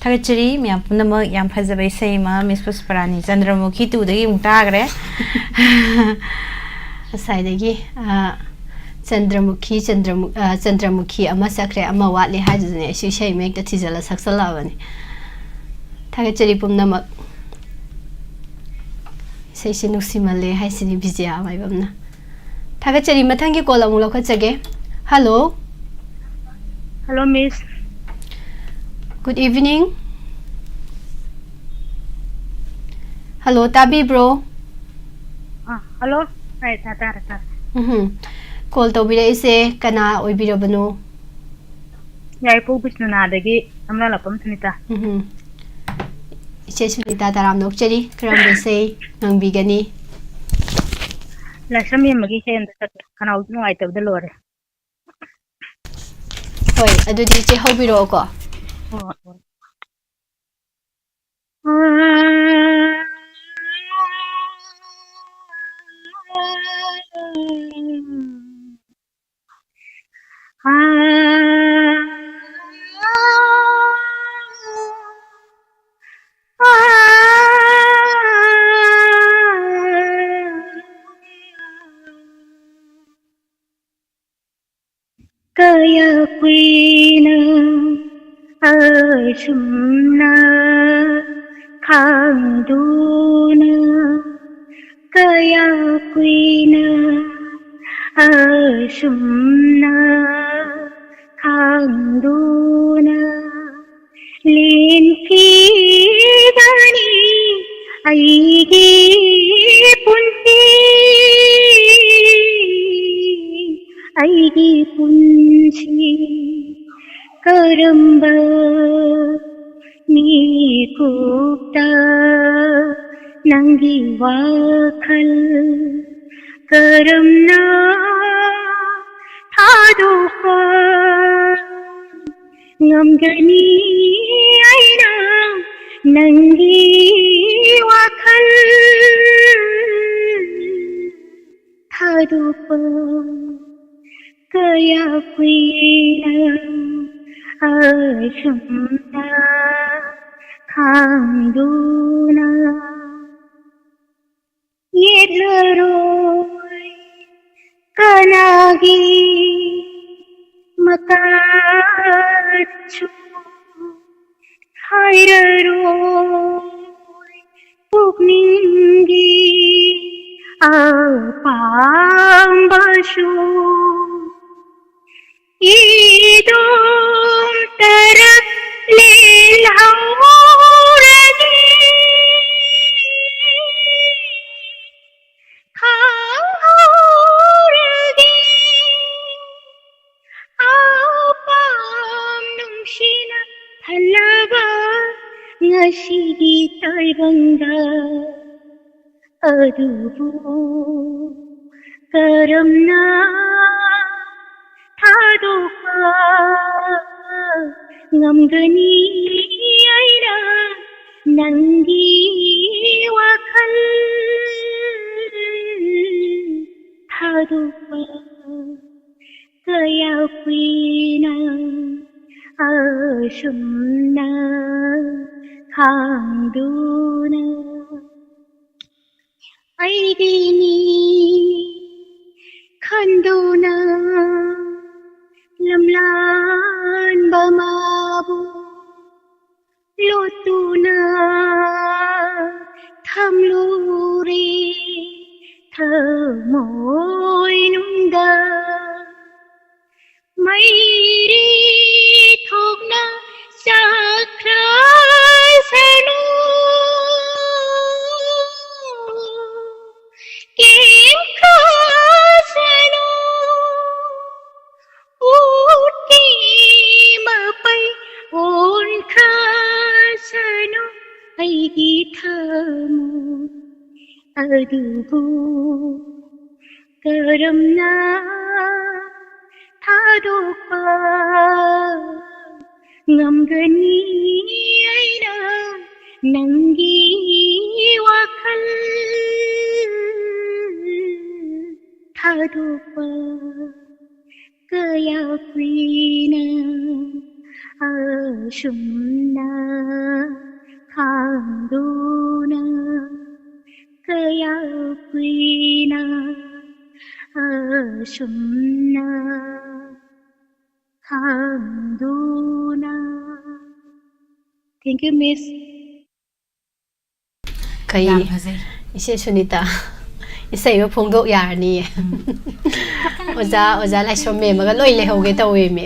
ꯊꯥꯒꯠꯆꯔꯤ ꯃꯌꯥꯝ ꯄꯨꯝꯅꯃꯛ꯫ ꯌꯥꯝ ꯐꯖꯕ ꯏꯁꯩ ꯑꯃ, ꯃꯤꯁ ꯄꯨꯁꯄꯔꯥꯅꯤ, ꯆꯟꯗ꯭ꯔꯃꯨꯈꯤ ꯇꯨꯗꯒꯤ ꯑꯃꯨꯛ ꯇꯥꯈ꯭ꯔꯦ꯫ ꯉꯁꯥꯏꯗꯒꯤ, ꯑ, ꯆꯟꯗ꯭ꯔꯃꯨꯈꯤ, ꯆꯟꯗ꯭ꯔꯃꯨ-, ꯑ, ꯆꯟꯗ꯭ꯔꯃꯨꯈꯤ ꯑꯃ ꯆꯠꯈ꯭ꯔꯦ, ꯑꯃ ꯋꯥꯠꯂꯤ ꯍꯥꯏꯗꯨꯗꯅꯦ ꯑꯩꯁꯨ ꯏꯁꯩ ꯃꯌꯦꯛꯇ ꯊꯤꯖꯤꯜꯂ ꯁꯛꯆꯜꯂꯛꯑꯕꯅꯤ꯫ ꯊꯥꯒꯠꯆꯔꯤ ꯄꯨꯝꯅꯃꯛ꯫ ꯏꯁꯩꯁꯤ ꯅꯨꯡꯁꯤꯃꯜꯂꯦ ꯍꯥꯏꯁꯤꯅꯤ ꯕꯤꯖꯌꯥ ꯃꯥꯏꯕꯝꯅ꯫ ꯊꯥꯒꯠꯆꯔꯤ꯫ ꯃꯊꯪꯒꯤ ꯀꯣꯜ ꯑꯃꯨꯛ ꯂꯧꯈꯠꯆꯒꯦ꯫ Hello. Hello, miss. Good evening. Hello, ꯇꯥꯕꯤꯕ꯭ꯔꯣ? ꯑꯥ, ꯍꯜꯂꯣ꯫ ꯇꯥꯏ, ꯇꯥ-, ꯇꯥꯔꯦ, ꯇꯥꯔꯦ꯫ ꯎꯝꯍꯨꯝ꯫ ꯀꯣꯜ ꯇꯧꯕꯤꯔꯛꯏꯁꯦ ꯀꯅꯥ ꯑꯣꯏꯕꯤꯔꯕꯅꯣ? ꯌꯥꯏꯔꯤꯄꯣꯛ ꯕꯤꯁꯅꯨꯅꯥꯗꯒꯤ ꯁꯝꯂꯥꯂꯛꯄꯝ ꯁꯨꯅꯤꯇꯥ꯫ ꯎꯝꯍꯨꯝ꯫ ꯏꯆꯦ ꯁꯨꯅꯤꯇꯥ, ꯇꯔꯥꯝꯅ ꯑꯣꯛꯆꯔꯤ꯫ ꯀꯔꯝꯕ ꯏꯁꯩ ꯉꯪꯕꯤꯒꯅꯤ? ꯂꯥꯏꯁ꯭ꯔꯝ ꯍꯦꯝꯕꯒꯤ ꯏꯁꯩ ꯑꯝꯇ ꯁꯛꯀꯦ꯫ ꯈꯅꯥꯎꯁꯨ ꯅꯨꯡꯉꯥꯏꯇꯕꯗ ꯂꯣꯏꯔꯦ꯫ ꯍꯣꯏ, ꯑꯗꯨꯗꯤ ꯏꯆꯦ ꯍꯧꯕꯤꯔꯛꯑꯣꯀꯣ꯫ ꯍꯣꯏ, ꯍꯣꯏ꯫ ꯀꯌꯥ ꯀꯨꯏꯅ ꯑꯁꯨꯝꯅ ꯈꯥꯡꯗꯨꯅ, ꯀꯌꯥ ꯀꯨꯏꯅ ꯑꯁꯨꯝꯅ ꯈꯥꯡꯗꯨꯅ ꯂꯦꯟꯈꯤꯒꯅꯤ ꯑꯩꯒꯤ ꯄꯨꯟꯁꯤ, ꯑꯩꯒꯤ ꯄꯨꯟꯁꯤ꯫ ꯀꯔꯝꯕ ꯃꯤꯀꯨꯞꯇ ꯅꯪꯒꯤ ꯋꯥꯈꯜ ꯀꯔꯝꯅ ꯊꯥꯗꯣꯛꯄ ꯉꯝꯒꯅꯤ ꯑꯩꯅ ꯅꯪꯒꯤ ꯋꯥꯈꯜ ꯊꯥꯗꯣꯛꯄ? ꯀꯌꯥ ꯀꯨꯏꯅ ꯑꯁꯨꯝꯅ ꯍꯥꯡꯗꯨꯅ ꯌꯦꯠꯂꯔꯣꯏ ꯀꯅꯥꯒꯤ ꯃꯀꯥꯁꯨ ꯍꯥꯏꯔꯔꯣꯏ ꯄꯨꯛꯅꯤꯡꯒꯤ ꯑꯄꯥꯝꯕꯁꯨ꯫ ꯏꯗꯣꯝ ꯇꯔꯛ ꯂꯦꯜꯍꯧꯔꯒꯦ, ꯈꯥꯡꯍꯧꯔꯒꯦ꯫ ꯑꯄꯥꯝ ꯅꯨꯡꯁꯤꯅ ꯊꯜꯂꯕ ꯉꯁꯤꯒꯤ ꯇꯥꯏꯕꯪꯗ꯫ ꯑꯗꯨꯕꯨ ꯀꯔꯝꯅ ꯊꯥꯗꯣꯛꯄ ꯉꯝꯒꯅꯤ ꯑꯩꯅ ꯅꯪꯒꯤ ꯋꯥꯈꯜ ꯊꯥꯗꯣꯛꯄ? ꯀꯌꯥ ꯀꯨꯏꯅ ꯑꯁꯨꯝꯅ ꯈꯥꯡꯗꯨꯅ ꯑꯩꯒꯤꯅꯤ ꯈꯟꯗꯨꯅ ꯂꯝꯂꯥꯟꯕ ꯃꯥꯕꯨ ꯂꯣꯠꯇꯨꯅ ꯊꯝꯂꯨꯔꯦ ꯊꯃꯣꯏꯅꯨꯡꯗ꯫ ꯃꯩꯔꯤ ꯊꯣꯛꯅ ꯆꯥꯛꯈ꯭ꯔꯁꯅꯨ, ꯀꯦꯝꯈ꯭ꯔꯁꯅꯨ, ꯎꯠꯀꯤ ꯃꯄꯩ ꯑꯣꯟꯈ꯭ꯔꯁꯅꯨ ꯑꯩꯒꯤ ꯊꯃꯣꯏ꯫ ꯑꯗꯨꯕꯨ ꯀꯔꯝꯅ ꯊꯥꯗꯣꯛꯄ ꯉꯝꯒꯅꯤ ꯑꯩꯅ ꯅꯪꯒꯤ ꯋꯥꯈꯜ ꯊꯥꯗꯣꯛꯄ? ꯀꯌꯥ ꯀꯨꯏꯅ ꯑꯁꯨꯝꯅ ꯆꯨꯝꯅ ꯍꯥꯡꯗꯨꯅ. Thank you, Miss. ꯀꯩ, ꯌꯥꯝ ꯐꯖꯩ꯫ ꯏꯆꯦ ꯁꯨꯅꯤꯇꯥ, ꯏꯁꯩ ꯑꯃ ꯐꯣꯡꯗꯣꯛ ꯌꯥꯔꯅꯤꯌꯦ꯫ ꯎꯝ꯫ ꯑꯣꯖꯥ, ꯑꯣꯖꯥ ꯂꯥꯏꯁ꯭ꯔꯝ ꯃꯦꯝꯃꯒ ꯂꯣꯏ ꯂꯩꯍꯧꯒꯦ ꯇꯧꯋꯦꯃꯤ꯫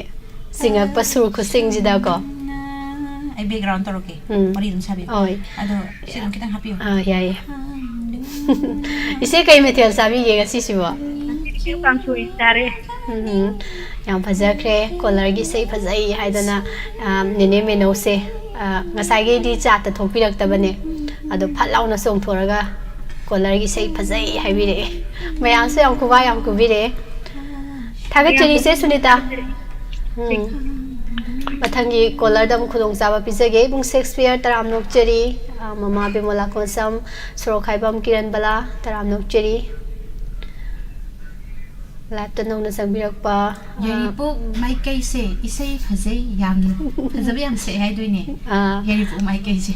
ꯆꯤꯡꯉꯛꯄ ꯁꯨꯔ ꯈꯨꯠꯁꯤꯡꯁꯤꯗꯀꯣ꯫ ꯑꯩ background ꯇꯧꯔꯛꯀꯦ꯫ ꯎꯝ꯫ ꯋꯥꯔꯤ ꯑꯗꯨꯝ ꯁꯥꯕꯤꯌꯨ꯫ ꯍꯣꯏ꯫ ꯑꯗꯣ ꯁꯤ ꯑꯗꯨꯝ ꯈꯤꯇꯪ ꯍꯥꯞꯄꯤꯌꯨ꯫ ꯑꯥ, ꯌꯥꯏꯌꯦ꯫ ꯏꯆꯦ ꯀꯩ ꯃꯊꯦꯜ ꯆꯥꯕꯤꯒꯦ ꯉꯁꯤꯁꯤꯕꯣ? ꯉꯁꯤꯗꯤ ꯀꯥꯡꯁꯣꯏ ꯆꯥꯔꯦ꯫ ꯎꯝ, ꯌꯥꯝ ꯐꯖꯈ꯭ꯔꯦ꯫ ꯀꯣꯂꯔꯒꯤ ꯏꯁꯩ ꯐꯖꯩ ꯍꯥꯏꯗꯅ, ꯑ, ꯅꯦꯅꯦ ꯃꯦꯅꯧꯁꯦ, ꯑ, ꯉꯁꯥꯏꯈꯩꯗꯤ ꯆꯥꯠꯇ ꯊꯣꯛꯄꯤꯔꯛꯇꯕꯅꯦ꯫ ꯑꯗꯣ ꯐꯠ ꯂꯥꯎꯅ ꯆꯣꯡꯊꯣꯔꯒ ꯀꯣꯂꯔꯒꯤ ꯏꯁꯩ ꯐꯖꯩ ꯍꯥꯏꯕꯤꯔꯛꯑꯦ꯫ ꯃꯌꯥꯝꯁꯨ ꯌꯥꯝ ꯈꯨꯕꯥꯛ ꯌꯥꯝ ꯈꯨꯕꯤꯔꯛꯑꯦ꯫ ꯊꯥꯒꯠꯆꯔꯤ, ꯏꯆꯦ ꯁꯨꯅꯤꯇꯥ꯫ ꯎꯝ꯫ ꯃꯊꯪꯒꯤ ꯀꯣꯂꯔꯗ ꯑꯃꯨꯛ ꯈꯨꯗꯣꯡꯆꯥꯕ ꯄꯤꯖꯒꯦ꯫ ꯏꯕꯨꯡ ꯁꯦꯛꯁꯄꯤꯌꯔ, ꯇꯔꯥꯝꯅ ꯑꯣꯛꯆꯔꯤ꯫ ꯑ, ꯃꯃꯥ ꯕꯤꯃꯣꯂꯥ ꯀꯣꯟꯁꯝ, ꯁꯣꯔꯣꯛꯈꯥꯏꯕꯝ ꯀꯤꯔꯟꯕꯂꯥ, ꯇꯔꯥꯝꯅ ꯑꯣꯛꯆꯔꯤ꯫ ꯂꯥꯏꯞꯇ ꯅꯧꯅ ꯆꯪꯕꯤꯔꯛꯄ, ꯑ, ꯌꯥꯏꯔꯤꯄꯣꯛ ꯃꯥꯏꯀꯩꯁꯦ ꯏꯁꯩ ꯐꯖꯩ, ꯌꯥꯝꯅ ꯐꯖꯕ ꯌꯥꯝ ꯁꯛꯑꯦ ꯍꯥꯏꯗꯣꯏꯅꯦ꯫ ꯑ, ꯌꯥꯏꯔꯤꯄꯣꯛ ꯃꯥꯏꯀꯩꯁꯦ꯫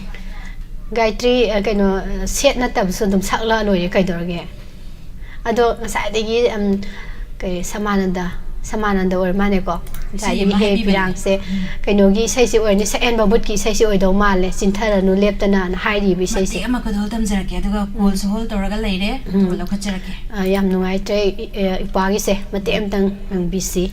ꯒꯥꯌꯇ꯭ꯔꯤ, ꯑ, ꯀꯩꯅꯣ, ꯑ, ꯁꯦꯠ ꯅꯠꯇꯕꯁꯨ ꯑꯗꯨꯝ ꯁꯛꯂꯛꯑ ꯂꯣꯏꯔꯦ, ꯀꯩꯗꯧꯔꯒꯦ? ꯑꯗꯣ ꯉꯁꯥꯏꯗꯒꯤ, ꯎꯝ, ꯀꯩ, ꯁꯃꯥꯅꯟꯗ, ꯁꯃꯥꯅꯟꯗ ꯑꯣꯏꯔ ꯃꯥꯜꯂꯦꯀꯣ꯫ ꯏꯁꯩ ꯉꯁꯥꯏꯗꯒꯤ ꯑꯃ ꯍꯦꯛ ꯍꯥꯏꯕꯤꯕꯅꯦ꯫ ꯄꯤꯔꯥꯡꯁꯦ, ꯎꯝ꯫ ꯀꯩꯅꯣꯒꯤ ꯏꯁꯩꯁꯦ ꯑꯣꯏꯔꯅꯤ, ꯁꯛꯍꯦꯟꯕ ꯕꯨꯠꯀꯤ ꯏꯁꯩꯁꯦ ꯑꯣꯏꯗꯧ ꯃꯥꯜꯂꯦ, ꯆꯤꯟꯊꯔꯅꯨ ꯂꯦꯞꯇꯅꯅ ꯍꯥꯏꯔꯤꯕ ꯏꯁꯩꯁꯦ꯫ ꯃꯇꯦꯛ ꯑꯃ ꯈꯨꯗꯣꯜ ꯇꯝꯖꯔꯛꯀꯦ, ꯑꯗꯨꯒ ꯎꯝ꯫ Callꯁꯨ hold ꯇꯧꯔꯒ ꯂꯩꯔꯦ, ꯎꯝ꯫ ꯑꯗꯨꯒ ꯂꯧꯈꯠꯆꯔꯛꯀꯦ꯫ ꯑ, ꯌꯥꯝ ꯅꯨꯡꯉꯥꯏꯇ꯭ꯔꯦ, ꯏ-, ꯑ, ꯏꯄ꯭ꯋꯥꯒꯤꯁꯦ ꯃꯇꯦꯛ ꯑꯃꯇꯪ ꯉꯪꯕꯤꯁꯤ꯫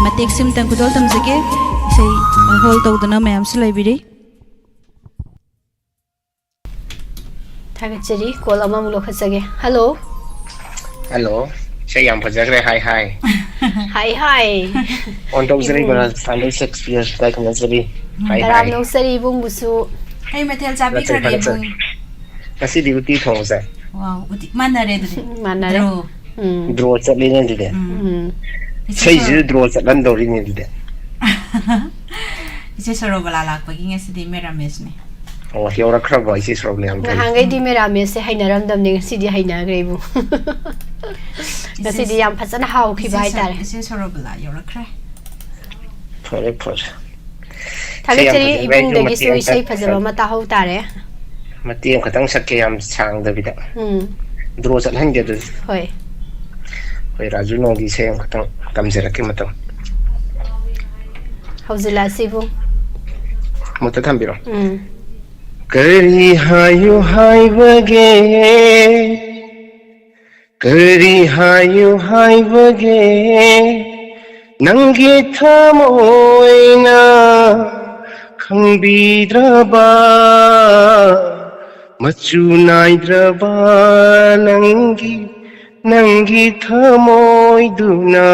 ꯃꯇꯦꯛꯁꯤꯝꯇꯪ ꯈꯨꯗꯣꯜ ꯇꯝꯖꯒꯦ꯫ ꯏꯁꯩ ꯍꯣꯜ ꯇꯧꯗꯨꯅ ꯃꯌꯥꯝꯁꯨ ꯂꯩꯕꯤꯔꯤ꯫ ꯊꯥꯒꯠꯆꯔꯤ꯫ ꯀꯣꯜ ꯑꯃꯃꯨꯛ ꯂꯧꯈꯠꯆꯒꯦ꯫ ꯍꯜꯂꯣ꯫ ꯍꯜꯂꯣ꯫ ꯏꯁꯩ ꯌꯥꯝ ꯐꯖꯈ꯭ꯔꯦ꯫ ꯍꯥꯏ ꯍꯥꯏ꯫ ꯍꯥꯏ ꯍꯥꯏ꯫ ꯑꯣꯟ ꯇꯧꯖꯔꯤ꯫ ꯏꯕꯨꯡ꯫ ꯃꯅꯥ ꯁꯥꯟꯗꯣꯏ ꯁꯦꯛꯁꯄꯤꯌꯔ ꯁꯤꯗ ꯈꯪꯅꯖꯔꯤ꯫ ꯍꯥꯏ ꯇꯔꯥꯝ ꯍꯥꯏ꯫ ꯅꯧꯖꯔꯤ ꯏꯕꯨꯡꯕꯨꯁꯨ꯫ ꯀꯩ ꯃꯊꯦꯜ ꯊꯥꯒꯠꯆꯔꯤ, ꯆꯥꯕꯤꯈ꯭ꯔꯒꯦ ꯊꯥꯒꯠꯆꯔꯤ꯫ ꯏꯕꯨꯡ? ꯉꯁꯤꯗꯤ ꯎꯇꯤ ꯊꯣꯡꯕ ꯆꯥꯏ꯫ ꯋꯥꯎ, ꯎꯇꯤ ꯃꯥꯟꯅꯔꯦ ꯑꯗꯨꯗꯤ꯫ ꯃꯥꯟꯅꯔꯦ꯫ ꯗ꯭ꯔꯣ꯫ ꯎꯝ꯫ ꯗ꯭ꯔꯣ ꯆꯠꯂꯤꯅꯦ ꯑꯗꯨꯗꯤ꯫ ꯎꯝ꯫ ꯎꯝ꯫ ꯏꯆꯦ ꯏꯁꯩꯁꯤꯁꯨ ꯁꯣꯔꯣ-, ꯗ꯭ꯔꯣ ꯆꯠꯍꯟꯗꯧꯔꯤꯅꯦ ꯑꯗꯨꯗꯤ꯫ ꯏꯆꯦ ꯁꯣꯔꯣꯕꯂꯥ ꯂꯥꯛꯄꯒꯤ ꯉꯁꯤꯗꯤ ꯃꯦꯔꯥꯃꯦꯁꯅꯦ꯫ ꯑꯣ, ꯌꯧꯔꯛꯈ꯭ꯔꯕꯣ ꯏꯆꯦ ꯁꯣꯔꯣꯕꯂꯥ ꯌꯥꯝ ꯐꯩ꯫ ꯉꯍꯥꯟꯈꯩꯗꯤ ꯃꯦꯔꯥꯃꯦꯁꯁꯦ ꯍꯩꯅꯔꯝꯗꯕꯅꯦ, ꯉꯁꯤꯗꯤ ꯍꯩꯅꯈ꯭ꯔꯦ ꯏꯕꯨꯡ꯫ ꯉꯁꯤꯗꯤ ꯌꯥꯝ ꯐꯖꯅ ꯍꯥꯎꯈꯤꯕ ꯏꯆꯦ ꯁꯣ-, ꯍꯥꯏꯇꯥꯔꯦ꯫ ꯏꯆꯦ ꯁꯣꯔꯣꯕꯂꯥ ꯌꯧꯔꯛꯈ꯭ꯔꯦ꯫ ꯐꯔꯦ ꯐꯔꯦ꯫ ꯊꯥꯒꯠꯆꯔꯤ ꯏꯁꯩ ꯌꯥꯝ ꯐꯖꯕ, ꯑꯩꯁꯨ ꯏꯕꯨꯡꯗꯒꯤꯁꯨ ꯃꯇꯦꯡ ꯏꯁꯩ ꯐꯖꯕ ꯈꯔ-, ꯑꯃ ꯇꯥꯍꯧ ꯇꯥꯔꯦ꯫ ꯃꯇꯦꯛ ꯑꯃꯈꯛꯇꯪ ꯁꯛꯀꯦ, ꯌꯥꯝ ꯁꯥꯡꯗꯕꯤꯗ꯫ ꯎꯝ꯫ ꯗ꯭ꯔꯣ ꯆꯠꯍꯟꯒꯦ ꯑꯗꯨꯗꯤ꯫ ꯍꯣꯏ꯫ ꯑꯩꯈꯣꯏ ꯔꯥꯖꯨ ꯅꯣꯡꯒꯤ ꯏꯁꯩ ꯑꯃꯈꯛꯇꯪ ꯇꯝꯖꯔꯛꯀꯦ ꯃꯇꯧ꯫ ꯍꯧꯖꯤꯜꯂꯛꯑꯁꯤ ꯏꯕꯨꯡ꯫ ꯃꯨꯠꯇ ꯊꯝꯕꯤꯔꯣ꯫ ꯎꯝ꯫ ꯀꯔꯤ ꯍꯥꯏꯌꯨ ꯍꯥꯏꯕꯒꯦ, ꯀꯔꯤ ꯍꯥꯏꯌꯨ ꯍꯥꯏꯕꯒꯦ, ꯅꯪꯒꯤ ꯊꯃꯣꯏꯅ ꯈꯪꯕꯤꯗ꯭ꯔꯕ, ꯃꯆꯨ ꯅꯥꯏꯗ꯭ꯔꯕ ꯅꯪꯒꯤ, ꯅꯪꯒꯤ ꯊꯃꯣꯏꯗꯨꯅ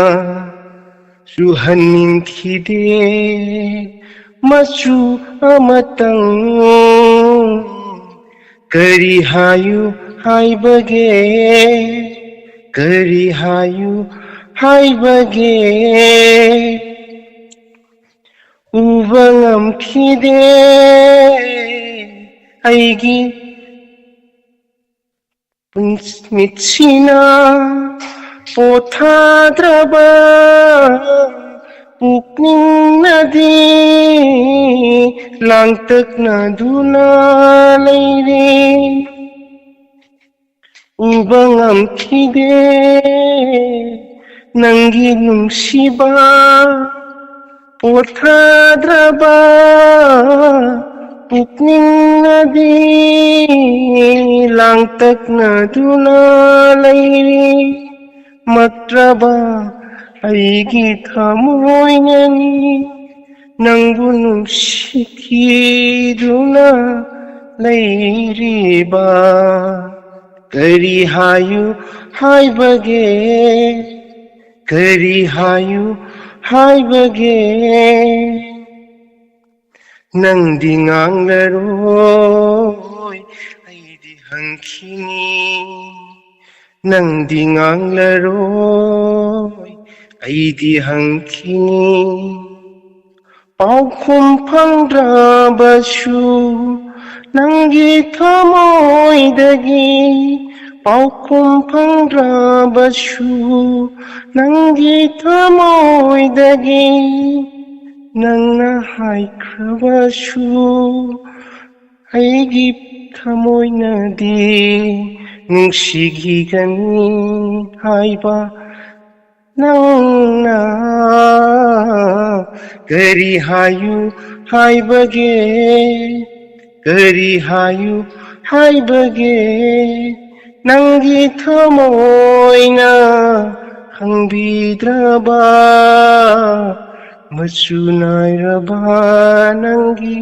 ꯆꯨꯍꯟꯅꯤꯡꯈꯤꯗꯦ ꯃꯆꯨ ꯑꯃꯇꯪ꯫ ꯀꯔꯤ ꯍꯥꯏꯌꯨ ꯍꯥꯏꯕꯒꯦ, ꯀꯔꯤ ꯍꯥꯏꯌꯨ ꯍꯥꯏꯕꯒꯦ, ꯎꯕ ꯉꯝꯈꯤꯗꯦ ꯑꯩꯒꯤ ꯃꯤꯠꯁꯤꯅ ꯄꯣꯊꯥꯗ꯭ꯔꯕ ꯄꯨꯛꯅꯤꯡꯅꯗꯤ ꯂꯥꯡꯇꯛꯅꯗꯨꯅ ꯂꯩꯔꯦ꯫ ꯎꯕ ꯉꯝꯈꯤꯗꯦ ꯅꯪꯒꯤ ꯅꯨꯡꯁꯤꯕ ꯄꯣꯊꯥꯗ꯭ꯔꯕ ꯄꯨꯛꯅꯤꯡꯅꯗꯤ ꯂꯥꯡꯇꯛꯅꯗꯨꯅ ꯂꯩꯔꯤ꯫ ꯃꯠꯇ꯭ꯔꯕ ꯑꯩꯒꯤ ꯊꯃꯣꯏꯅꯅꯤ ꯅꯪꯕꯨ ꯅꯨꯡꯁꯤꯈꯤꯗꯨꯅ ꯂꯩꯔꯤꯕ꯫ ꯀꯔꯤ ꯍꯥꯏꯌꯨ ꯍꯥꯏꯕꯒꯦ? ꯀꯔꯤ ꯍꯥꯏꯌꯨ ꯍꯥꯏꯕꯒꯦ? ꯅꯪꯗꯤ ꯉꯥꯡꯂꯔꯣꯏ, ꯑꯩꯗꯤ ꯍꯪꯈꯤꯅꯤ꯫ ꯅꯪꯗꯤ ꯉꯥꯡꯂꯔꯣꯏ, ꯑꯩꯗꯤ ꯍꯪꯈꯤꯅꯤ꯫ ꯄꯥꯎꯈꯨꯝ ꯐꯪꯗ꯭ꯔꯕꯁꯨ ꯅꯪꯒꯤ ꯊꯃꯣꯏꯗꯒꯤ, ꯄꯥꯎꯈꯨꯝ ꯐꯪꯗ꯭ꯔꯕꯁꯨ ꯅꯪꯒꯤ ꯊꯃꯣꯏꯗꯒꯤ, ꯅꯪꯅ ꯍꯥꯏꯈ꯭ꯔꯕꯁꯨ ꯑꯩꯒꯤ ꯊꯃꯣꯏꯅꯗꯤ ꯅꯨꯡꯁꯤꯈꯤꯒꯅꯤ ꯍꯥꯏꯕ ꯅꯪꯅ꯫ ꯀꯔꯤ ꯍꯥꯏꯌꯨ ꯍꯥꯏꯕꯒꯦ? ꯀꯔꯤ ꯍꯥꯏꯌꯨ ꯍꯥꯏꯕꯒꯦ? ꯅꯪꯒꯤ ꯊꯃꯣꯏꯅ ꯈꯪꯕꯤꯗ꯭ꯔꯕ, ꯃꯆꯨ ꯅꯥꯏꯔꯕ ꯅꯪꯒꯤ,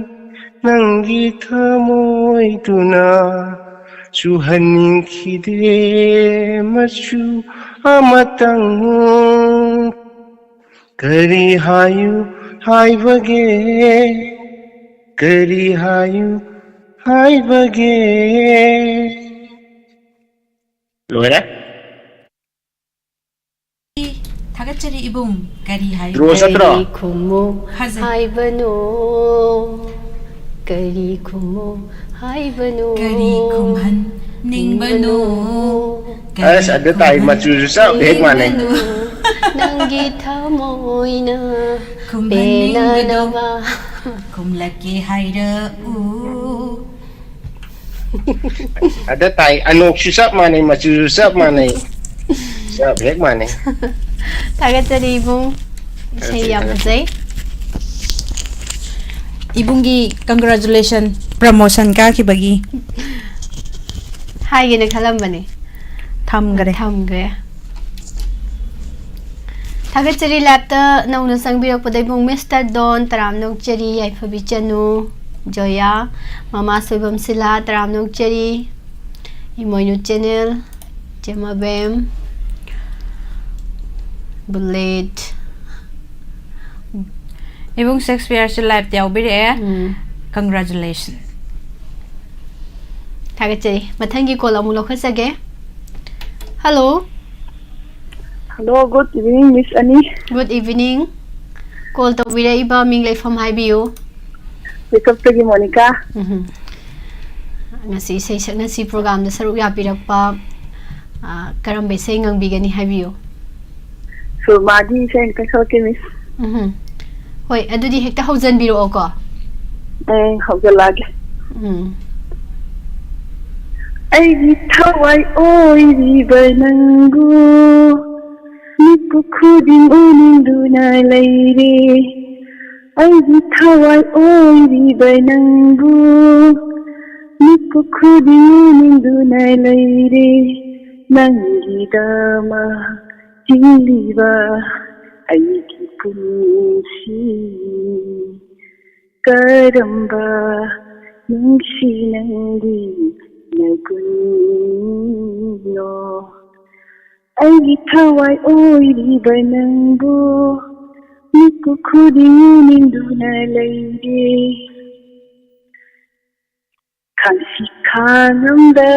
ꯅꯪꯒꯤ ꯊꯃꯣꯏꯗꯨꯅ ꯆꯨꯍꯟꯅꯤꯡꯈꯤꯗꯦ ꯃꯆꯨ ꯑꯃꯇꯪ꯫ ꯀꯔꯤ ꯍꯥꯏꯌꯨ ꯍꯥꯏꯕꯒꯦ? ꯀꯔꯤ ꯍꯥꯏꯌꯨ ꯍꯥꯏꯕꯒꯦ? ꯂꯣꯏꯔꯦ꯫ ꯊꯥꯒꯠꯆꯔꯤ ꯏꯕꯨꯡ꯫ ꯀꯔꯤ ꯍꯥꯏ? ꯗ꯭ꯔꯣ ꯆꯠꯇ꯭ꯔꯣ? ꯀꯔꯤ ꯈꯨꯝꯃꯨ ꯐꯖꯩ꯫ ꯍꯥꯏꯕꯅꯣ? ꯀꯔꯤ ꯈꯨꯝꯃꯨ ꯍꯥꯏꯕꯅꯣ? ꯀꯔꯤ ꯈꯨꯝꯍꯟꯅꯤꯡꯕꯅꯣ? ꯀꯔꯤ ꯑꯁ, ꯑꯗꯨ ꯇꯥꯏ, ꯈꯨꯝꯍꯟ- ꯃꯆꯨꯁꯨ ꯆꯞ ꯍꯦꯛ ꯃꯥꯟꯅꯩ꯫ ꯅꯤꯡꯕꯅꯣ? ꯅꯪꯒꯤ ꯊꯃꯣꯏꯅ ꯈꯨꯝꯍꯟꯅꯤꯡꯕꯗꯣ ꯄꯦꯟꯅꯅꯕ꯫ ꯈꯨꯝꯂꯛꯀꯦ ꯍꯥꯏꯔꯛꯎ꯫ ꯑꯗ ꯇꯥꯏ, ꯑꯅꯣꯛꯁꯨ ꯆꯞ ꯃꯥꯟꯅꯩ, ꯃꯆꯨꯁꯨ ꯆꯞ ꯃꯥꯟꯅꯩ꯫ ꯆꯞ ꯍꯦꯛ ꯃꯥꯟꯅꯩ꯫ ꯊꯥꯒꯠꯆꯔꯤ ꯏꯕꯨꯡ꯫ ꯏꯁꯩ ꯊꯥꯒꯠꯆꯔꯤ, ꯌꯥꯝ ꯊꯥꯒꯠꯆꯔꯤ꯫ ꯐꯖꯩ꯫ ꯏꯕꯨꯡꯒꯤ congratulation, promotion ꯀꯥꯈꯤꯕꯒꯤ꯫ ꯍꯥꯏꯒꯦꯅ ꯈꯜꯂꯝꯕꯅꯦ꯫ ꯊꯝꯈ꯭ꯔꯦ꯫ ꯊꯝꯈ꯭ꯔꯦ꯫ ꯊꯥꯒꯠꯆꯔꯤ ꯂꯥꯏꯞꯇ ꯅꯧꯅ ꯆꯪꯕꯤꯔꯛꯄꯗ ꯏꯕꯨꯡ ꯃꯤꯁꯇꯔ ꯗꯣꯟ, ꯇꯔꯥꯝꯅ ꯑꯣꯛꯆꯔꯤ꯫ ꯌꯥꯏꯐꯕꯤ ꯆꯅꯨ, ꯖꯣꯌꯥ, ꯃꯃꯥ ꯁꯣꯏꯕꯝ ꯁꯤꯂꯥ, ꯇꯔꯥꯝꯅ ꯑꯣꯛꯆꯔꯤ꯫ ꯏꯃꯣꯏꯅꯨ ꯆꯦꯅꯦꯜ, ꯆꯦꯃꯕꯦꯝ, ꯕꯨꯂꯦꯠ꯫ ꯏꯕꯨꯡ ꯁꯦꯛꯁꯄꯤꯌꯔꯁꯨ ꯂꯥꯏꯞꯇ ꯌꯥꯎꯕꯤꯔꯛꯑꯦ꯫ ꯎꯝ꯫ Congratulation꯫ ꯊꯥꯒꯠꯆꯔꯤ꯫ ꯃꯊꯪꯒꯤ ꯀꯣꯜ ꯑꯃꯨꯛ ꯂꯧꯈꯠꯆꯒꯦ꯫ Hello. Hello, good evening, Miss Ani. Good evening꯫ Call ꯇꯧꯕꯤꯔꯛꯏꯕ ꯃꯤꯡ ꯂꯩꯐꯝ ꯍꯥꯏꯕꯤꯌꯨ꯫ ꯋꯦꯀꯞꯇꯒꯤ ꯃꯣꯅꯤꯀꯥ꯫ ꯎꯝꯍꯨꯝ꯫ ꯉꯁꯤ ꯏꯁꯩ ꯁꯛꯅꯁꯤ ꯄ꯭ꯔꯣꯒꯥꯝꯗ ꯁꯔꯨꯛ ꯌꯥꯕꯤꯔꯛꯄ, ꯑ, ꯀꯔꯝꯕ ꯏꯁꯩ ꯉꯪꯕꯤꯒꯅꯤ ꯍꯥꯏꯕꯤꯌꯨ꯫ ꯁꯨꯔꯃꯥꯒꯤ ꯏꯁꯩ ꯑꯝꯇ ꯁꯛꯂꯛꯀꯦ, Miss꯫ ꯎꯝꯍꯨꯝ꯫ ꯍꯣꯏ, ꯑꯗꯨꯗꯤ ꯍꯦꯛꯇ ꯍꯧꯖꯟꯕꯤꯔꯛꯑꯣꯀꯣ꯫ ꯎꯝ, ꯍꯧꯖꯜꯂꯛꯑꯒꯦ꯫ ꯎꯝ꯫ ꯑꯩꯒꯤ ꯊꯋꯥꯏ ꯑꯣꯏꯔꯤꯕ ꯅꯪꯕꯨ ꯃꯤꯀꯨꯞ ꯈꯨꯗꯤꯡ ꯎꯅꯤꯡꯗꯨꯅ ꯂꯩꯔꯦ꯫ ꯑꯩꯒꯤ ꯊꯋꯥꯏ ꯑꯣꯏꯔꯤꯕ ꯅꯪꯕꯨ ꯃꯤꯀꯨꯞ ꯈꯨꯗꯤꯡ ꯎꯅꯤꯡꯗꯨꯅ ꯂꯩꯔꯦ꯫ ꯅꯪꯒꯤꯗꯃꯛ ꯍꯤꯡꯂꯤꯕ ꯑꯩꯒꯤ ꯄꯨꯟꯁꯤ꯫ ꯀꯔꯝꯕ ꯅꯨꯡꯁꯤ ꯅꯪꯒꯤ ꯅꯒꯨꯟꯅꯣ? ꯑꯩꯒꯤ ꯊꯋꯥꯏ ꯑꯣꯏꯔꯤꯕ ꯅꯪꯕꯨ ꯃꯤꯀꯨꯞ ꯈꯨꯗꯤꯡ ꯎꯅꯤꯡꯗꯨꯅ ꯂꯩꯔꯦ꯫ ꯈꯥꯡꯁꯤ ꯈꯥꯡꯉꯝꯗ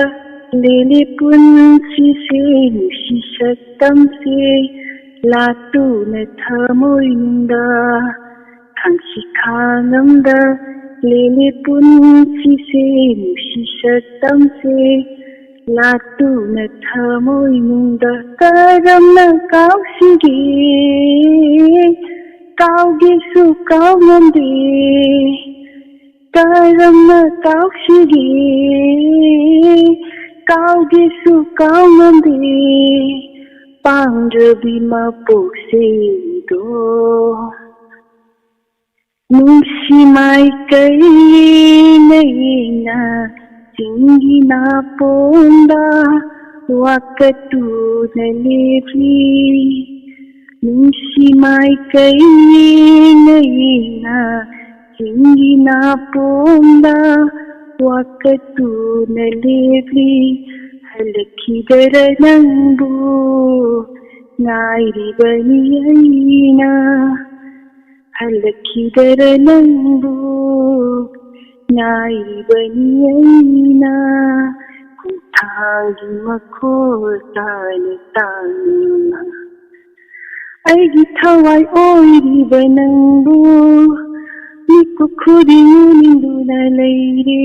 ꯂꯦꯜꯂꯤ ꯄꯨꯟꯁꯤꯁꯦ, ꯅꯨꯡꯁꯤ ꯁꯛꯇꯝꯁꯦ ꯂꯥꯠꯇꯨꯅ ꯊꯃꯣꯏꯅꯨꯡꯗ꯫ ꯈꯥꯡꯁꯤ ꯈꯥꯡꯉꯝꯗ ꯂꯦꯜꯂꯤ ꯄꯨꯟꯁꯤꯁꯦ, ꯅꯨꯡꯁꯤ ꯁꯛꯇꯝꯁꯦ ꯂꯥꯠꯇꯨꯅ ꯊꯃꯣꯏꯅꯨꯡꯗ꯫ ꯀꯔꯝꯅ ꯀꯥꯎꯁꯤꯒꯦ, ꯀꯥꯎꯒꯦꯁꯨ ꯀꯥꯎꯉꯝꯗꯦ꯫ ꯀꯔꯝꯅ ꯀꯥꯎꯁꯤꯒꯦ, ꯀꯥꯎꯒꯦꯁꯨ ꯀꯥꯎꯉꯝꯗꯦ, ꯄꯥꯝꯖꯕꯤ ꯃꯄꯣꯛꯁꯤꯗꯣ꯫ ꯅꯨꯡꯁꯤ ꯃꯥꯏꯀꯩꯅ ꯌꯦꯡꯅ ꯆꯤꯡꯒꯤ ꯅꯥꯄꯣꯝꯗ ꯋꯥꯀꯠꯇꯨꯅ ꯂꯦꯞꯂꯤ꯫ ꯅꯨꯡꯁꯤ ꯃꯥꯏꯀꯩ ꯌꯦꯡꯅ ꯌꯦꯡꯅ ꯆꯤꯡꯒꯤ ꯅꯥꯄꯣꯝꯗ ꯋꯥꯀꯠꯇꯨꯅ ꯂꯦꯞꯂꯤ꯫ ꯍꯜꯂꯛꯈꯤꯗꯔ ꯅꯪꯕꯨ ꯉꯥꯏꯔꯤꯕꯅꯤ ꯑꯩꯅ꯫ ꯍꯜꯂꯛꯈꯤꯗꯔ ꯅꯪꯕꯨ ꯉꯥꯏꯔꯤꯕꯅꯤ ꯑꯩꯅ꯫ ꯈꯣꯡꯊꯥꯡꯒꯤ ꯃꯈꯣꯜ ꯇꯥꯅ ꯇꯥꯅ ꯑꯩꯒꯤ ꯊꯋꯥꯏ ꯑꯣꯏꯔꯤꯕ ꯅꯪꯕꯨ ꯃꯤꯀꯨꯞ ꯈꯨꯗꯤꯡ ꯎꯅꯤꯡꯗꯨꯅ ꯂꯩꯔꯦ꯫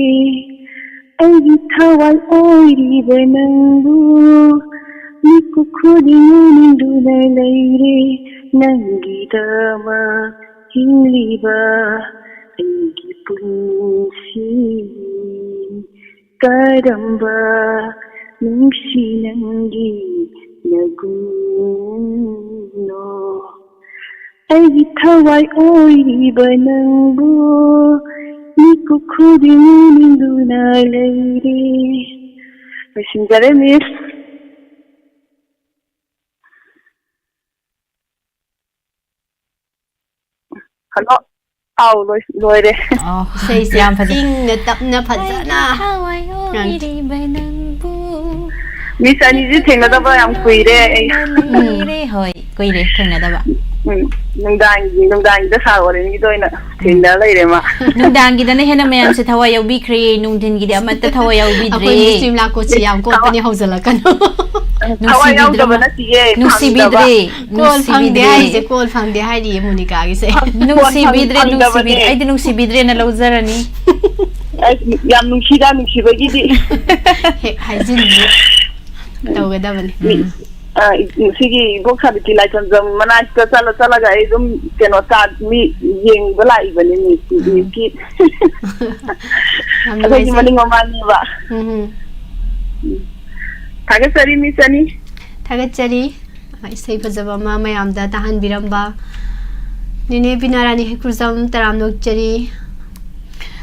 ꯑꯩꯒꯤ ꯊꯋꯥꯏ ꯑꯣꯏꯔꯤꯕ ꯅꯪꯕꯨ ꯃꯤꯀꯨꯞ ꯈꯨꯗꯤꯡ ꯎꯅꯤꯡꯗꯨꯅ ꯂꯩꯔꯦ꯫ ꯅꯪꯒꯤꯗꯃꯛ ꯍꯤꯡꯂꯤꯕ ꯑꯩꯒꯤ ꯄꯨꯟꯁꯤ ꯀꯔꯝꯕ ꯅꯨꯡꯁꯤ ꯅꯪꯒꯤ ꯅꯒꯨꯟꯅꯣ꯫ ꯑꯩꯒꯤ ꯊꯋꯥꯏ ꯑꯣꯏꯔꯤꯕ ꯅꯪꯕꯨ ꯃꯤꯀꯨꯞ ꯈꯨꯗꯤꯡ ꯎꯅꯤꯡꯗꯨꯅ ꯂꯩꯔꯦ꯫ ꯂꯣꯏꯁꯤꯟꯖꯔꯦ, ꯃꯤꯁ꯫ ꯍꯜꯂꯣ꯫ ꯑꯥꯎ, ꯂꯣꯏ-, ꯂꯣꯏꯔꯦ꯫ ꯑꯣ, ꯏꯁꯩꯁꯦ ꯌꯥꯝ ꯐꯖꯩ꯫ ꯏꯪꯅ ꯇꯞꯅ ꯐꯖꯅ꯫ ꯑꯩꯒꯤ ꯊꯋꯥꯏ ꯉꯥꯡ-, ꯑꯣꯏꯔꯤꯕ ꯅꯪꯕꯨ ꯃꯤꯁ ꯑꯅꯤꯁꯤ ꯊꯦꯡꯅꯗꯕ ꯌꯥꯝ ꯀꯨꯏꯔꯦ꯫ ꯑꯩ ꯎꯝ꯫ ꯂꯩꯔꯦ꯫ ꯍꯣꯏ, ꯀꯨꯏꯔꯦ ꯊꯦꯡꯅꯗꯕ꯫ ꯎꯝ, ꯅꯨꯡꯗꯥꯡ, ꯅꯨꯡꯗꯥꯡꯒꯤꯗ ꯁꯥꯔ ꯑꯣꯔꯦꯟꯒꯤꯗ ꯑꯣꯏꯅ ꯎꯝ꯫ ꯊꯦꯡꯅ ꯂꯩꯔꯦ ꯃꯥ꯫ ꯅꯨꯡꯗꯥꯡꯒꯤꯗꯅ ꯍꯦꯟꯅ ꯃꯌꯥꯝꯁꯦ ꯊꯋꯥꯏ ꯌꯥꯎꯕꯤꯈ꯭ꯔꯦ, ꯅꯨꯡꯊꯤꯟꯒꯤꯗꯤ ꯑꯃꯠꯇ ꯊꯋꯥꯏ ꯌꯥꯎꯕꯤꯗ꯭ꯔꯦ꯫ ꯑꯩꯈꯣꯏ ꯃꯤꯁ ꯕꯤꯃꯂꯥ ꯀꯣꯠꯁꯤ ꯌꯥꯝ ꯀꯣꯠꯄꯅꯦ, ꯊꯋꯥꯏ-, ꯍꯧꯖꯤꯜꯂꯛꯀꯅꯨ꯫ ꯊꯋꯥꯏ ꯅꯨꯡꯁꯤꯕꯤꯗ꯭ꯔꯦ ꯌꯥꯎꯗꯕ ꯃꯥ-, ꯅꯠꯇꯤꯌꯦ, ꯅꯨꯡꯁꯤꯕꯤꯗ꯭ꯔꯦ, ꯐꯪꯗꯕ꯫ ꯀꯣꯜ ꯐꯪꯗꯦ ꯅꯨꯡꯁꯤꯕꯤꯗ꯭ꯔꯦ꯫ ꯍꯥꯏꯔꯤꯁꯦ, ꯀꯣꯜ ꯐꯪꯗꯦ ꯍꯥꯏꯔꯤꯌꯦ ꯃꯣꯅꯤꯀꯥꯒꯤꯁꯦ꯫ ꯐꯪ-, ꯀꯣꯜ ꯅꯨꯡꯁꯤꯕꯤꯗ꯭ꯔꯦ, ꯐꯪ-, ꯅꯨꯡꯁꯤꯕꯤꯗ꯭ꯔꯦ꯫ ꯐꯪꯗꯕꯅꯦ꯫ ꯑꯩꯗꯤ ꯅꯨꯡꯁꯤꯕꯤꯗ꯭ꯔꯦꯅ ꯂꯧꯖꯔꯅꯤ꯫ ꯑꯁ, ꯌꯥꯝ ꯅꯨꯡꯁꯤꯗ, ꯅꯨꯡꯁꯤꯕꯒꯤꯗꯤ꯫ ꯍꯦꯛ ꯍꯥꯏꯖꯤꯟꯕꯤ ꯇꯧꯒꯗꯕꯅꯤ꯫ ꯃꯤ, ꯎꯝ꯫ ꯑ, ꯁꯤꯒꯤ ꯏꯕꯣꯛ ꯁꯥꯕꯤꯇꯤ ꯂꯥꯏꯐꯝꯖꯝ ꯃꯅꯥꯛꯇ ꯆꯠꯂ ꯆꯠꯂꯒ ꯑꯩ ꯑꯗꯨꯝ ꯀꯩꯅꯣ ꯆꯥ-, ꯃꯤ ꯌꯦꯡꯕ ꯂꯥꯛꯏꯕꯅꯤ, ꯃꯤ, ꯎꯝ꯫ ꯃꯤꯁꯀꯤ꯫ ꯌꯥꯝ ꯑꯩꯈꯣꯏꯒꯤ ꯅꯨꯡꯉꯥꯏꯖꯩ꯫ ꯃꯅꯤꯡ ꯃꯃꯥꯡꯅꯦꯕ꯫ ꯎꯝ, ꯎꯝ꯫ ꯎꯝ꯫ ꯊꯥꯒꯠꯆꯔꯤ, ꯃꯤꯁ ꯑꯅꯤ꯫ ꯊꯥꯒꯠꯆꯔꯤ꯫ ꯏꯁꯩ ꯐꯖꯕ ꯑꯃ ꯃꯌꯥꯝꯗ ꯇꯥꯍꯟꯕꯤꯔꯝꯕ ꯅꯦꯅꯦ ꯕꯤꯅꯥꯔꯥꯅꯤ ꯍꯩꯀ꯭ꯔꯨꯖꯝ ꯇꯔꯥꯝꯅ ꯑꯣꯛꯆꯔꯤ꯫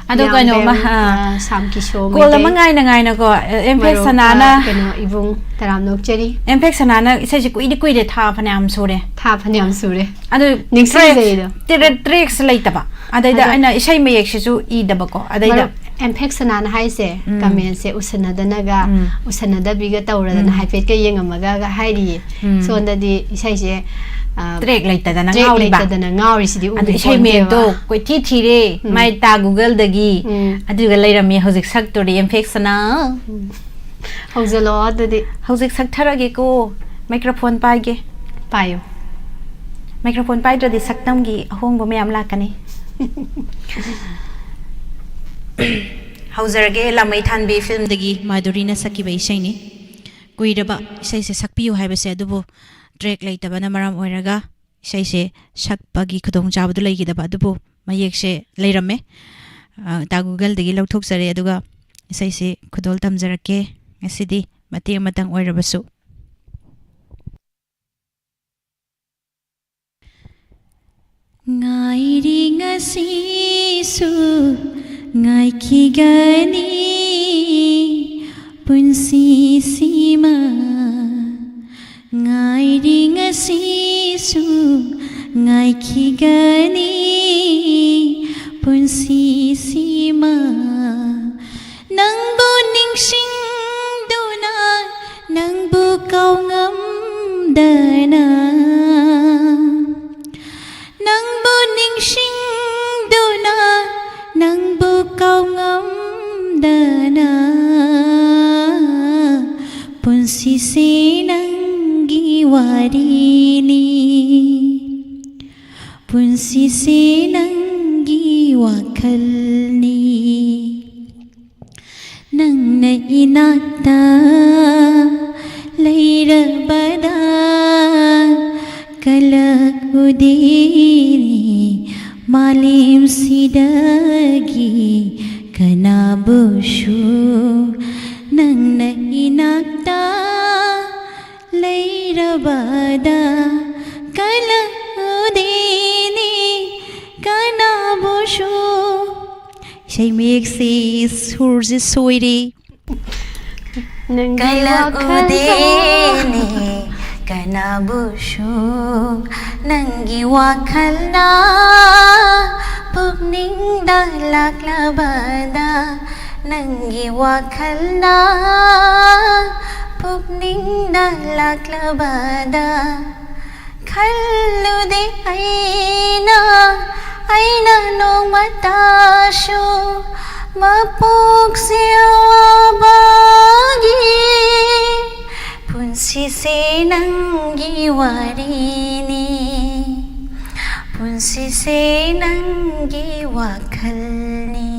ꯑꯗꯣ ꯀꯩꯅꯣꯝꯃ, ꯑꯥ, ꯁꯥꯝ ꯀꯤꯁꯣ ꯀꯣꯜ ꯑꯃ ꯃꯩꯇꯩ ꯉꯥꯏꯅ ꯉꯥꯏꯅꯀꯣ, ꯑꯦꯝ ꯐꯦꯛ ꯃꯔꯨꯞ, ꯁꯅꯥꯅ, ꯑꯥ, ꯀꯩꯅꯣ, ꯏꯕꯨꯡ ꯇꯔꯥꯝꯅ ꯑꯣꯛꯆꯔꯤ꯫ ꯑꯦꯝ ꯐꯦꯛ ꯁꯅꯥꯅ ꯏꯁꯩꯁꯦ ꯀꯨꯏꯗꯤ ꯀꯨꯏꯔꯦ, ꯊꯥ ꯐꯅꯌꯥꯝ ꯁꯨꯔꯦ꯫ ꯊꯥ ꯐꯅꯌꯥꯝ ꯁꯨꯔꯦ꯫ ꯑꯗꯨ ꯅꯤꯡꯁꯤꯡꯖꯩꯗꯣ꯫ ꯇ꯭ꯔꯦꯛ-, ꯇ꯭ꯔꯦꯛ-, ꯇ꯭ꯔꯦꯛꯁ ꯂꯩꯇꯕ꯫ ꯑꯗꯩꯗ ꯑꯗꯣ ꯑꯩꯅ ꯏꯁꯩ ꯃꯌꯦꯛꯁꯤꯁꯨ ꯏꯗꯕꯀꯣ꯫ ꯑꯗꯩꯗ ꯃꯔꯨꯞ, ꯑꯦꯝ ꯐꯦꯛ ꯁꯅꯥꯅ ꯍꯥꯏꯁꯦ, ꯎꯝ꯫ ꯀꯃꯦꯟꯁꯦ ꯎꯁꯟꯅꯗꯅꯒ, ꯎꯝ꯫ ꯎꯁꯟꯅꯗꯕꯤꯒ ꯇꯧꯔꯗꯅ ꯎꯝ꯫ ꯍꯥꯏꯐꯦꯠꯀ ꯌꯦꯡꯉꯝꯃꯒꯒ ꯍꯥꯏꯔꯤꯌꯦ꯫ ꯎꯝ꯫ ꯁꯣꯝꯗꯗꯤ ꯏꯁꯩꯁꯦ, ꯑ, ꯇ꯭ꯔꯦꯛ ꯂꯩꯇꯗꯅ ꯇ꯭ꯔꯦꯛ ꯉꯥꯎꯔꯤꯕ꯫ ꯂꯩꯇꯗꯅ ꯉꯥꯎꯔꯤꯁꯤꯗꯤ ꯑꯗꯨ ꯎꯕ ꯏꯁꯩ ꯄꯣꯟꯇꯦꯕ꯫ ꯃꯌꯦꯛꯇꯣ ꯀꯣꯏꯊꯤ ꯊꯤꯔꯦ꯫ ꯎꯝ꯫ ꯃꯥꯏ ꯇꯥ Google-ꯗꯒꯤ꯫ ꯎꯝ꯫ ꯑꯗꯨꯒ ꯂꯩꯔꯝꯃꯤ ꯍꯧꯖꯤꯛ ꯁꯛꯇꯣꯔꯤ ꯑꯦꯝ ꯐꯦꯛ ꯁꯅꯥ꯫ ꯎꯝ꯫ ꯍꯧꯖꯤꯜꯂꯛꯑꯣ ꯑꯗꯨꯗꯤ꯫ ꯍꯧꯖꯤꯛ ꯁꯛꯊꯔꯒꯦꯀꯣ꯫ Microphone ꯄꯥꯏꯒꯦ꯫ ꯄꯥꯏꯌꯨ꯫ Microphone ꯄꯥꯏꯗ꯭ꯔꯗꯤ ꯁꯛꯇꯝꯒꯤ ꯑꯍꯣꯡꯕ ꯃꯌꯥꯝ ꯂꯥꯛꯀꯅꯤ꯫ ꯍꯧꯖꯔꯒꯦ, ꯂꯥꯃꯩ ꯊꯥꯟꯕꯤ film-ꯗꯒꯤ ꯃꯥꯙꯨꯔꯤꯅ ꯁꯛꯈꯤꯕ ꯏꯁꯩꯅꯤ꯫ ꯀꯨꯏꯔꯕ ꯏꯁꯩꯁꯦ ꯁꯛꯄꯤꯌꯨ ꯍꯥꯏꯕꯁꯦ, ꯑꯗꯨꯕꯨ track ꯂꯩꯇꯕꯅ ꯃꯔꯝ ꯑꯣꯏꯔꯒ ꯏꯁꯩꯁꯦ ꯁꯛꯄꯒꯤ ꯈꯨꯗꯣꯡꯆꯥꯕꯗꯨ ꯂꯩꯈꯤꯗꯕ, ꯑꯗꯨꯕꯨ ꯃꯌꯦꯛꯁꯦ ꯂꯩꯔꯝꯃꯦ꯫ ꯑ, ꯇꯥ Google-ꯗꯒꯤ ꯂꯧꯊꯣꯛꯆꯔꯦ, ꯑꯗꯨꯒ ꯏꯁꯩꯁꯦ ꯈꯨꯗꯣꯜ ꯇꯝꯖꯔꯛꯀꯦ ꯉꯁꯤꯗꯤ, ꯃꯇꯦꯛ ꯑꯃꯇꯪ ꯑꯣꯏꯔꯕꯁꯨ꯫ ꯉꯥꯏꯔꯤ ꯉꯁꯤꯁꯨ ꯉꯥꯏꯈꯤꯒꯅꯤ ꯄꯨꯟꯁꯤꯁꯤꯃ꯫ ꯉꯥꯏꯔꯤ ꯉꯁꯤꯁꯨ ꯉꯥꯏꯈꯤꯒꯅꯤ ꯄꯨꯟꯁꯤꯁꯤꯃ꯫ ꯅꯪꯕꯨ ꯅꯤꯡꯁꯤꯡꯗꯨꯅ ꯅꯪꯕꯨ ꯀꯥꯎꯉꯝꯗꯅ꯫ ꯅꯪꯕꯨ ꯅꯤꯡꯁꯤꯡꯗꯨꯅ ꯅꯪꯕꯨ ꯀꯥꯎꯉꯝꯗꯅ꯫ ꯄꯨꯟꯁꯤꯁꯦ ꯅꯪꯒꯤ ꯋꯥꯔꯤꯅꯤ꯫ ꯄꯨꯟꯁꯤꯁꯦ ꯅꯪꯒꯤ ꯋꯥꯈꯜꯅꯤ꯫ ꯅꯪꯅ ꯏꯅꯥꯛꯇ ꯂꯩꯔꯕꯗ ꯀꯂꯛꯎꯗꯦꯅꯦ ꯃꯥꯂꯦꯝꯁꯤꯗꯒꯤ ꯀꯅꯥꯕꯨꯁꯨ꯫ ꯅꯪꯅ ꯏꯅꯥꯛꯇ ꯂꯩꯔꯕꯗ ꯀꯂꯛꯎꯗꯦꯅꯦ ꯀꯅꯥꯕꯨꯁꯨ꯫ ꯁꯨꯔꯁꯦ ꯁꯣꯏꯔꯦ꯫ ꯅꯪꯒꯤ ꯀꯜꯂꯛꯎꯗꯦꯅꯦ ꯋꯥꯈꯜꯗ ꯀꯅꯥꯕꯨꯁꯨ, ꯅꯪꯒꯤ ꯋꯥꯈꯜꯅ ꯄꯨꯛꯅꯤꯡꯗ ꯂꯥꯛꯂꯕꯗ, ꯅꯪꯒꯤ ꯋꯥꯈꯜꯅ ꯄꯨꯛꯅꯤꯡꯗ ꯂꯥꯛꯂꯕꯗ, ꯈꯜꯂꯨꯗꯦ ꯑꯩꯅ, ꯑꯩꯅ ꯅꯣꯡꯃꯇꯁꯨ ꯃꯄꯣꯛꯁꯦ ꯋꯥꯕꯒꯤ, ꯄꯨꯟꯁꯤꯁꯦ ꯅꯪꯒꯤ ꯋꯥꯔꯤꯅꯤ, ꯄꯨꯟꯁꯤꯁꯦ ꯅꯪꯒꯤ ꯋꯥꯈꯜꯅꯤ꯫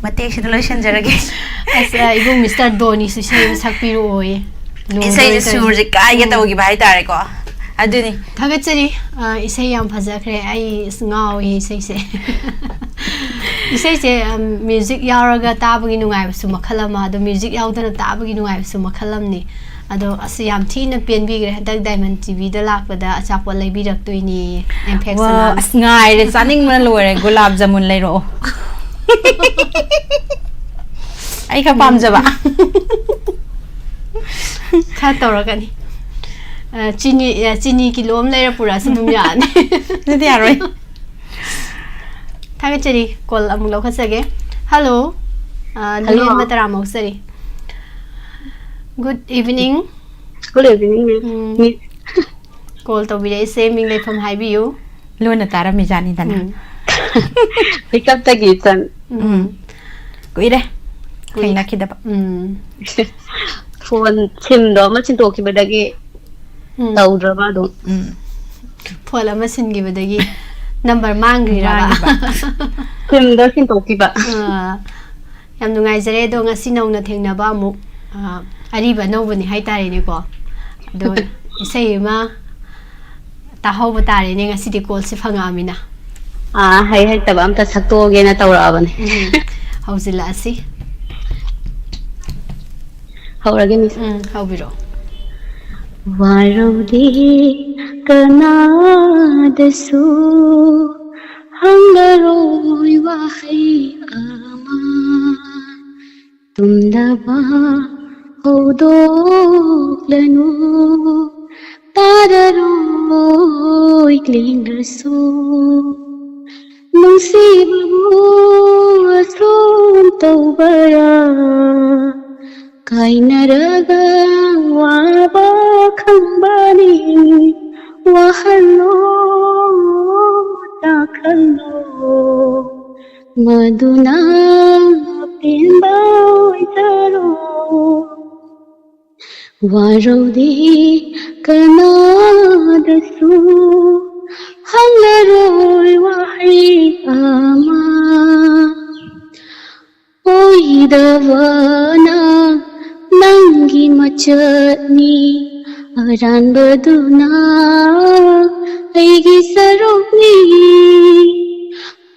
ꯃꯇꯦꯛꯁꯤꯗ ꯂꯣꯏꯁꯤꯟꯖꯔꯒꯦ꯫ ꯑꯁ, ꯏꯕꯨꯡ ꯃꯤꯁꯇꯔ ꯗꯣꯅꯤꯁꯨ ꯏꯁꯩ ꯑꯃ ꯁꯛꯄꯤꯔꯛꯑꯣꯌꯦ꯫ ꯂꯨꯍꯣꯡꯗꯣꯔꯦ ꯏꯁꯩꯁꯦ ꯇꯧꯔꯤꯁꯦ꯫ ꯁꯨꯔꯁꯦ ꯀꯥꯏꯒꯦ ꯎꯝ꯫ ꯇꯧꯈꯤꯕ ꯍꯥꯏꯇꯥꯔꯦꯀꯣ꯫ ꯑꯗꯨꯅꯤ꯫ ꯊꯥꯒꯠꯆꯔꯤ꯫ ꯑ, ꯏꯁꯩ ꯌꯥꯝ ꯐꯖꯈ꯭ꯔꯦ꯫ ꯑꯩ ꯑꯁ ꯉꯥꯎꯏ ꯏꯁꯩꯁꯦ꯫ ꯏꯁꯩꯁꯦ, ꯑꯝ, ꯃ꯭ꯌꯨꯖꯤꯛ ꯌꯥꯎꯔꯒ ꯇꯥꯕꯒꯤ ꯅꯨꯡꯉꯥꯏꯕꯁꯨ ꯃꯈꯜ ꯑꯃ, ꯑꯗꯣ ꯃ꯭ꯌꯨꯖꯤꯛ ꯌꯥꯎꯗꯅ ꯇꯥꯕꯒꯤ ꯅꯨꯡꯉꯥꯏꯕꯁꯨ ꯃꯈꯜ ꯑꯃꯅꯤ꯫ ꯑꯗꯣ ꯑꯁ ꯌꯥꯝ ꯊꯤꯅ ꯄꯦꯟꯕꯤꯈ꯭ꯔꯦ꯫ ꯍꯟꯗꯛ ꯗꯥꯏꯃꯟ ꯇꯤꯚꯤꯗ ꯂꯥꯛꯄꯗ ꯑꯆꯥꯄꯣꯠ ꯂꯩꯕꯤꯔꯛꯇꯣꯏꯅꯦ꯫ ꯑꯦꯝꯐꯦꯛꯁ ꯋꯥ, ꯑꯉꯥꯡ꯫ ꯑꯁ ꯉꯥꯏꯔꯦ, ꯆꯥꯅꯤꯡꯕꯅ ꯂꯣꯏꯔꯦ꯫ ꯒꯨꯂꯥꯞ ꯖꯥꯃꯨꯟ ꯂꯩꯔꯛꯑꯣ꯫ ꯑꯩ ꯈꯔ ꯄꯥꯝꯖꯕ꯫ ꯈꯔ ꯇꯧꯔꯛꯀꯅꯤ꯫ ꯑ, ꯆꯤꯅꯤ, ꯑ, ꯆꯤꯅꯤ ꯀꯤꯂꯣ ꯑꯃ ꯂꯩꯔ ꯄꯨꯔꯛꯑꯁꯨ ꯑꯗꯨꯝ ꯌꯥꯅꯤ꯫ ꯑꯗꯨꯗꯤ ꯌꯥꯔꯣꯏ꯫ ꯊꯥꯒꯠꯆꯔꯤ꯫ ꯀꯣꯜ ꯑꯃꯨꯛ ꯂꯧꯈꯠꯆꯒꯦ꯫ ꯍꯜꯂꯣ꯫ ꯑ, ꯍꯜꯂꯣ꯫ ꯂꯨꯍꯦꯟꯕ ꯇꯔꯥꯝꯅ ꯑꯣꯛꯆꯔꯤ꯫ Good evening꯫ Good evening, ma'am꯫ ꯎꯝ꯫ ꯃꯤ- ꯀꯣꯜ ꯇꯧꯕꯤꯔꯛꯏꯁꯦ ꯃꯤꯡ ꯂꯩꯐꯝ ꯍꯥꯏꯕꯤꯌꯨ꯫ ꯂꯣꯟꯅ ꯇꯥꯔꯝꯃꯤꯖꯥꯠꯅꯤꯗꯅ꯫ ꯎꯝ꯫ ꯄꯤꯀꯞꯇꯒꯤ ꯏꯆꯟ꯫ ꯎꯝ꯫ ꯎꯝ꯫ ꯀꯨꯏꯔꯦ ꯀꯨꯏꯔꯦ꯫ ꯊꯦꯡꯅꯈꯤꯗꯕ꯫ ꯎꯝ꯫ ꯐꯣꯟ ꯁꯤꯝꯗꯣ ꯑꯃ ꯁꯤꯟꯗꯣꯛꯈꯤꯕꯗꯒꯤ ꯎꯝ꯫ ꯇꯧꯗ꯭ꯔꯕ ꯑꯗꯨꯝ꯫ ꯎꯝ꯫ ꯐꯣꯟ ꯑꯃ ꯁꯤꯟꯈꯤꯕꯗꯒꯤ ꯅꯝꯕꯔ ꯃꯥꯡꯈ꯭ꯔꯤꯔꯕ? ꯃꯥꯡꯈꯤꯕ꯫ ꯁꯤꯝꯗꯣ ꯁꯤꯟꯗꯣꯛꯈꯤꯕ꯫ ꯑꯥ꯫ ꯌꯥꯝ ꯅꯨꯡꯉꯥꯏꯖꯔꯦ꯫ ꯑꯗꯣ ꯉꯁꯤ ꯅꯧꯅ ꯊꯦꯡꯅꯕ ꯑꯃꯨꯛ, ꯑ, ꯑꯔꯤꯕ ꯑꯅꯧꯕꯅꯤ ꯍꯥꯏꯇꯥꯔꯦꯅꯦꯀꯣ꯫ ꯑꯗꯣ ꯏꯁꯩ ꯑꯃ ꯇꯥꯍꯧꯕ ꯇꯥꯔꯦꯅꯦ ꯉꯁꯤꯗꯤ ꯀꯣꯜꯁꯦ ꯐꯪꯉꯛꯑꯃꯤꯅ꯫ ꯑꯥ, ꯍꯩ ꯍꯩꯇꯕ ꯑꯝꯇ ꯁꯛꯇꯣꯛꯑꯒꯦꯅ ꯇꯧꯔꯛꯑꯕꯅꯦ꯫ ꯎꯝ, ꯍꯧꯖꯤꯜꯂꯛꯑꯁꯤ꯫ ꯍꯧꯔꯒꯦ, ꯃꯤꯁ꯫ ꯎꯝ, ꯍꯧꯕꯤꯔꯛꯑꯣ꯫ ꯋꯥꯔꯧꯗꯦ ꯀꯅꯥꯗꯁꯨ ꯍꯪꯂꯔꯣꯏ ꯋꯥꯍꯩ ꯑꯃ꯫ ꯇꯨꯝꯗꯕ ꯍꯧꯗꯣꯛꯂꯅꯨ, ꯇꯥꯔꯔꯣꯏ ꯀ꯭ꯂꯦꯡꯗ꯭ꯔꯁꯨ꯫ ꯅꯨꯡꯁꯤꯕꯕꯨ ꯑꯁꯨꯝ ꯇꯧꯕꯔꯥ? ꯀꯥꯏꯅꯔꯒ ꯋꯥꯕ ꯈꯪꯕꯅꯤ꯫ ꯋꯥꯍꯜꯂꯣ, ꯇꯥꯛꯍꯜꯂꯣ, ꯃꯗꯨꯅ ꯑꯄꯦꯟꯕ ꯑꯣꯏꯖꯔꯣ꯫ ꯋꯥꯔꯧꯗꯦ ꯀꯅꯥꯗꯁꯨ, ꯍꯪꯂꯔꯣꯏ ꯋꯥꯍꯩ ꯑꯃ꯫ ꯑꯣꯏꯗꯕꯅ ꯅꯪꯒꯤ ꯃꯆꯠꯅꯤ, ꯑꯔꯥꯟꯕꯗꯨꯅ ꯑꯩꯒꯤ ꯁꯔꯨꯛꯅꯤ꯫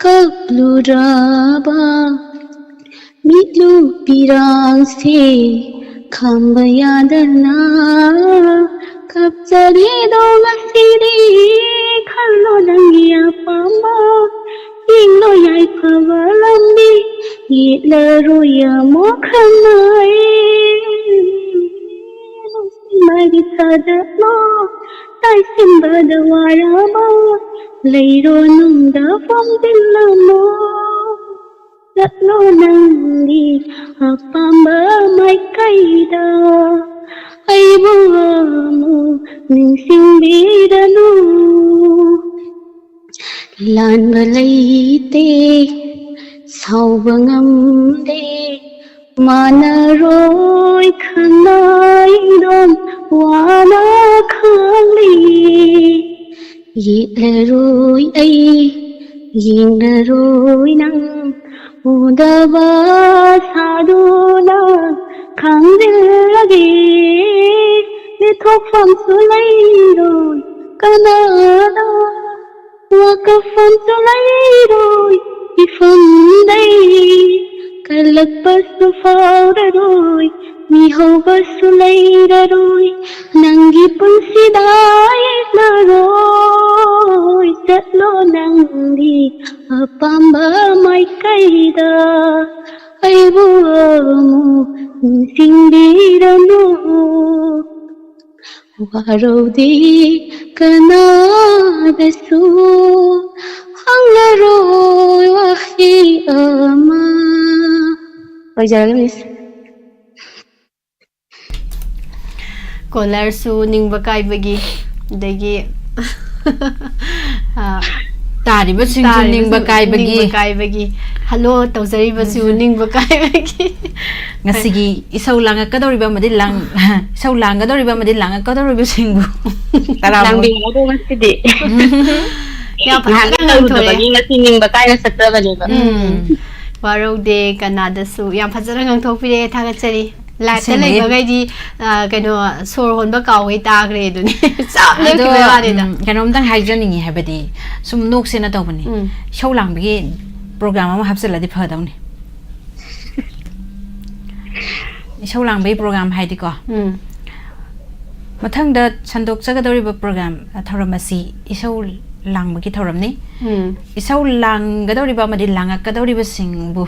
ꯀꯞꯂꯨꯔꯕ ꯃꯤꯠꯂꯨ ꯄꯤꯔꯥꯡꯁꯦ ꯈꯥꯝꯕ ꯌꯥꯗꯅ ꯀꯞꯆꯔꯤꯗꯣ ꯉꯁꯤꯗꯤ꯫ ꯈꯜꯂꯣ ꯅꯪꯒꯤ ꯑꯄꯥꯝꯕ, ꯌꯦꯡꯂꯣ ꯌꯥꯏꯐꯕ ꯂꯝꯕꯤ, ꯌꯦꯠꯂꯔꯣꯏ ꯑꯃꯨꯛ ꯍꯟꯅ ꯑꯩ꯫ ꯅꯨꯡꯁꯤꯕꯒꯤ ꯁꯥꯖꯠꯂꯣ, ꯇꯥꯏꯁꯤꯟꯕꯗ ꯋꯥꯔꯕ, ꯂꯩꯔꯣ ꯅꯨꯡꯗ ꯐꯝꯖꯤꯜꯂꯝꯃꯣ꯫ ꯆꯠꯂꯣ ꯅꯪꯒꯤ ꯑꯄꯥꯝꯕ ꯃꯥꯏꯀꯩꯗ, ꯑꯩꯕꯨ ꯑꯃꯨꯛ ꯅꯤꯡꯁꯤꯡꯕꯤꯔꯅꯨ꯫ ꯂꯥꯟꯕ ꯂꯩꯇꯦ, ꯁꯥꯎꯕ ꯉꯝꯗꯦ, ꯃꯥꯟꯅꯔꯣꯏ ꯈꯟꯅꯩꯗꯣ ꯋꯥꯅ ꯈꯪꯂꯤ꯫ ꯌꯦꯠꯂꯔꯣꯏ ꯑꯩ, ꯌꯦꯡꯂꯔꯣꯏ ꯅꯪ, ꯎꯗꯕ ꯁꯥꯗꯨꯅ ꯈꯥꯡꯖꯤꯜꯂꯒꯦ꯫ ꯂꯦꯞꯊꯣꯛꯐꯝꯁꯨ ꯂꯩꯔꯣꯏ ꯀꯅꯥꯗ, ꯋꯥꯀꯐꯝꯁꯨ ꯂꯩꯔꯣꯏ ꯏꯐꯝꯗꯩ꯫ ꯀꯜꯂꯛꯄꯁꯨ ꯐꯥꯎꯔꯔꯣꯏ, ꯃꯤꯍꯧꯕꯁꯨ ꯂꯩꯔꯔꯣꯏ, ꯅꯪꯒꯤ ꯄꯨꯟꯁꯤꯗ ꯌꯦꯠꯂꯔꯣꯏ꯫ ꯆꯠꯂꯣ ꯅꯪꯒꯤ ꯑꯄꯥꯝꯕ ꯃꯥꯏꯀꯩꯗ, ꯑꯩꯕꯨ ꯑꯃꯨꯛ ꯅꯤꯡꯁꯤꯡꯕꯤꯔꯅꯨ꯫ ꯋꯥꯔꯧꯗꯦ ꯀꯅꯥꯗꯁꯨ ꯍꯪꯂꯔꯣꯏ ꯋꯥꯍꯩ ꯑꯃ꯫ ꯂꯣꯏꯖꯔꯒꯦ, ꯃꯤꯁ꯫ ꯀꯣꯂꯔꯁꯨ ꯅꯤꯡꯕ ꯀꯥꯏꯕꯒꯤ, ꯑꯗꯒꯤ ꯑ, ꯇꯥꯔꯤꯕꯁꯤꯡꯁꯨ ꯇꯥꯔꯤꯕꯁꯤꯡ ꯅꯤꯡꯕ ꯀꯥꯏꯕꯒꯤ꯫ ꯅꯤꯡꯕ ꯀꯥꯏꯕꯒꯤ, ꯍꯜꯂꯣ ꯇꯧꯖꯔꯤꯕꯁꯨ ꯎꯝ꯫ ꯅꯤꯡꯕ ꯀꯥꯏꯕꯒꯤ꯫ ꯉꯁꯤꯒꯤ ꯏꯁꯧ ꯂꯥꯡꯉꯛꯀꯗꯧꯔꯤꯕ ꯑꯃꯗꯤ ꯂꯥꯡ-, ꯏꯁꯧ ꯂꯥꯡꯒꯗꯧꯔꯤꯕ ꯑꯃꯗꯤ ꯂꯥꯡꯉꯛꯀꯗꯧꯔꯤꯕꯁꯤꯡꯕꯨ ꯇꯔꯥꯃꯨꯛ꯫ ꯂꯥꯡꯕꯤꯔꯛꯑꯣ ꯉꯁꯤꯗꯤ꯫ ꯌꯥꯝ ꯐꯖꯅ ꯉꯥꯡꯊꯣꯔꯛꯑꯦ꯫ ꯅꯍꯥꯟꯒꯩ ꯇꯧꯔꯨꯗꯕꯒꯤ ꯉꯁꯤ ꯅꯤꯡꯕ ꯀꯥꯏꯅ ꯆꯠꯆꯕꯅꯦꯕ꯫ ꯎꯝ꯫ ꯋꯥꯔꯧꯗꯦ ꯀꯅꯥꯗꯁꯨ꯫ ꯌꯥꯝ ꯐꯖꯅ ꯉꯥꯡꯊꯣꯛꯄꯤꯔꯦ, ꯊꯥꯒꯠꯆꯔꯤ꯫ ꯂꯥꯏꯞꯇ ꯑꯁꯦꯡꯕꯒꯤ꯫ ꯂꯩꯕꯈꯩꯗꯤ, ꯑ, ꯀꯩꯅꯣ, ꯁꯣꯔ ꯍꯣꯟꯕ ꯀꯥꯎꯒꯩ ꯇꯥꯈ꯭ꯔꯦ ꯑꯗꯨꯅꯤ꯫ ꯆꯞ ꯑꯗꯣ, ꯂꯦꯞꯈꯤꯕꯩ ꯋꯥꯅꯤꯗ꯫ ꯎꯝ, ꯀꯩꯅꯣꯝꯇꯪ ꯍꯥꯏꯖꯅꯤꯡꯉꯤ, ꯍꯥꯏꯕꯗꯤ ꯁꯨꯝ ꯅꯣꯛꯁꯦꯅ ꯇꯧꯕꯅꯤ꯫ ꯎꯝ꯫ ꯏꯁꯧ ꯂꯥꯡꯕꯒꯤ ꯄ꯭ꯔꯣꯒ꯭ꯔꯥꯝ ꯑꯃ ꯍꯥꯞꯆꯤꯜꯂꯗꯤ ꯐꯗꯧꯅꯤ꯫ ꯏꯁꯧ ꯂꯥꯡꯕꯒꯤ ꯄ꯭ꯔꯣꯒ꯭ꯔꯥꯝ ꯍꯥꯏꯗꯤꯀꯣ꯫ ꯎꯝ꯫ ꯃꯊꯪꯗ ꯁꯟꯗꯣꯛꯆꯒꯗꯧꯔꯤꯕ ꯄ꯭ꯔꯣꯒ꯭ꯔꯥꯝ, ꯑ, ꯊꯧꯔꯝ ꯑꯁꯤ ꯏꯁꯧ ꯂꯥꯡꯕꯒꯤ ꯊꯧꯔꯝꯅꯤ꯫ ꯎꯝ꯫ ꯏꯁꯧ ꯂꯥꯡꯒꯗꯧꯔꯤꯕ ꯑꯃꯗꯤ ꯂꯥꯡꯉꯛꯀꯗꯧꯔꯤꯕꯁꯤꯡꯕꯨ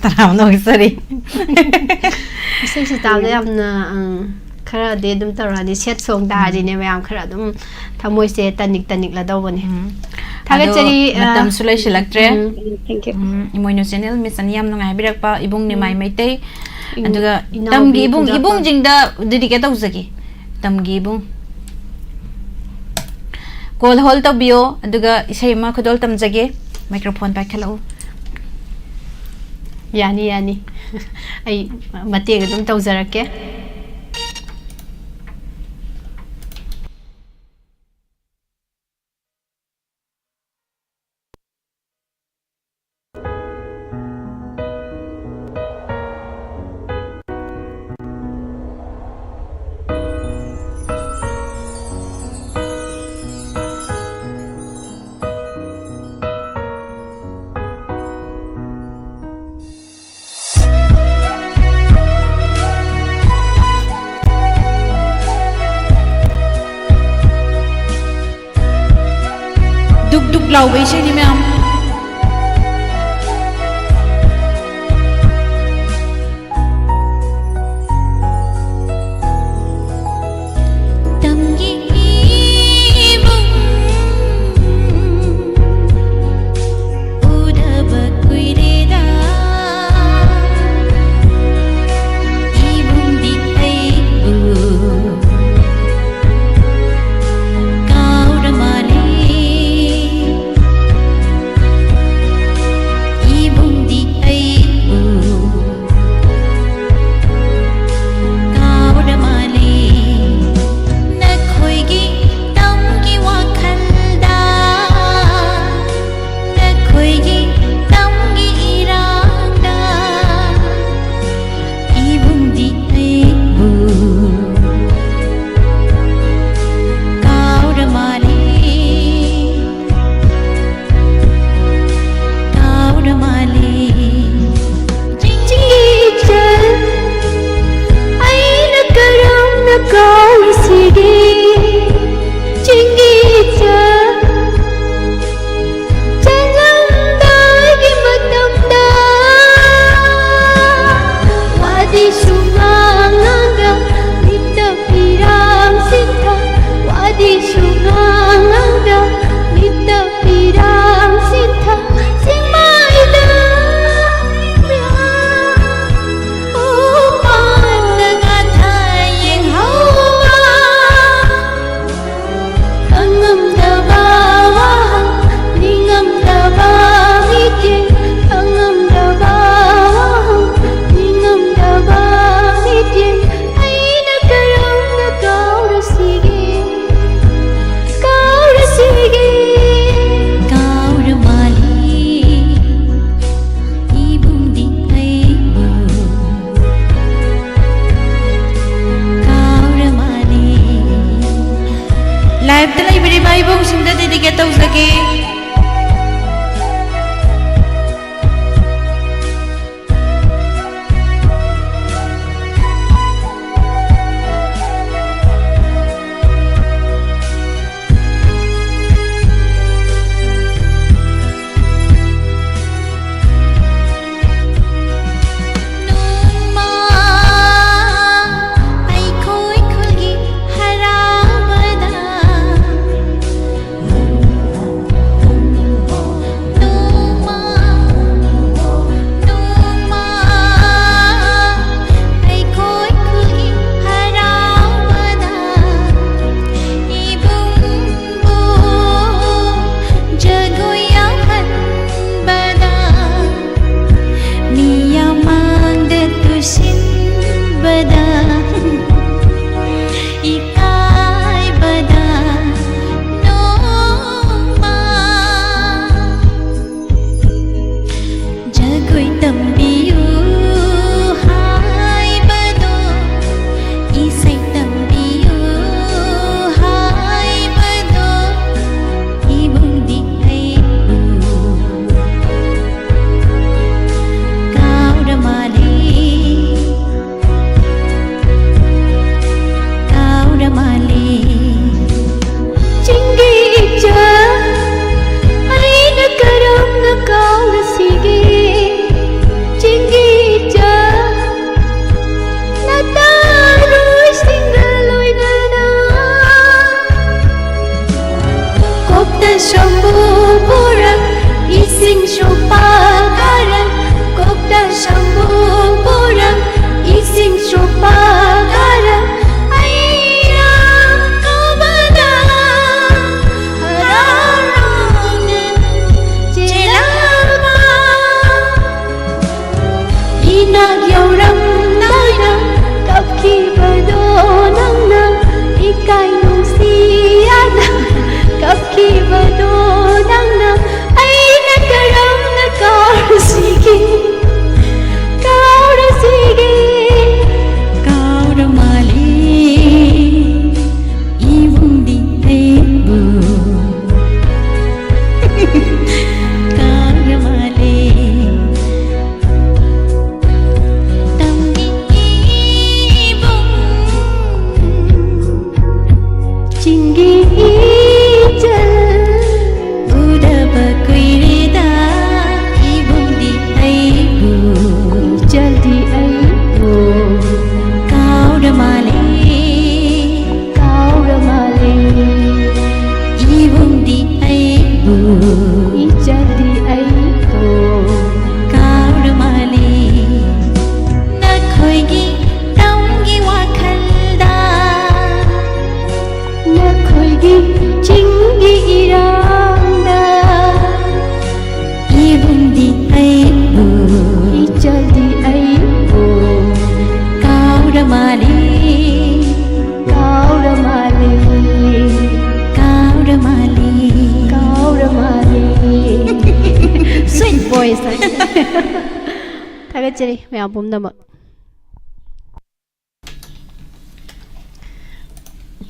ꯇꯔꯥꯝꯅ ꯑꯣꯛꯆꯔꯤ꯫ ꯏꯁꯩꯁꯤ ꯇꯥꯕꯗ ꯌꯥꯝꯅ, ꯑꯪ, ꯈꯔꯗꯤ ꯑꯗꯨꯝ ꯇꯧꯔꯛꯑꯅꯤ꯫ ꯁꯦꯠ ꯁꯣꯡ ꯇꯥꯔꯗꯤꯅꯦ ꯎꯝ꯫ ꯃꯌꯥꯝ ꯈꯔ ꯑꯗꯨꯝ ꯊꯃꯣꯏꯁꯦ ꯇꯅꯤꯛ ꯇꯅꯤꯛꯂꯗꯧꯕꯅꯦ꯫ ꯎꯝ꯫ ꯊꯥꯒꯠꯆꯔꯤ, ꯑꯗꯣ ꯑ, ꯃꯇꯝꯁꯨ ꯂꯩꯁꯤꯜꯂꯛꯇ꯭ꯔꯦ꯫ ꯎꯝ, thank you꯫ ꯎꯝ, ꯏꯃꯣꯏꯅꯨ ꯆꯦꯅꯦꯜ ꯃꯤꯁ ꯑꯅꯤ ꯌꯥꯝ ꯅꯨꯡꯉꯥꯏ ꯍꯥꯏꯕꯤꯔꯛꯄ, ꯏꯕꯨꯡ ꯎꯝ꯫ ꯅꯤꯃꯥꯏ ꯃꯩꯇꯩ, ꯏꯅꯥꯎ-, ꯑꯗꯨꯒ ꯏꯅꯥꯎꯄꯤ ꯇꯝꯒꯤ ꯏꯕꯨꯡ, ꯈꯨꯟꯗ꯭ꯔꯥꯛꯄꯝ꯫ ꯏꯕꯨꯡꯁꯤꯡꯗ dedicate ꯇꯧꯖꯒꯦ꯫ ꯇꯝꯒꯤ ꯏꯕꯨꯡ꯫ ꯀꯣꯜ ꯍꯣꯜ ꯇꯧꯕꯤꯌꯣ, ꯑꯗꯨꯒ ꯏꯁꯩ ꯑꯃ ꯈꯨꯗꯣꯜ ꯇꯝꯖꯒꯦ꯫ ꯃꯥꯏꯀ꯭ꯔꯣꯐꯣꯟ ꯄꯥꯏꯈꯠꯂꯛꯎ꯫ ꯌꯥꯅꯤ, ꯌꯥꯅꯤ꯫ ꯑꯩ ꯃꯇꯦꯡ ꯑꯗꯨꯝ ꯇꯧꯖꯔꯛꯀꯦ꯫ ꯗꯨꯛ ꯗꯨꯛ ꯂꯥꯎꯕ ꯏꯁꯩꯅꯤ ꯃꯌꯥꯝ꯫ ꯇꯧꯖꯒꯦ꯫ ꯅꯣꯡꯃ ꯑꯩꯈꯣꯏ ꯈꯨꯜꯒꯤ ꯍꯔꯥꯎꯕꯗ ꯅꯣꯡꯃ, ꯅꯣꯡꯃ ꯑꯩꯈꯣꯏ ꯈꯨꯜꯒꯤ ꯍꯔꯥꯎꯕꯗ ꯏꯕꯨꯡꯕꯨ ꯖꯒꯣꯏ ꯌꯥꯎꯍꯟꯕꯗ ꯃꯤꯌꯥꯝ ꯃꯥꯡꯗ ꯇꯨꯁꯤꯟꯕꯗ ꯏꯀꯥꯏꯕꯗ ꯅꯣꯡꯃ ꯖꯒꯣꯏ ꯇꯝꯕꯤꯌꯨ ꯍꯥꯏꯕꯗꯣ, ꯏꯁꯩ ꯇꯝꯕꯤꯌꯨ ꯍꯥꯏꯕꯗꯣ, ꯏꯕꯨꯡꯗꯤ ꯑꯩꯕꯨ ꯀꯥꯎꯔ ꯃꯥꯜꯂꯦ꯫ ꯀꯥꯎꯔ ꯃꯥꯜꯂꯦ꯫ ꯆꯤꯡꯒꯤ ꯏꯆꯥ, ꯑꯩꯅ ꯀꯔꯝꯅ ꯀꯥꯎꯔꯁꯤꯒꯦ? ꯆꯤꯡꯒꯤ ꯏꯆꯥ, ꯅꯇꯥꯔꯨꯏꯁꯤꯡꯒ ꯂꯣꯏꯅꯅ ꯀꯣꯛꯇ ꯁꯝꯕꯨ ꯄꯨꯔ, ꯏꯁꯤꯡꯁꯨ ꯄꯥꯀꯥꯔ, ꯀꯣꯛꯇ ꯁꯝꯕꯨ ꯄꯨꯔ, ꯏꯁꯤꯡꯁꯨ ꯄꯥꯀꯥꯔ, ꯑꯩꯅ ꯀꯧꯕꯗ ꯍꯔꯥꯎꯅ ꯆꯦꯜꯂꯛꯄ꯫ ꯏꯅꯥꯛ ꯌꯧꯔꯝꯗꯥꯏꯗ ꯀꯞꯈꯤꯕꯗꯣ ꯅꯪꯅ, ꯏꯀꯥꯏ ꯅꯨꯡꯁꯤ ꯌꯥꯗ ꯀꯞꯈꯤꯕꯗꯣ ꯅꯪꯅ, ꯑꯩꯅ ꯀꯔꯝꯅ ꯀꯥꯎꯔꯁꯤꯒꯦ? ꯀꯥꯎꯔꯁꯤꯒꯦ? ꯃꯥꯂꯤ, ꯀꯥꯎꯔ ꯃꯥꯂꯤ, ꯀꯥꯎꯔ ꯃꯥꯂꯤ, ꯀꯥꯎꯔ ꯃꯥꯂꯤ꯫ Sweet voice ꯍꯥꯏ꯫ ꯊꯥꯒꯠꯆꯔꯤ ꯃꯌꯥꯝ ꯄꯨꯝꯅꯃꯛ꯫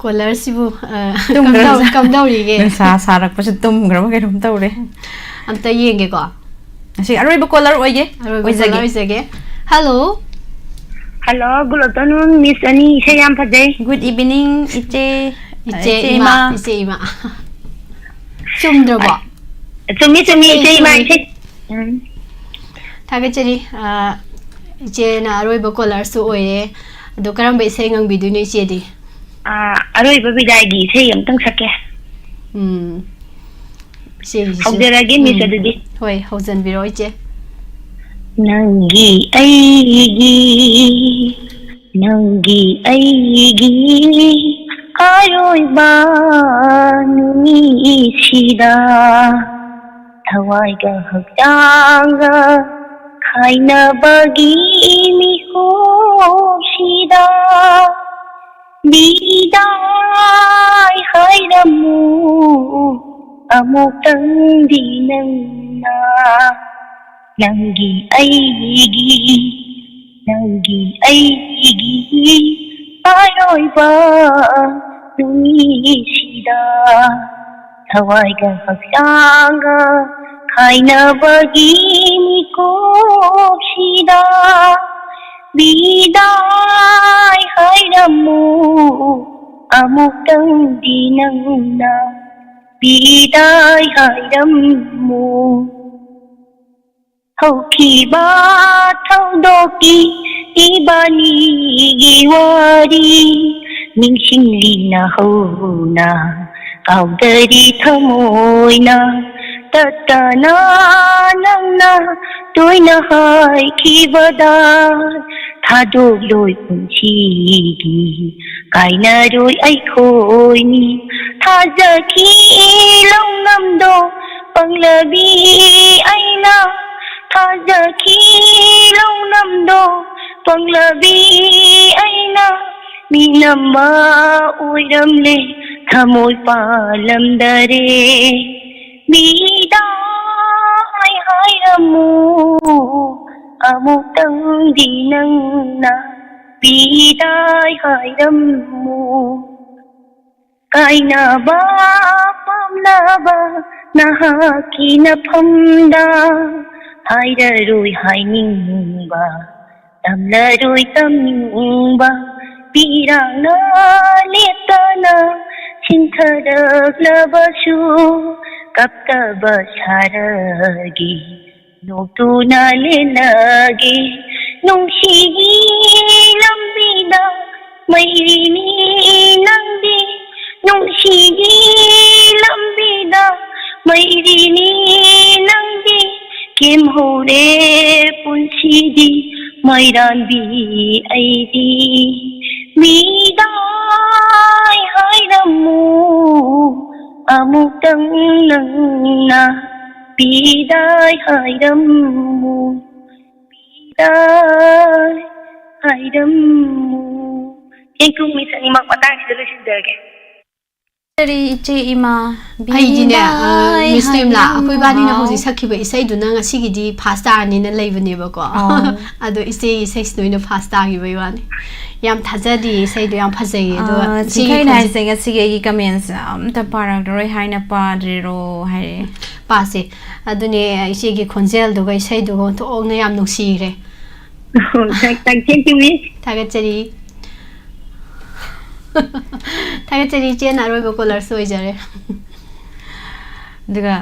ꯀꯣꯂꯔꯁꯤꯕꯨ, ꯑ, ꯇꯨꯝꯈ꯭ꯔꯕ? ꯀꯝꯗꯧ-, ꯀꯝꯗꯧꯔꯤꯒꯦ? ꯅꯨꯡꯁꯥ ꯁꯥꯔꯛꯄꯁꯨ ꯇꯨꯝꯈ꯭ꯔꯕ ꯀꯩꯅꯣꯝ ꯇꯧꯔꯦ꯫ ꯑꯝꯇ ꯌꯦꯡꯒꯦꯀꯣ꯫ ꯉꯁꯤ ꯑꯔꯣꯏꯕ ꯀꯣꯂꯔ ꯑꯣꯏꯒꯦ꯫ ꯑꯔꯣꯏꯕ ꯑꯣꯏꯖꯒꯦ꯫ ꯀꯣꯂꯔ ꯑꯣꯏꯖꯒꯦ꯫ Hello. Hello, good afternoon, Miss ꯑꯅꯤ, ꯏꯁꯩ ꯌꯥꯝ ꯐꯖꯩ꯫ Good evening, ꯏꯆꯦ, ꯏꯆꯦ ꯏꯆꯦ ꯏꯃꯥ, ꯏꯃꯥ꯫ ꯏꯆꯦ ꯏꯃꯥ꯫ ꯆꯨꯝꯗ꯭ꯔꯕꯣ? ꯆꯨꯝꯃꯤ, ꯆꯨꯝꯃꯤ, ꯆꯨꯝꯃꯤ, ꯏꯆꯦ ꯏꯃꯥ, ꯆꯨꯝꯃꯤ꯫ ꯏꯁꯩ꯫ ꯎꯝ꯫ ꯊꯥꯒꯠꯆꯔꯤ꯫ ꯑ, ꯏꯆꯦꯅ ꯑꯔꯣꯏꯕ ꯀꯣꯂꯔꯁꯨ ꯑꯣꯏꯔꯦ꯫ ꯑꯗꯣ ꯀꯔꯝꯕ ꯏꯁꯩ ꯉꯪꯕꯤꯗꯣꯏꯅꯣ ꯏꯆꯦꯗꯤ? ꯑ, ꯑꯔꯣꯏꯕ ꯕꯤꯗꯥꯏꯒꯤ ꯏꯁꯩ ꯑꯝꯇꯪ ꯁꯛꯀꯦ꯫ ꯎꯝ꯫ ꯏꯆꯦꯒꯤꯁꯤꯁꯨ꯫ ꯍꯧꯖꯔꯒꯦ, Miss, ꯎꯝ꯫ ꯑꯗꯨꯗꯤ꯫ ꯍꯣꯏ, ꯍꯧꯖꯟꯕꯤꯔꯣ, ꯏꯆꯦ꯫ ꯅꯪꯒꯤ ꯑꯩꯒꯤ, ꯅꯪꯒꯤ ꯑꯩꯒꯤ ꯑꯔꯣꯏꯕ ꯅꯨꯃꯤꯠꯁꯤꯗ ꯊꯋꯥꯏꯒ ꯍꯛꯆꯥꯡꯒ ꯈꯥꯏꯅꯕꯒꯤ ꯃꯤꯀꯨꯞꯁꯤꯗ ꯕꯤꯗꯥꯏ ꯍꯥꯏꯔꯝꯃꯨ ꯑꯃꯨꯛꯇꯪꯗꯤ ꯅꯪꯅ꯫ ꯅꯪꯒꯤ ꯑꯩꯒꯤ, ꯅꯪꯒꯤ ꯑꯩꯒꯤ ꯑꯔꯣꯏꯕ ꯅꯨꯃꯤꯠꯁꯤꯗ ꯊꯋꯥꯏꯒ ꯍꯛꯆꯥꯡꯒ ꯈꯥꯏꯅꯕꯒꯤ ꯃꯤꯀꯨꯞꯁꯤꯗ ꯕꯤꯗꯥꯏ ꯍꯥꯏꯔꯝꯃꯨ ꯑꯃꯨꯛꯇꯪꯗꯤ ꯅꯪꯅ꯫ ꯕꯤꯗꯥꯏ ꯍꯥꯏꯔꯝꯃꯨ꯫ ꯍꯧꯈꯤꯕ ꯊꯧꯗꯣꯛꯀꯤ ꯏꯕꯥꯅꯤꯒꯤ ꯋꯥꯔꯤ ꯅꯤꯡꯁꯤꯡꯂꯤ ꯅꯍꯧꯅ ꯀꯥꯎꯗꯔꯤ ꯊꯃꯣꯏꯅ꯫ ꯇꯠꯇꯅ ꯅꯪꯅ ꯇꯣꯏꯅ ꯍꯥꯏꯈꯤꯕꯗ ꯊꯥꯗꯣꯛꯂꯣꯏ ꯄꯨꯟꯁꯤꯒꯤ ꯀꯥꯏꯅꯔꯣꯏ ꯑꯩꯈꯣꯏꯅꯤ꯫ ꯊꯥꯖꯈꯤ ꯂꯧꯅꯝꯗꯣ ꯄꯪꯂꯕꯤ ꯑꯩꯅ, ꯊꯥꯖꯈꯤ ꯂꯧꯅꯝꯗꯣ ꯄꯪꯂꯕꯤ ꯑꯩꯅ꯫ ꯃꯤꯅꯝꯕ ꯑꯣꯏꯔꯝꯂꯦ, ꯊꯃꯣꯏ ꯄꯥꯜꯂꯝꯗꯔꯦ꯫ ꯃꯤꯗꯥꯏ ꯍꯥꯏꯔꯝꯃꯨ, ꯑꯃꯨꯛꯇꯪꯗꯤ ꯅꯪꯅ ꯃꯤꯗꯥꯏ ꯍꯥꯏꯔꯝꯃꯨ꯫ ꯀꯥꯏꯅꯕ ꯄꯥꯝꯂꯕ ꯅꯍꯥꯛꯀꯤ ꯅꯐꯝꯗ ꯍꯥꯏꯔꯔꯣꯏ ꯍꯥꯏꯅꯤꯡꯕ, ꯇꯝꯂꯔꯣꯏ ꯇꯝꯅꯤꯡꯕ, ꯄꯤꯔꯥꯡꯅ ꯂꯦꯞꯇꯅ ꯁꯤꯟꯊꯔꯛꯂꯕꯁꯨ ꯀꯞꯇꯕ ꯁꯥꯔꯒꯦ꯫ ꯅꯣꯛꯇꯨꯅ ꯂꯦꯜꯂꯒꯦ ꯅꯨꯡꯁꯤꯒꯤ ꯂꯝꯕꯤꯗ ꯃꯩꯔꯤꯅꯤ ꯅꯪꯗꯤ, ꯅꯨꯡꯁꯤꯒꯤ ꯂꯝꯕꯤꯗ ꯃꯩꯔꯤꯅꯤ ꯅꯪꯗꯤ, ꯀꯦꯝꯍꯧꯔꯦ ꯄꯨꯟꯁꯤꯗꯤ ꯃꯩꯔꯥꯟꯕꯤ ꯑꯩꯗꯤ꯫ ꯃꯤꯗꯥꯏ ꯍꯥꯏꯔꯝꯃꯨ ꯑꯃꯨꯛꯇꯪ ꯅꯪꯅ ꯄꯤꯗꯥꯏ ꯍꯥꯏꯔꯝꯃꯨ, ꯄꯤꯗꯥꯏ ꯍꯥꯏꯔꯝꯃꯨ꯫ Thank you, Miss ꯑꯅꯤꯃꯛ꯫ ꯃꯇꯥꯡꯁꯤꯗ ꯂꯣꯏꯁꯤꯟꯖꯔꯒꯦ꯫ ꯀꯔꯤ ꯏꯆꯦ ꯏꯃꯥ ꯑꯩꯗꯤꯅꯦ ꯕꯤꯗꯥꯏ ꯃꯤꯁ ꯇꯦꯝꯂꯥ, ꯑꯩꯈꯣꯏ ꯏꯕꯥꯅꯤꯅ ꯍꯥꯏꯔꯝꯃꯣ꯫ ꯍꯧꯖꯤꯛ ꯁꯛꯈꯤꯕ ꯏꯁꯩꯗꯨꯅ ꯉꯁꯤꯒꯤꯗꯤ ꯐꯥꯁ ꯇꯥꯔꯅꯤꯅ ꯂꯩꯕꯅꯦꯕꯀꯣ꯫ ꯑꯧ꯫ ꯑꯗꯣ ꯏꯆꯦ ꯏꯁꯩꯁꯤꯅ ꯑꯣꯏꯅ ꯐꯥꯁ ꯇꯥꯈꯤꯕꯩ ꯋꯥꯅꯤ꯫ ꯌꯥꯝ ꯊꯥꯖꯗꯦ ꯏꯁꯩꯗꯣ, ꯌꯥꯝ ꯐꯖꯩꯌꯦ꯫ ꯑꯗꯨꯒ ꯑꯥ, ꯏꯆꯦꯒꯤ ꯆꯤꯡꯈꯩꯅ ꯈꯣꯟꯖꯦꯜ- ꯍꯥꯏꯁꯦ ꯉꯁꯤꯒꯤ ꯑꯩꯒꯤ ꯀꯃꯦꯟꯁꯦ ꯑꯝꯇ ꯄꯥꯔꯛꯂꯔꯣꯏ ꯍꯥꯏꯅ ꯄꯥꯗ꯭ꯔꯤꯔꯣ ꯍꯥꯏꯔꯛꯑꯦ꯫ ꯄꯥꯁꯦ꯫ ꯑꯗꯨꯅꯦ ꯏꯆꯦꯒꯤ ꯈꯣꯟꯖꯦꯜꯗꯨꯒ ꯏꯁꯩꯗꯨꯒ ꯑꯣꯟꯊꯣꯛꯅ ꯌꯥꯝ ꯅꯨꯡꯁꯤꯈ꯭ꯔꯦ꯫ Thank you, Miss꯫ ꯊꯥꯒꯠꯆꯔꯤ꯫ ꯊꯥꯒꯠꯆꯔꯤ, ꯏꯆꯦꯅ ꯑꯔꯣꯏꯕ ꯀꯣꯂꯔꯁꯨ ꯑꯣꯏꯖꯔꯦ꯫ ꯑꯗꯨꯒ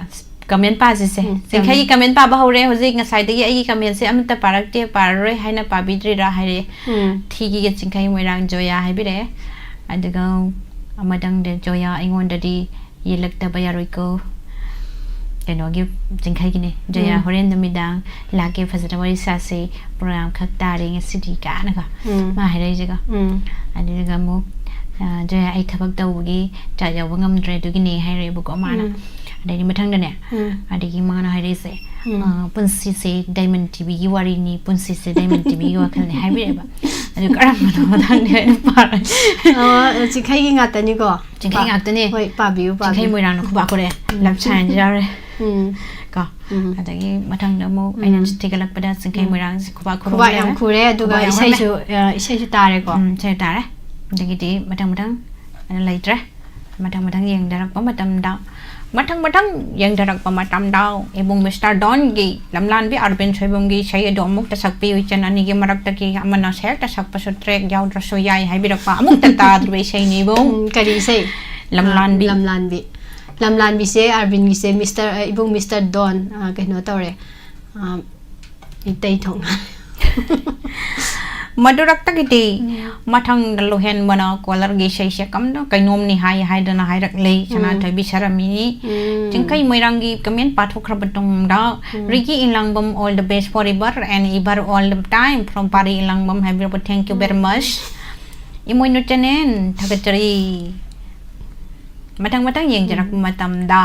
ꯀꯃꯦꯟ ꯄꯥꯁꯤꯁꯦ꯫ ꯎꯝ, ꯆꯤꯡꯈꯩꯒꯤ ꯀꯃꯦꯟ ꯄꯥꯕ ꯍꯧꯔꯦ꯫ ꯍꯧꯖꯤꯛ ꯉꯁꯥꯏꯗꯒꯤ ꯑꯩꯒꯤ ꯀꯃꯦꯟꯁꯦ ꯑꯃꯠꯇ ꯄꯥꯔꯛꯇꯦ, ꯄꯥꯔꯔꯣꯏ ꯍꯥꯏꯅ ꯄꯥꯕꯤꯗ꯭ꯔꯤꯔꯥ ꯍꯥꯏꯔꯦ꯫ ꯎꯝ꯫ ꯊꯤꯒꯤꯒ ꯆꯤꯡꯈꯩ ꯃꯣꯏꯔꯥꯡ ꯖꯣꯌꯥ ꯍꯥꯏꯕꯤꯔꯛꯑꯦ꯫ ꯑꯗꯨꯒ ꯑꯃꯗꯪꯗ ꯖꯣꯌꯥ ꯑꯩꯉꯣꯟꯗꯗꯤ ꯌꯦꯜꯂꯛꯇꯕ ꯌꯥꯔꯣꯏꯀꯣ꯫ ꯀꯩꯅꯣꯒꯤ ꯆꯤꯡꯈꯩꯒꯤꯅꯦ꯫ ꯖꯣꯌꯥ ꯎꯝ꯫ ꯍꯣꯔꯦꯟ ꯅꯨꯃꯤꯗꯥꯡ ꯂꯥꯛꯀꯦ, ꯐꯖꯅ ꯋꯥꯔꯤ ꯁꯥꯁꯤ, ꯄ꯭ꯔꯣꯒ꯭ꯔꯥꯝ ꯈꯛ ꯇꯥꯔꯦ ꯉꯁꯤꯗꯤ ꯀꯥꯏꯅꯒ ꯎꯝ꯫ ꯃꯥ ꯍꯥꯏꯔꯛꯏꯁꯦꯀꯣ꯫ ꯎꯝ꯫ ꯑꯗꯨꯗꯨꯒ ꯑꯃꯨꯛ ꯑ, ꯖꯣꯌꯥ ꯑꯩ ꯊꯕꯛ ꯇꯧꯕꯒꯤ ꯆꯥꯛ ꯌꯥꯎꯕ ꯉꯝꯗ꯭ꯔꯦ ꯑꯗꯨꯒꯤꯅꯦ ꯍꯥꯏꯔꯛꯑꯦꯕꯀꯣ ꯃꯥꯅ꯫ ꯎꯝ꯫ ꯑꯗꯩꯗꯤ ꯃꯊꯪꯗꯅꯦ ꯎꯝ꯫ ꯑꯗꯒꯤ ꯃꯥꯅ ꯍꯥꯏꯔꯛꯏꯁꯦ ꯎꯝ꯫ ꯑ, ꯄꯨꯟꯁꯤꯁꯦ ꯗꯥꯏꯃꯟ ꯇꯤꯚꯤꯒꯤ ꯋꯥꯔꯤꯅꯤ, ꯄꯨꯟꯁꯤꯁꯦ ꯗꯥꯏꯃꯟ ꯇꯤꯚꯤꯒꯤ ꯋꯥꯈꯜꯅꯤ ꯍꯥꯏꯕꯤꯔꯛꯑꯦꯕ꯫ ꯑꯗꯨ ꯀꯔꯝꯕꯅꯣ ꯃꯇꯥꯡꯗꯤ ꯑꯩꯅ ꯄꯥꯔꯣꯏ꯫ ꯑꯣ, ꯆꯤꯡꯈꯩꯒꯤ ꯉꯥꯛꯇꯅꯤꯀꯣ꯫ ꯆꯤꯡꯈꯩ ꯉꯥꯛꯇꯅꯦ꯫ ꯍꯣꯏ, ꯄꯥꯕꯤꯌꯨ, ꯆꯤꯡꯈꯩ ꯄꯥꯕꯤꯌꯨ꯫ ꯃꯣꯏꯔꯥꯡꯅ ꯈꯨꯕꯥꯛ ꯈꯨꯔꯦ꯫ ꯂꯞ ꯁꯥꯏꯟꯁ ꯌꯥꯎꯔꯦ꯫ ꯎꯝ, ꯀꯣ꯫ ꯎꯝ꯫ ꯑꯗꯒꯤ ꯃꯊꯪꯗ ꯑꯃꯨꯛ ꯑꯩꯅ ꯊꯤꯒꯠꯂꯛꯄꯗ ꯆꯤꯡꯈꯩ ꯎꯝ꯫ ꯃꯣꯏꯔꯥꯡꯁꯦ ꯈꯨꯕꯥꯛ ꯈꯨꯔꯦ꯫ ꯈꯨꯕꯥꯛ ꯌꯥꯝ ꯈꯨꯔꯦ, ꯑꯗꯨꯒ ꯈꯨꯕꯥꯛ ꯌꯥꯝ ꯈꯨꯔꯦ꯫ ꯏꯁꯩꯁꯨ, ꯑ, ꯏꯁꯩꯁꯨ ꯇꯥꯔꯦꯀꯣ꯫ ꯎꯝ, ꯏꯁꯩ ꯇꯥꯔꯦ꯫ ꯑꯗꯒꯤꯗꯤ ꯃꯊꯪ ꯃꯊꯪ ꯑꯗꯨ ꯂꯩꯇ꯭ꯔꯦ꯫ ꯃꯊꯪ ꯃꯊꯪ ꯌꯦꯡꯊꯔꯛꯄ ꯃꯇꯝꯗ, ꯃꯊꯪ ꯃꯊꯪ ꯌꯦꯡꯊꯔꯛꯄ ꯃꯇꯝꯗ ꯏꯕꯨꯡ ꯃꯤꯁꯇꯔ ꯗꯣꯟꯒꯤ ꯂꯝꯂꯥꯟꯕꯤ ꯑꯔꯕꯤꯟ ꯁꯣꯏꯕꯨꯝꯒꯤ ꯏꯁꯩ ꯑꯗꯣ ꯑꯃꯨꯛꯇ ꯁꯛꯄꯤꯌꯨ꯫ ꯏꯆꯟ ꯑꯅꯤꯒꯤ ꯃꯔꯛꯇꯒꯤ ꯑꯃꯅ ꯁꯦ ꯍꯦꯛꯇ ꯁꯛꯄꯁꯨ ꯇ꯭ꯔꯦꯛ ꯌꯥꯎꯗ꯭ꯔꯁꯨ ꯌꯥꯏ ꯍꯥꯏꯕꯤꯔꯛꯄ ꯑꯃꯨꯛꯇ ꯇꯥꯗ꯭ꯔꯤꯕ ꯏꯁꯩꯅꯤ ꯏꯕꯨꯡ꯫ ꯎꯝ, ꯀꯔꯤ ꯏꯁꯩ? ꯂꯝꯂꯥꯟꯕꯤ꯫ ꯑ, ꯂꯝꯂꯥꯟꯕꯤ꯫ ꯂꯝꯂꯥꯟꯕꯤꯁꯦ ꯑꯔꯕꯤꯟꯒꯤꯁꯦ ꯃꯤꯁꯇꯔ, ꯑ, ꯏꯕꯨꯡ ꯃꯤꯁꯇꯔ ꯗꯣꯟ, ꯑ, ꯀꯩꯅꯣ ꯇꯧꯔꯦ꯫ ꯑ, ꯏꯇꯩ ꯊꯣꯡ꯫ ꯃꯗꯨꯔꯛꯇꯒꯤꯗꯤ ꯃꯊꯪꯗ ꯂꯨꯍꯦꯟꯕꯅ ꯀꯣꯂꯔꯒꯤ ꯏꯁꯩꯁꯦ ꯀꯝꯗ ꯀꯩꯅꯣꯝꯅꯤ ꯍꯥꯏ ꯍꯥꯏꯗꯅ ꯍꯥꯏꯔꯛꯂꯦ ꯁꯅꯥꯊꯣꯏꯕꯤ ꯁꯔꯃꯤꯅꯤ꯫ ꯎꯝ꯫ ꯆꯤꯡꯈꯩ ꯃꯣꯏꯔꯥꯡꯒꯤ ꯀꯃꯦꯟ ꯄꯥꯊꯣꯛꯈ꯭ꯔꯕ ꯇꯨꯡꯗ, ꯔꯤꯒꯤ ꯏꯂꯥꯡꯕꯝ, all the best forever and ever all the time from ꯄꯥꯔꯤ ꯏꯂꯥꯡꯕꯝ ꯍꯥꯏꯕꯤꯔꯛꯄ, thank you very much꯫ Imoinu channel, ꯊꯥꯒꯠꯆꯔꯤ꯫ ꯃꯊꯪ ꯃꯊꯪ ꯌꯦꯡꯖꯔꯛꯄ ꯃꯇꯝꯗ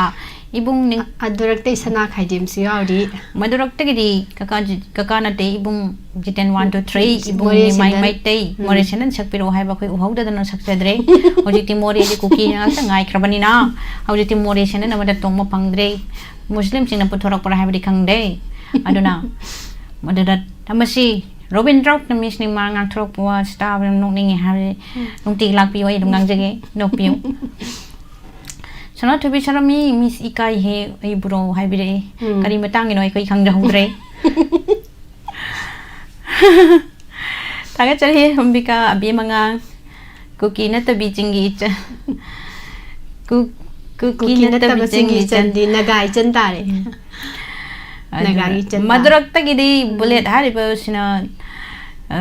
ꯏꯕꯨꯡ ꯅꯤꯡ- ꯑꯗꯨꯔꯛꯇꯩ ꯁꯅꯥ ꯈꯥꯏꯗꯦꯝꯁꯨ ꯌꯥꯎꯔꯤ꯫ ꯃꯗꯨꯔꯛꯇꯒꯤꯗꯤ ꯀꯀꯥ ꯖꯤ-, ꯀꯀꯥ ꯅꯠꯇꯦ, ꯏꯕꯨꯡ ꯖꯤꯇꯦꯟ one two three, ꯎꯝ, ꯏꯕꯨꯡ ꯃꯣꯔꯦ ꯅꯤꯃꯥꯏ ꯃꯩꯇꯩ, ꯎꯝ꯫ ꯃꯣꯔꯦ ꯆꯦꯅꯦꯜ ꯁꯛꯄꯤꯔꯛꯑꯣ ꯍꯥꯏꯕ ꯑꯩꯈꯣꯏ ꯎꯍꯧꯗꯗꯅ ꯁꯛꯆꯗ꯭ꯔꯦ꯫ ꯍꯧꯖꯤꯛꯇꯤ ꯃꯣꯔꯦꯗꯤ ꯀꯨꯀꯤ ꯉꯥꯛꯇ ꯉꯥꯏꯈ꯭ꯔꯕꯅꯤꯅ ꯍꯧꯖꯤꯛꯇꯤ ꯃꯣꯔꯦ ꯆꯦꯅꯦꯜ ꯑꯃꯗ ꯇꯣꯡꯕ ꯐꯪꯗ꯭ꯔꯦ꯫ ꯃꯨꯁꯂꯤꯝꯁꯤꯡꯅ ꯄꯨꯊꯣꯔꯛꯄ꯭ꯔꯥ ꯍꯥꯏꯕꯗꯤ ꯈꯪꯗꯦ꯫ ꯑꯗꯨꯅ ꯃꯗꯨꯗ ꯊꯝꯃꯁꯤ꯫ ꯔꯣꯕꯤꯟ ꯗ꯭ꯔꯣꯞꯅ ꯃꯤꯁ ꯅꯤꯡꯃꯥ ꯉꯥꯡꯊꯣꯔꯛꯄ ꯋꯥꯁꯤ ꯇꯥꯕꯗ ꯅꯣꯛꯅꯤꯡꯉꯦ ꯍꯥꯏꯕꯗꯤ ꯅꯨꯡꯇꯤꯒꯤ ꯂꯥꯛꯄꯤꯌꯨ, ꯑꯩ ꯑꯗꯨꯝ ꯉꯥꯡꯖꯒꯦ, ꯅꯣꯛꯄꯤꯌꯨ꯫ ꯁꯅꯥꯊꯣꯏꯕꯤ ꯁꯔꯃꯤ, ꯃꯤꯁ ꯏꯀꯥꯏꯍꯦ ꯑꯩꯕꯨꯔꯣ ꯍꯥꯏꯕꯤꯔꯛꯏ꯫ ꯎꯝ꯫ ꯀꯔꯤ ꯃꯇꯥꯡꯒꯤꯅꯣ ꯑꯩꯈꯣꯏ ꯈꯪꯖꯍꯧꯗ꯭ꯔꯦ꯫ ꯊꯥꯒꯠꯆꯔꯤ ꯑꯝꯕꯤꯀꯥ ꯑꯕꯦꯝꯃꯉꯥꯡ, ꯀꯨꯀꯤ ꯅꯠꯇꯕꯤ ꯆꯤꯡꯒꯤ ꯏꯆꯟ꯫ ꯀꯨ-, ꯀꯨꯀꯤ ꯀꯨꯀꯤ ꯅꯠꯇꯕꯤ ꯅꯠꯇꯕ ꯆꯤꯡꯒꯤ ꯆꯤꯡꯒꯤ ꯏꯆꯟ꯫ ꯏꯆꯟꯗꯤ ꯅꯥꯒꯥ ꯏꯆꯟ ꯇꯥꯔꯦ꯫ ꯑꯗꯨ ꯅꯥꯒꯥꯒꯤ ꯏꯆꯟ ꯇꯥꯔꯦ꯫ ꯃꯗꯨꯔꯛꯇꯒꯤꯗꯤ ꯕꯨꯂꯦꯠ ꯍꯥꯏꯔꯤꯕꯁꯤꯅ, ꯑ,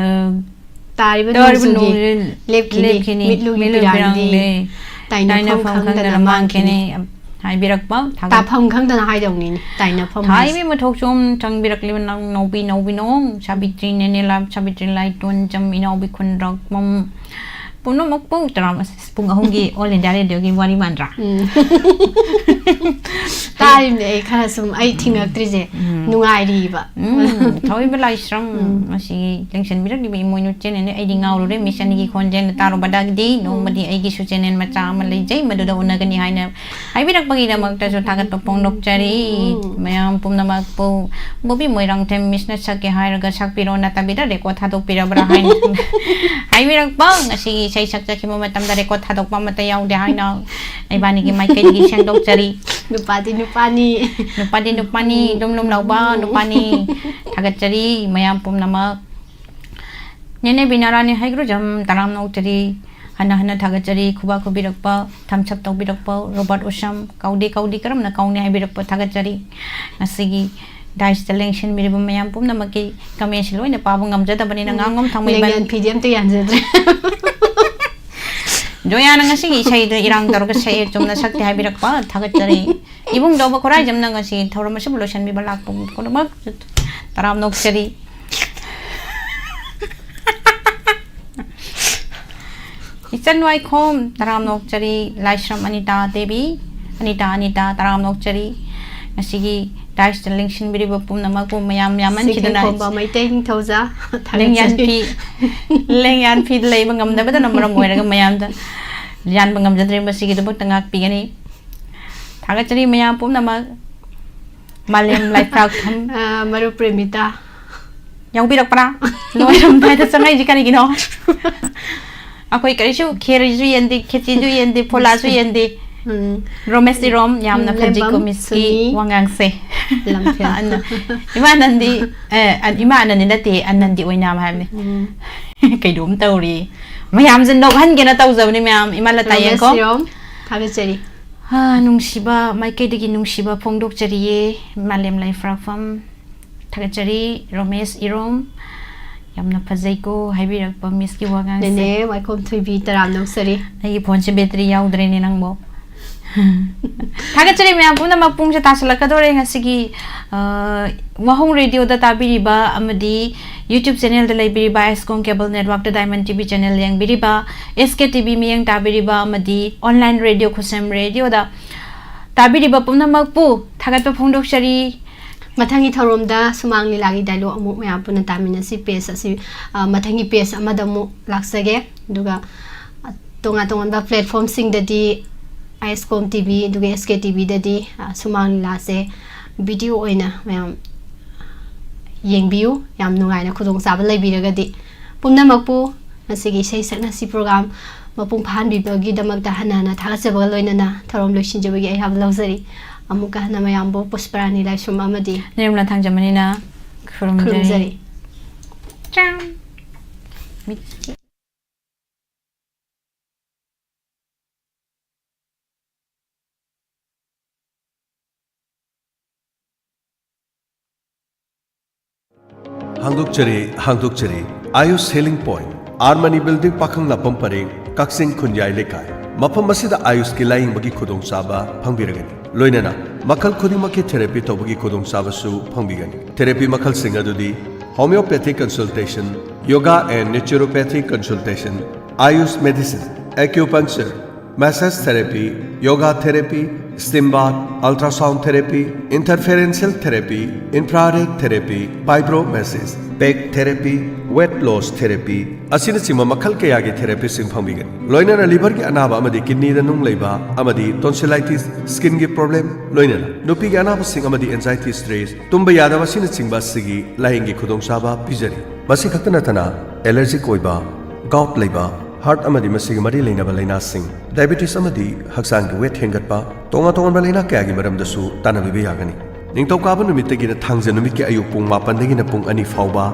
ꯇꯥꯔꯤꯕ ꯇꯥꯔꯤꯕ ꯅꯣꯡꯖꯨꯒꯤ ꯅꯣꯡꯖꯨ ꯂꯦꯞꯈꯤꯅꯤ, ꯂꯦꯞꯈꯤꯅꯤ, ꯃꯤꯠꯂꯨꯒꯤ ꯃꯤꯠꯂꯨ ꯄꯤꯔꯥꯡꯗꯤ ꯄꯤꯔꯥꯡꯗꯤ, ꯇꯥꯏꯅꯐꯝ ꯇꯥꯏꯅꯐꯝ ꯈꯪꯗꯅ ꯈꯪꯗꯅ ꯃꯥꯡꯈꯤꯅꯤ꯫ ꯃꯥꯡꯈꯤꯅꯤ꯫ ꯍꯥꯏꯕꯤꯔꯛꯄ ꯊꯥꯒꯠ- ꯇꯥꯐꯝ ꯈꯪꯗꯅ ꯍꯥꯏꯗꯧꯅꯤꯅꯦ, ꯇꯥꯏꯅꯐꯝ ꯍꯥꯏꯁꯦ꯫ ꯊꯥꯏꯕꯤ ꯃꯊꯣꯛꯆꯣꯝ ꯆꯪꯕꯤꯔꯛꯂꯤꯕ ꯅꯪ ꯅꯧꯕꯤ ꯅꯧꯕꯤ ꯅꯣꯡ, ꯁꯥꯕꯤꯇ꯭ꯔꯤ ꯅꯦꯅꯦꯂꯥ, ꯁꯥꯕꯤꯇ꯭ꯔꯤ ꯂꯥꯏꯇꯣꯟꯖꯝ, ꯏꯅꯥꯎꯕꯤ ꯈꯨꯟꯗ꯭ꯔꯛꯄꯝ, ꯄꯨꯝꯅꯃꯛꯄꯨ ꯇꯔꯥ ꯄꯨꯡ ꯑꯍꯨꯝꯒꯤ ꯑꯣꯜ ꯏꯟꯗꯤꯌꯥ ꯔꯦꯗꯤꯑꯣꯒꯤ ꯋꯥꯔꯤ ꯃꯥꯟꯗ꯭ꯔꯥ? ꯎꯝ. ꯇꯥꯔꯤꯕꯅꯦ ꯑꯩ ꯈꯔ ꯁꯨꯝ ꯑꯩ ꯊꯤꯡꯉꯛꯇ꯭ꯔꯤꯁꯦ. ꯎꯝ. ꯅꯨꯡꯉꯥꯏꯔꯤꯕ. ꯎꯝ, ꯊꯧꯏꯕ ꯂꯥꯏꯁ꯭ꯔꯝ ꯎꯝ. ꯉꯁꯤꯒꯤ ꯂꯦꯡꯁꯤꯟꯕꯤꯔꯛꯂꯤꯕ ꯏꯃꯣꯏꯅꯨ ꯆꯦꯅꯦꯜꯅ ꯑꯩꯗꯤ ꯉꯥꯎꯔꯨꯔꯦ꯫ ꯃꯤꯁ ꯑꯅꯤꯒꯤ ꯈꯣꯟꯖꯦꯜꯅ ꯇꯥꯔꯨꯕꯗꯒꯤꯗꯤ ꯅꯣꯡꯃꯗꯤ ꯑꯩꯒꯤꯁꯨ ꯆꯦꯅꯦꯜ ꯃꯆꯥ ꯑꯃ ꯂꯩꯖꯩ, ꯃꯗꯨꯗ ꯎꯅꯒꯅꯤ ꯍꯥꯏꯅ ꯍꯥꯏꯕꯤꯔꯛꯄꯒꯤꯗꯃꯛꯇꯁꯨ ꯊꯥꯒꯠꯄ ꯐꯣꯡꯗꯣꯛꯆꯔꯤ꯫ ꯎꯝ. ꯃꯌꯥꯝ ꯄꯨꯝꯅꯃꯛꯄꯨ ꯕꯣꯕꯤ ꯃꯣꯏꯔꯥꯡꯊꯦꯝ ꯃꯤꯁꯅ ꯁꯛꯀꯦ ꯍꯥꯏꯔꯒ ꯁꯛꯄꯤꯔꯣ ꯅꯠꯇꯕꯤꯗ ꯔꯦꯀꯣꯔꯠ ꯊꯥꯗꯣꯛꯄꯤꯔꯕ꯭ꯔꯥ ꯍꯥꯏꯅ ꯍꯥꯏꯕꯤꯔꯛꯄ ꯉꯁꯤꯒꯤ ꯏꯁꯩ ꯁꯛꯆꯈꯤꯕ ꯃꯇꯝꯗ ꯔꯦꯀꯣꯔꯠ ꯊꯥꯗꯣꯛꯄ ꯑꯃꯠꯇ ꯌꯥꯎꯗꯦ ꯍꯥꯏꯅ ꯏꯕꯥꯅꯤꯒꯤ ꯃꯥꯏꯀꯩꯗꯒꯤ ꯁꯦꯡꯗꯣꯛꯆꯔꯤ꯫ ꯅꯨꯄꯥꯗꯤ ꯅꯨꯄꯥꯅꯤ. ꯅꯨꯄꯥꯗꯤ ꯅꯨꯄꯥꯅꯤ, ꯂꯨꯝ ꯂꯨꯝ ꯂꯥꯎꯕ ꯅꯨꯄꯥꯅꯤ꯫ ꯊꯥꯒꯠꯆꯔꯤ ꯃꯌꯥꯝ ꯄꯨꯝꯅꯃꯛ꯫ ꯅꯦꯅꯦ ꯕꯤꯅꯥꯔꯥꯅꯤ ꯍꯩꯒ꯭ꯔꯨꯖꯝ ꯇꯔꯥꯝꯅ ꯑꯣꯛꯆꯔꯤ꯫ ꯍꯟꯅ ꯍꯟꯅ ꯊꯥꯒꯠꯆꯔꯤ꯫ ꯈꯨꯕꯥꯛ ꯈꯨꯕꯤꯔꯛꯄ, thumbs up ꯇꯧꯕꯤꯔꯛꯄ, ꯔꯣꯕꯥꯔꯠ ꯎꯁꯝ, ꯀꯥꯎꯗꯦ ꯀꯥꯎꯗꯦ ꯀꯔꯝꯅ ꯀꯥꯎꯅꯤ ꯍꯥꯏꯕꯤꯔꯛꯄ ꯊꯥꯒꯠꯆꯔꯤ꯫ ꯉꯁꯤꯒꯤ ꯗꯥꯏꯁꯇ ꯂꯦꯡꯁꯤꯟꯕꯤꯔꯤꯕ ꯃꯌꯥꯝ ꯄꯨꯝꯅꯃꯛꯀꯤ ꯀꯃꯦꯟꯁꯤ ꯂꯣꯏꯅ ꯄꯥꯕ ꯉꯝꯖꯗꯕꯅꯤꯅ ꯉꯥꯡꯐꯝ ꯊꯥꯡꯃꯩꯕꯟ ꯂꯦꯡꯌꯥꯟ ꯐꯤꯗꯤ ꯑꯝꯇ ꯌꯥꯟꯖꯗ꯭ꯔꯦ. ꯖꯣꯌꯥꯅ ꯉꯁꯤꯒꯤ ꯏꯁꯩꯗꯨ ꯏꯔꯥꯡ ꯇꯧꯔꯒ ꯁꯛꯑꯦ, ꯆꯨꯝꯅ ꯁꯛꯇꯦ ꯍꯥꯏꯕꯤꯔꯛꯄ ꯊꯥꯒꯠꯆꯔꯤ꯫ ꯏꯕꯨꯡꯗꯧꯕ ꯈꯨꯔꯥꯏꯖꯝꯅ ꯉꯁꯤ ꯊꯧꯔꯝ ꯑꯁꯤꯕꯨ ꯂꯣꯏꯁꯤꯟꯕꯤꯕ ꯂꯥꯛꯄ ꯈꯨꯗꯤꯡꯃꯛ ꯇꯔꯥꯝꯅ ꯑꯣꯛꯆꯔꯤ꯫ ꯏꯆꯟ ꯋꯥꯏꯈꯣꯝ ꯇꯔꯥꯝꯅ ꯑꯣꯛꯆꯔꯤ꯫ ꯂꯥꯏꯁ꯭ꯔꯝ ꯑꯅꯤꯇꯥ ꯗꯦꯕꯤ, ꯑꯅꯤꯇꯥ ꯑꯅꯤꯇꯥ ꯇꯔꯥꯝꯅ ꯑꯣꯛꯆꯔꯤ꯫ ꯉꯁꯤꯒꯤ ꯗꯥꯏꯁꯇ ꯂꯦꯡꯁꯤꯟꯕꯤꯔꯤꯕ ꯄꯨꯝꯅꯃꯛꯄꯨ ꯃꯌꯥꯝ ꯌꯥꯝꯃꯟꯈꯤꯗꯅ ꯁꯤꯡꯈꯦꯝꯈꯣꯝꯕ ꯃꯩꯇꯩ ꯅꯤꯡꯊꯧꯖꯥ ꯂꯦꯡꯌꯥꯟ ꯊꯥꯒꯠꯆꯔꯤ. ꯐꯤ ꯂꯦꯡꯌꯥꯟ ꯐꯤꯗ ꯂꯩꯕ ꯉꯝꯗꯕꯗꯅ ꯃꯔꯝ ꯑꯣꯏꯔꯒ ꯃꯌꯥꯝꯗ ꯌꯥꯟꯕ ꯉꯝꯖꯗ꯭ꯔꯦ꯫ ꯃꯁꯤꯒꯤꯗꯃꯛꯇ ꯉꯥꯛꯄꯤꯒꯅꯤ꯫ ꯊꯥꯒꯠꯆꯔꯤ ꯃꯌꯥꯝ ꯄꯨꯝꯅꯃꯛ꯫ ꯃꯥꯂꯦꯝ ꯂꯥꯏꯐ꯭ꯔꯥꯛꯐꯝ ꯑ, ꯃꯔꯨꯞ ꯄ꯭ꯔꯦꯃꯤꯇꯥ. ꯌꯥꯎꯕꯤꯔꯛꯄ꯭ꯔꯥ? ꯂꯣꯏꯔꯝꯗꯥꯏꯗ ꯆꯪꯉꯛꯏꯁꯤ ꯀꯔꯤꯒꯤꯅꯣ? ꯑꯩꯈꯣꯏ ꯀꯔꯤꯁꯨ ꯈꯦꯔꯤꯁꯨ ꯌꯦꯟꯗꯦ, ꯈꯦꯆꯤꯁꯨ ꯌꯦꯟꯗꯦ, ꯐꯣꯂꯥꯁꯨ ꯌꯦꯟꯗꯦ꯫ ꯎꯝ. ꯔꯣꯃꯦꯁ ꯏꯔꯣꯝ ꯌꯥꯝꯅ ꯎꯝ, ꯐꯖꯩꯀꯣ ꯂꯦꯝꯕꯝ ꯃꯤꯁꯀꯤ ꯁꯨꯅꯤ. ꯋꯥꯉꯥꯡꯁꯦ꯫ ꯂꯝꯐꯦꯜ. ꯑꯅ-, ꯏꯃꯥ ꯑꯅꯟꯗꯤ, ꯑꯦ, ꯑꯟ-, ꯏꯃꯥ ꯑꯅꯟꯗꯤ ꯅꯠꯇꯦ, ꯑꯅꯟꯗꯤ ꯑꯣꯏꯅꯥꯝ ꯍꯥꯏꯕꯅꯦ꯫ ꯎꯝ. ꯀꯩꯅꯣꯝ ꯇꯧꯔꯤ꯫ ꯃꯌꯥꯝꯁꯦ ꯅꯣꯛꯍꯟꯒꯦꯅ ꯇꯧꯖꯕꯅꯤ ꯃꯌꯥꯝ꯫ ꯏꯃꯥ ꯂꯇꯥ ꯔꯣꯃꯦꯁ ꯌꯦꯡꯀꯣ꯫ ꯏꯔꯣꯝ ꯊꯥꯒꯠꯆꯔꯤ. ꯍꯥ, ꯅꯨꯡꯁꯤꯕ ꯃꯥꯏꯀꯩꯗꯒꯤ ꯅꯨꯡꯁꯤꯕ ꯐꯣꯡꯗꯣꯛꯆꯔꯤꯌꯦ꯫ ꯃꯥꯂꯦꯝ ꯂꯥꯏꯐ꯭ꯔꯥꯛꯐꯝ ꯊꯥꯒꯠꯆꯔꯤ꯫ ꯔꯣꯃꯦꯁ ꯏꯔꯣꯝ ꯌꯥꯝꯅ ꯐꯖꯩꯀꯣ ꯍꯥꯏꯕꯤꯔꯛꯄ ꯃꯤꯁꯀꯤ ꯋꯥꯉꯥꯡꯁꯦ꯫ ꯅꯦꯅꯦ ꯋꯥꯏꯈꯣꯝ ꯊꯣꯏꯕꯤ ꯇꯔꯥꯝꯅ ꯑꯣꯛꯆꯔꯤ. ꯑꯩꯒꯤ ꯐꯣꯟꯁꯦ ꯕꯦꯇ꯭ꯔꯤ ꯌꯥꯎꯗ꯭ꯔꯦꯅꯦ ꯅꯪꯕꯣ꯫ ꯊꯥꯒꯠꯆꯔꯤ ꯃꯌꯥꯝ ꯄꯨꯝꯅꯃꯛ꯫ ꯄꯨꯡꯁꯦ ꯇꯥꯁꯜꯂꯛꯀꯗꯧꯔꯦ꯫ ꯉꯁꯤꯒꯤ, ꯑ, ꯋꯥꯍꯣꯡ ꯔꯦꯗꯤꯑꯣꯗ ꯇꯥꯕꯤꯔꯤꯕ ꯑꯃꯗꯤ YouTube ꯆꯦꯅꯦꯜꯗ ꯂꯩꯕꯤꯔꯤꯕ ꯑꯥꯏꯁꯀꯣꯝ ꯀꯦꯕꯜ ꯅꯦꯠꯋꯥꯔꯛꯇ ꯗꯥꯏꯃꯟ ꯇꯤ ꯚꯤ ꯆꯦꯅꯦꯜ ꯌꯦꯡꯕꯤꯔꯤꯕ, ꯑꯦꯁ ꯀꯦ ꯇꯤ ꯚꯤ ꯃꯤꯠꯌꯦꯡ ꯇꯥꯕꯤꯔꯤꯕ ꯑꯃꯗꯤ ꯑꯣꯟꯂꯥꯏꯟ ꯔꯦꯗꯤꯑꯣ ꯈꯨꯠꯁꯦꯝ ꯔꯦꯗꯤꯑꯣꯗ ꯇꯥꯕꯤꯔꯤꯕ ꯄꯨꯝꯅꯃꯛꯄꯨ ꯊꯥꯒꯠꯄ ꯐꯣꯡꯗꯣꯛꯆꯔꯤ꯫ ꯃꯊꯪꯒꯤ ꯊꯧꯔꯝꯗ ꯁꯨꯃꯥꯡ ꯂꯤꯂꯥꯒꯤ ꯗꯥꯏꯂꯣꯒ ꯑꯃꯨꯛ ꯃꯌꯥꯝ ꯄꯨꯟꯅ ꯇꯥꯃꯤꯟꯅꯁꯤ꯫ ꯄꯦꯖ ꯑꯁꯤ, ꯑ, ꯃꯊꯪꯒꯤ ꯄꯦꯖ ꯑꯃꯗ ꯑꯃꯨꯛ ꯂꯥꯛꯆꯒꯦ꯫ ꯑꯗꯨꯒ, ꯑ, ꯇꯣꯉꯥꯟ ꯇꯣꯉꯥꯟꯕ ꯄ꯭ꯂꯦꯠꯐꯣꯝꯁꯤꯡꯗꯗꯤ ꯑꯥꯏꯁꯀꯣꯝ ꯇꯤ ꯚꯤ ꯑꯗꯨꯒ ꯑꯦꯁ ꯀꯦ ꯇꯤ ꯚꯤꯗꯗꯤ, ꯑ, ꯁꯨꯃꯥꯡ ꯂꯤꯂꯥꯁꯦ ꯚꯤꯗꯤꯑꯣ ꯑꯣꯏꯅ ꯃꯌꯥꯝ ꯌꯦꯡꯕꯤꯌꯨ꯫ ꯌꯥꯝ ꯅꯨꯡꯉꯥꯏꯅ ꯈꯨꯗꯣꯡꯆꯥꯕ ꯂꯩꯕꯤꯔꯒꯗꯤ꯫ ꯄꯨꯝꯅꯃꯛꯄꯨ ꯉꯁꯤꯒꯤ ꯏꯁꯩ ꯁꯛꯅꯁꯤ ꯄ꯭ꯔꯣꯒ꯭ꯔꯥꯝ ꯃꯄꯨꯡ ꯐꯥꯍꯟꯕꯤꯕꯒꯤꯗꯃꯛꯇ ꯍꯟꯅ ꯍꯟꯅ ꯊꯥꯒꯠꯆꯕꯒ ꯂꯣꯏꯅꯅ ꯊꯧꯔꯝ ꯂꯣꯏꯁꯤꯟꯖꯕꯒꯤ ꯑꯌꯥꯕ ꯂꯧꯖꯔꯤ꯫ ꯑꯃꯨꯛꯀ ꯍꯟꯅ ꯃꯌꯥꯝꯕꯨ ꯄꯨꯁꯄꯔꯥꯅꯤ ꯂꯥꯏꯁ꯭ꯔꯝ ꯑꯃꯗꯤ ꯅꯤꯔꯃꯂꯥ ꯊꯥꯡꯖꯃꯅꯤꯅ ꯈꯨꯔꯨꯝꯖꯔꯤ꯫ ꯈꯨꯔꯨꯝꯖꯔꯤ꯫ ꯆꯥꯝ꯫ ꯍꯥꯡꯗꯣꯛꯆꯔꯤ, ꯍꯥꯡꯗꯣꯛꯆꯔꯤ꯫ Ayush healing point, R Mani building, ꯄꯥꯈꯪ ꯂꯥꯛꯐꯝ ꯄꯔꯦꯡ, ꯀꯛꯆꯤꯡ ꯈꯨꯟꯌꯥꯏ ꯂꯩꯀꯥꯏ꯫ ꯃꯐꯝ ꯑꯁꯤꯗ ꯑꯥꯌꯨꯁꯀꯤ ꯂꯥꯌꯦꯡꯕꯒꯤ ꯈꯨꯗꯣꯡꯆꯥꯕ ꯐꯪꯕꯤꯔꯒꯅꯤ꯫ ꯂꯣꯏꯅꯅ ꯃꯈꯜ ꯈꯨꯗꯤꯡꯃꯛꯀꯤ ꯊꯦꯔꯥꯄꯤ ꯇꯧꯕꯒꯤ ꯈꯨꯗꯣꯡꯆꯥꯕꯁꯨ ꯐꯪꯕꯤꯒꯅꯤ꯫ ꯊꯦꯔꯥꯄꯤ ꯃꯈꯜꯁꯤꯡ ꯑꯗꯨꯗꯤ homeopathic consultation, yoga and naturopathic consultation, Ayush medicine, acupuncture, massage therapy, yoga therapy, steam bath, ultrasound therapy, interferential therapy, infrared therapy, fibro massage, peg therapy, weight loss therapy ꯑꯁꯤꯅꯆꯤꯡꯕ ꯃꯈꯜ ꯀꯌꯥꯒꯤ ꯊꯦꯔꯥꯄꯤꯁꯤꯡ ꯐꯪꯕꯤꯒꯅꯤ꯫ ꯂꯣꯏꯅꯅ ꯂꯤꯚꯔꯒꯤ ꯑꯅꯥꯕ ꯑꯃꯗꯤ ꯀꯤꯗꯅꯤꯗ ꯅꯨꯡ ꯂꯩꯕ ꯑꯃꯗꯤ tonsillitis, skinꯒꯤ problem, ꯂꯣꯏꯅꯅ ꯅꯨꯄꯤꯒꯤ ꯑꯅꯥꯕꯁꯤꯡ ꯑꯃꯗꯤ anxiety, stress, ꯇꯨꯝꯕ ꯌꯥꯗꯕ ꯑꯁꯤꯅꯆꯤꯡꯕ ꯑꯁꯤꯒꯤ ꯂꯥꯌꯦꯡꯒꯤ ꯈꯨꯗꯣꯡꯆꯥꯕ ꯄꯤꯖꯔꯤ꯫ ꯃꯁꯤ ꯈꯛꯇ ꯅꯠꯇꯅ allergic ꯑꯣꯏꯕ, gout ꯂꯩꯕ, heart ꯑꯃꯗꯤ ꯃꯁꯤꯒ ꯃꯔꯤ ꯂꯩꯅꯕ ꯂꯥꯏꯅꯥꯁꯤꯡ, diabetes ꯑꯃꯗꯤ ꯍꯛꯆꯥꯡꯒꯤ weight ꯍꯦꯟꯒꯠꯄ, ꯇꯣꯉꯥꯟ ꯇꯣꯉꯥꯟꯕ ꯂꯥꯏꯅꯥ ꯀꯌꯥꯒꯤ ꯃꯔꯝꯗꯁꯨ ꯇꯥꯟꯅꯕꯤꯕ ꯌꯥꯒꯅꯤ꯫ ꯅꯤꯡꯊꯧꯀꯥꯕ ꯅꯨꯃꯤꯠꯇꯒꯤꯅ ꯊꯥꯡꯖ ꯅꯨꯃꯤꯠꯀꯤ ꯑꯌꯨꯛ ꯄꯨꯡ ꯃꯥꯄꯟꯗꯒꯤꯅ ꯄꯨꯡ ꯑꯅꯤ ꯐꯥꯎꯕ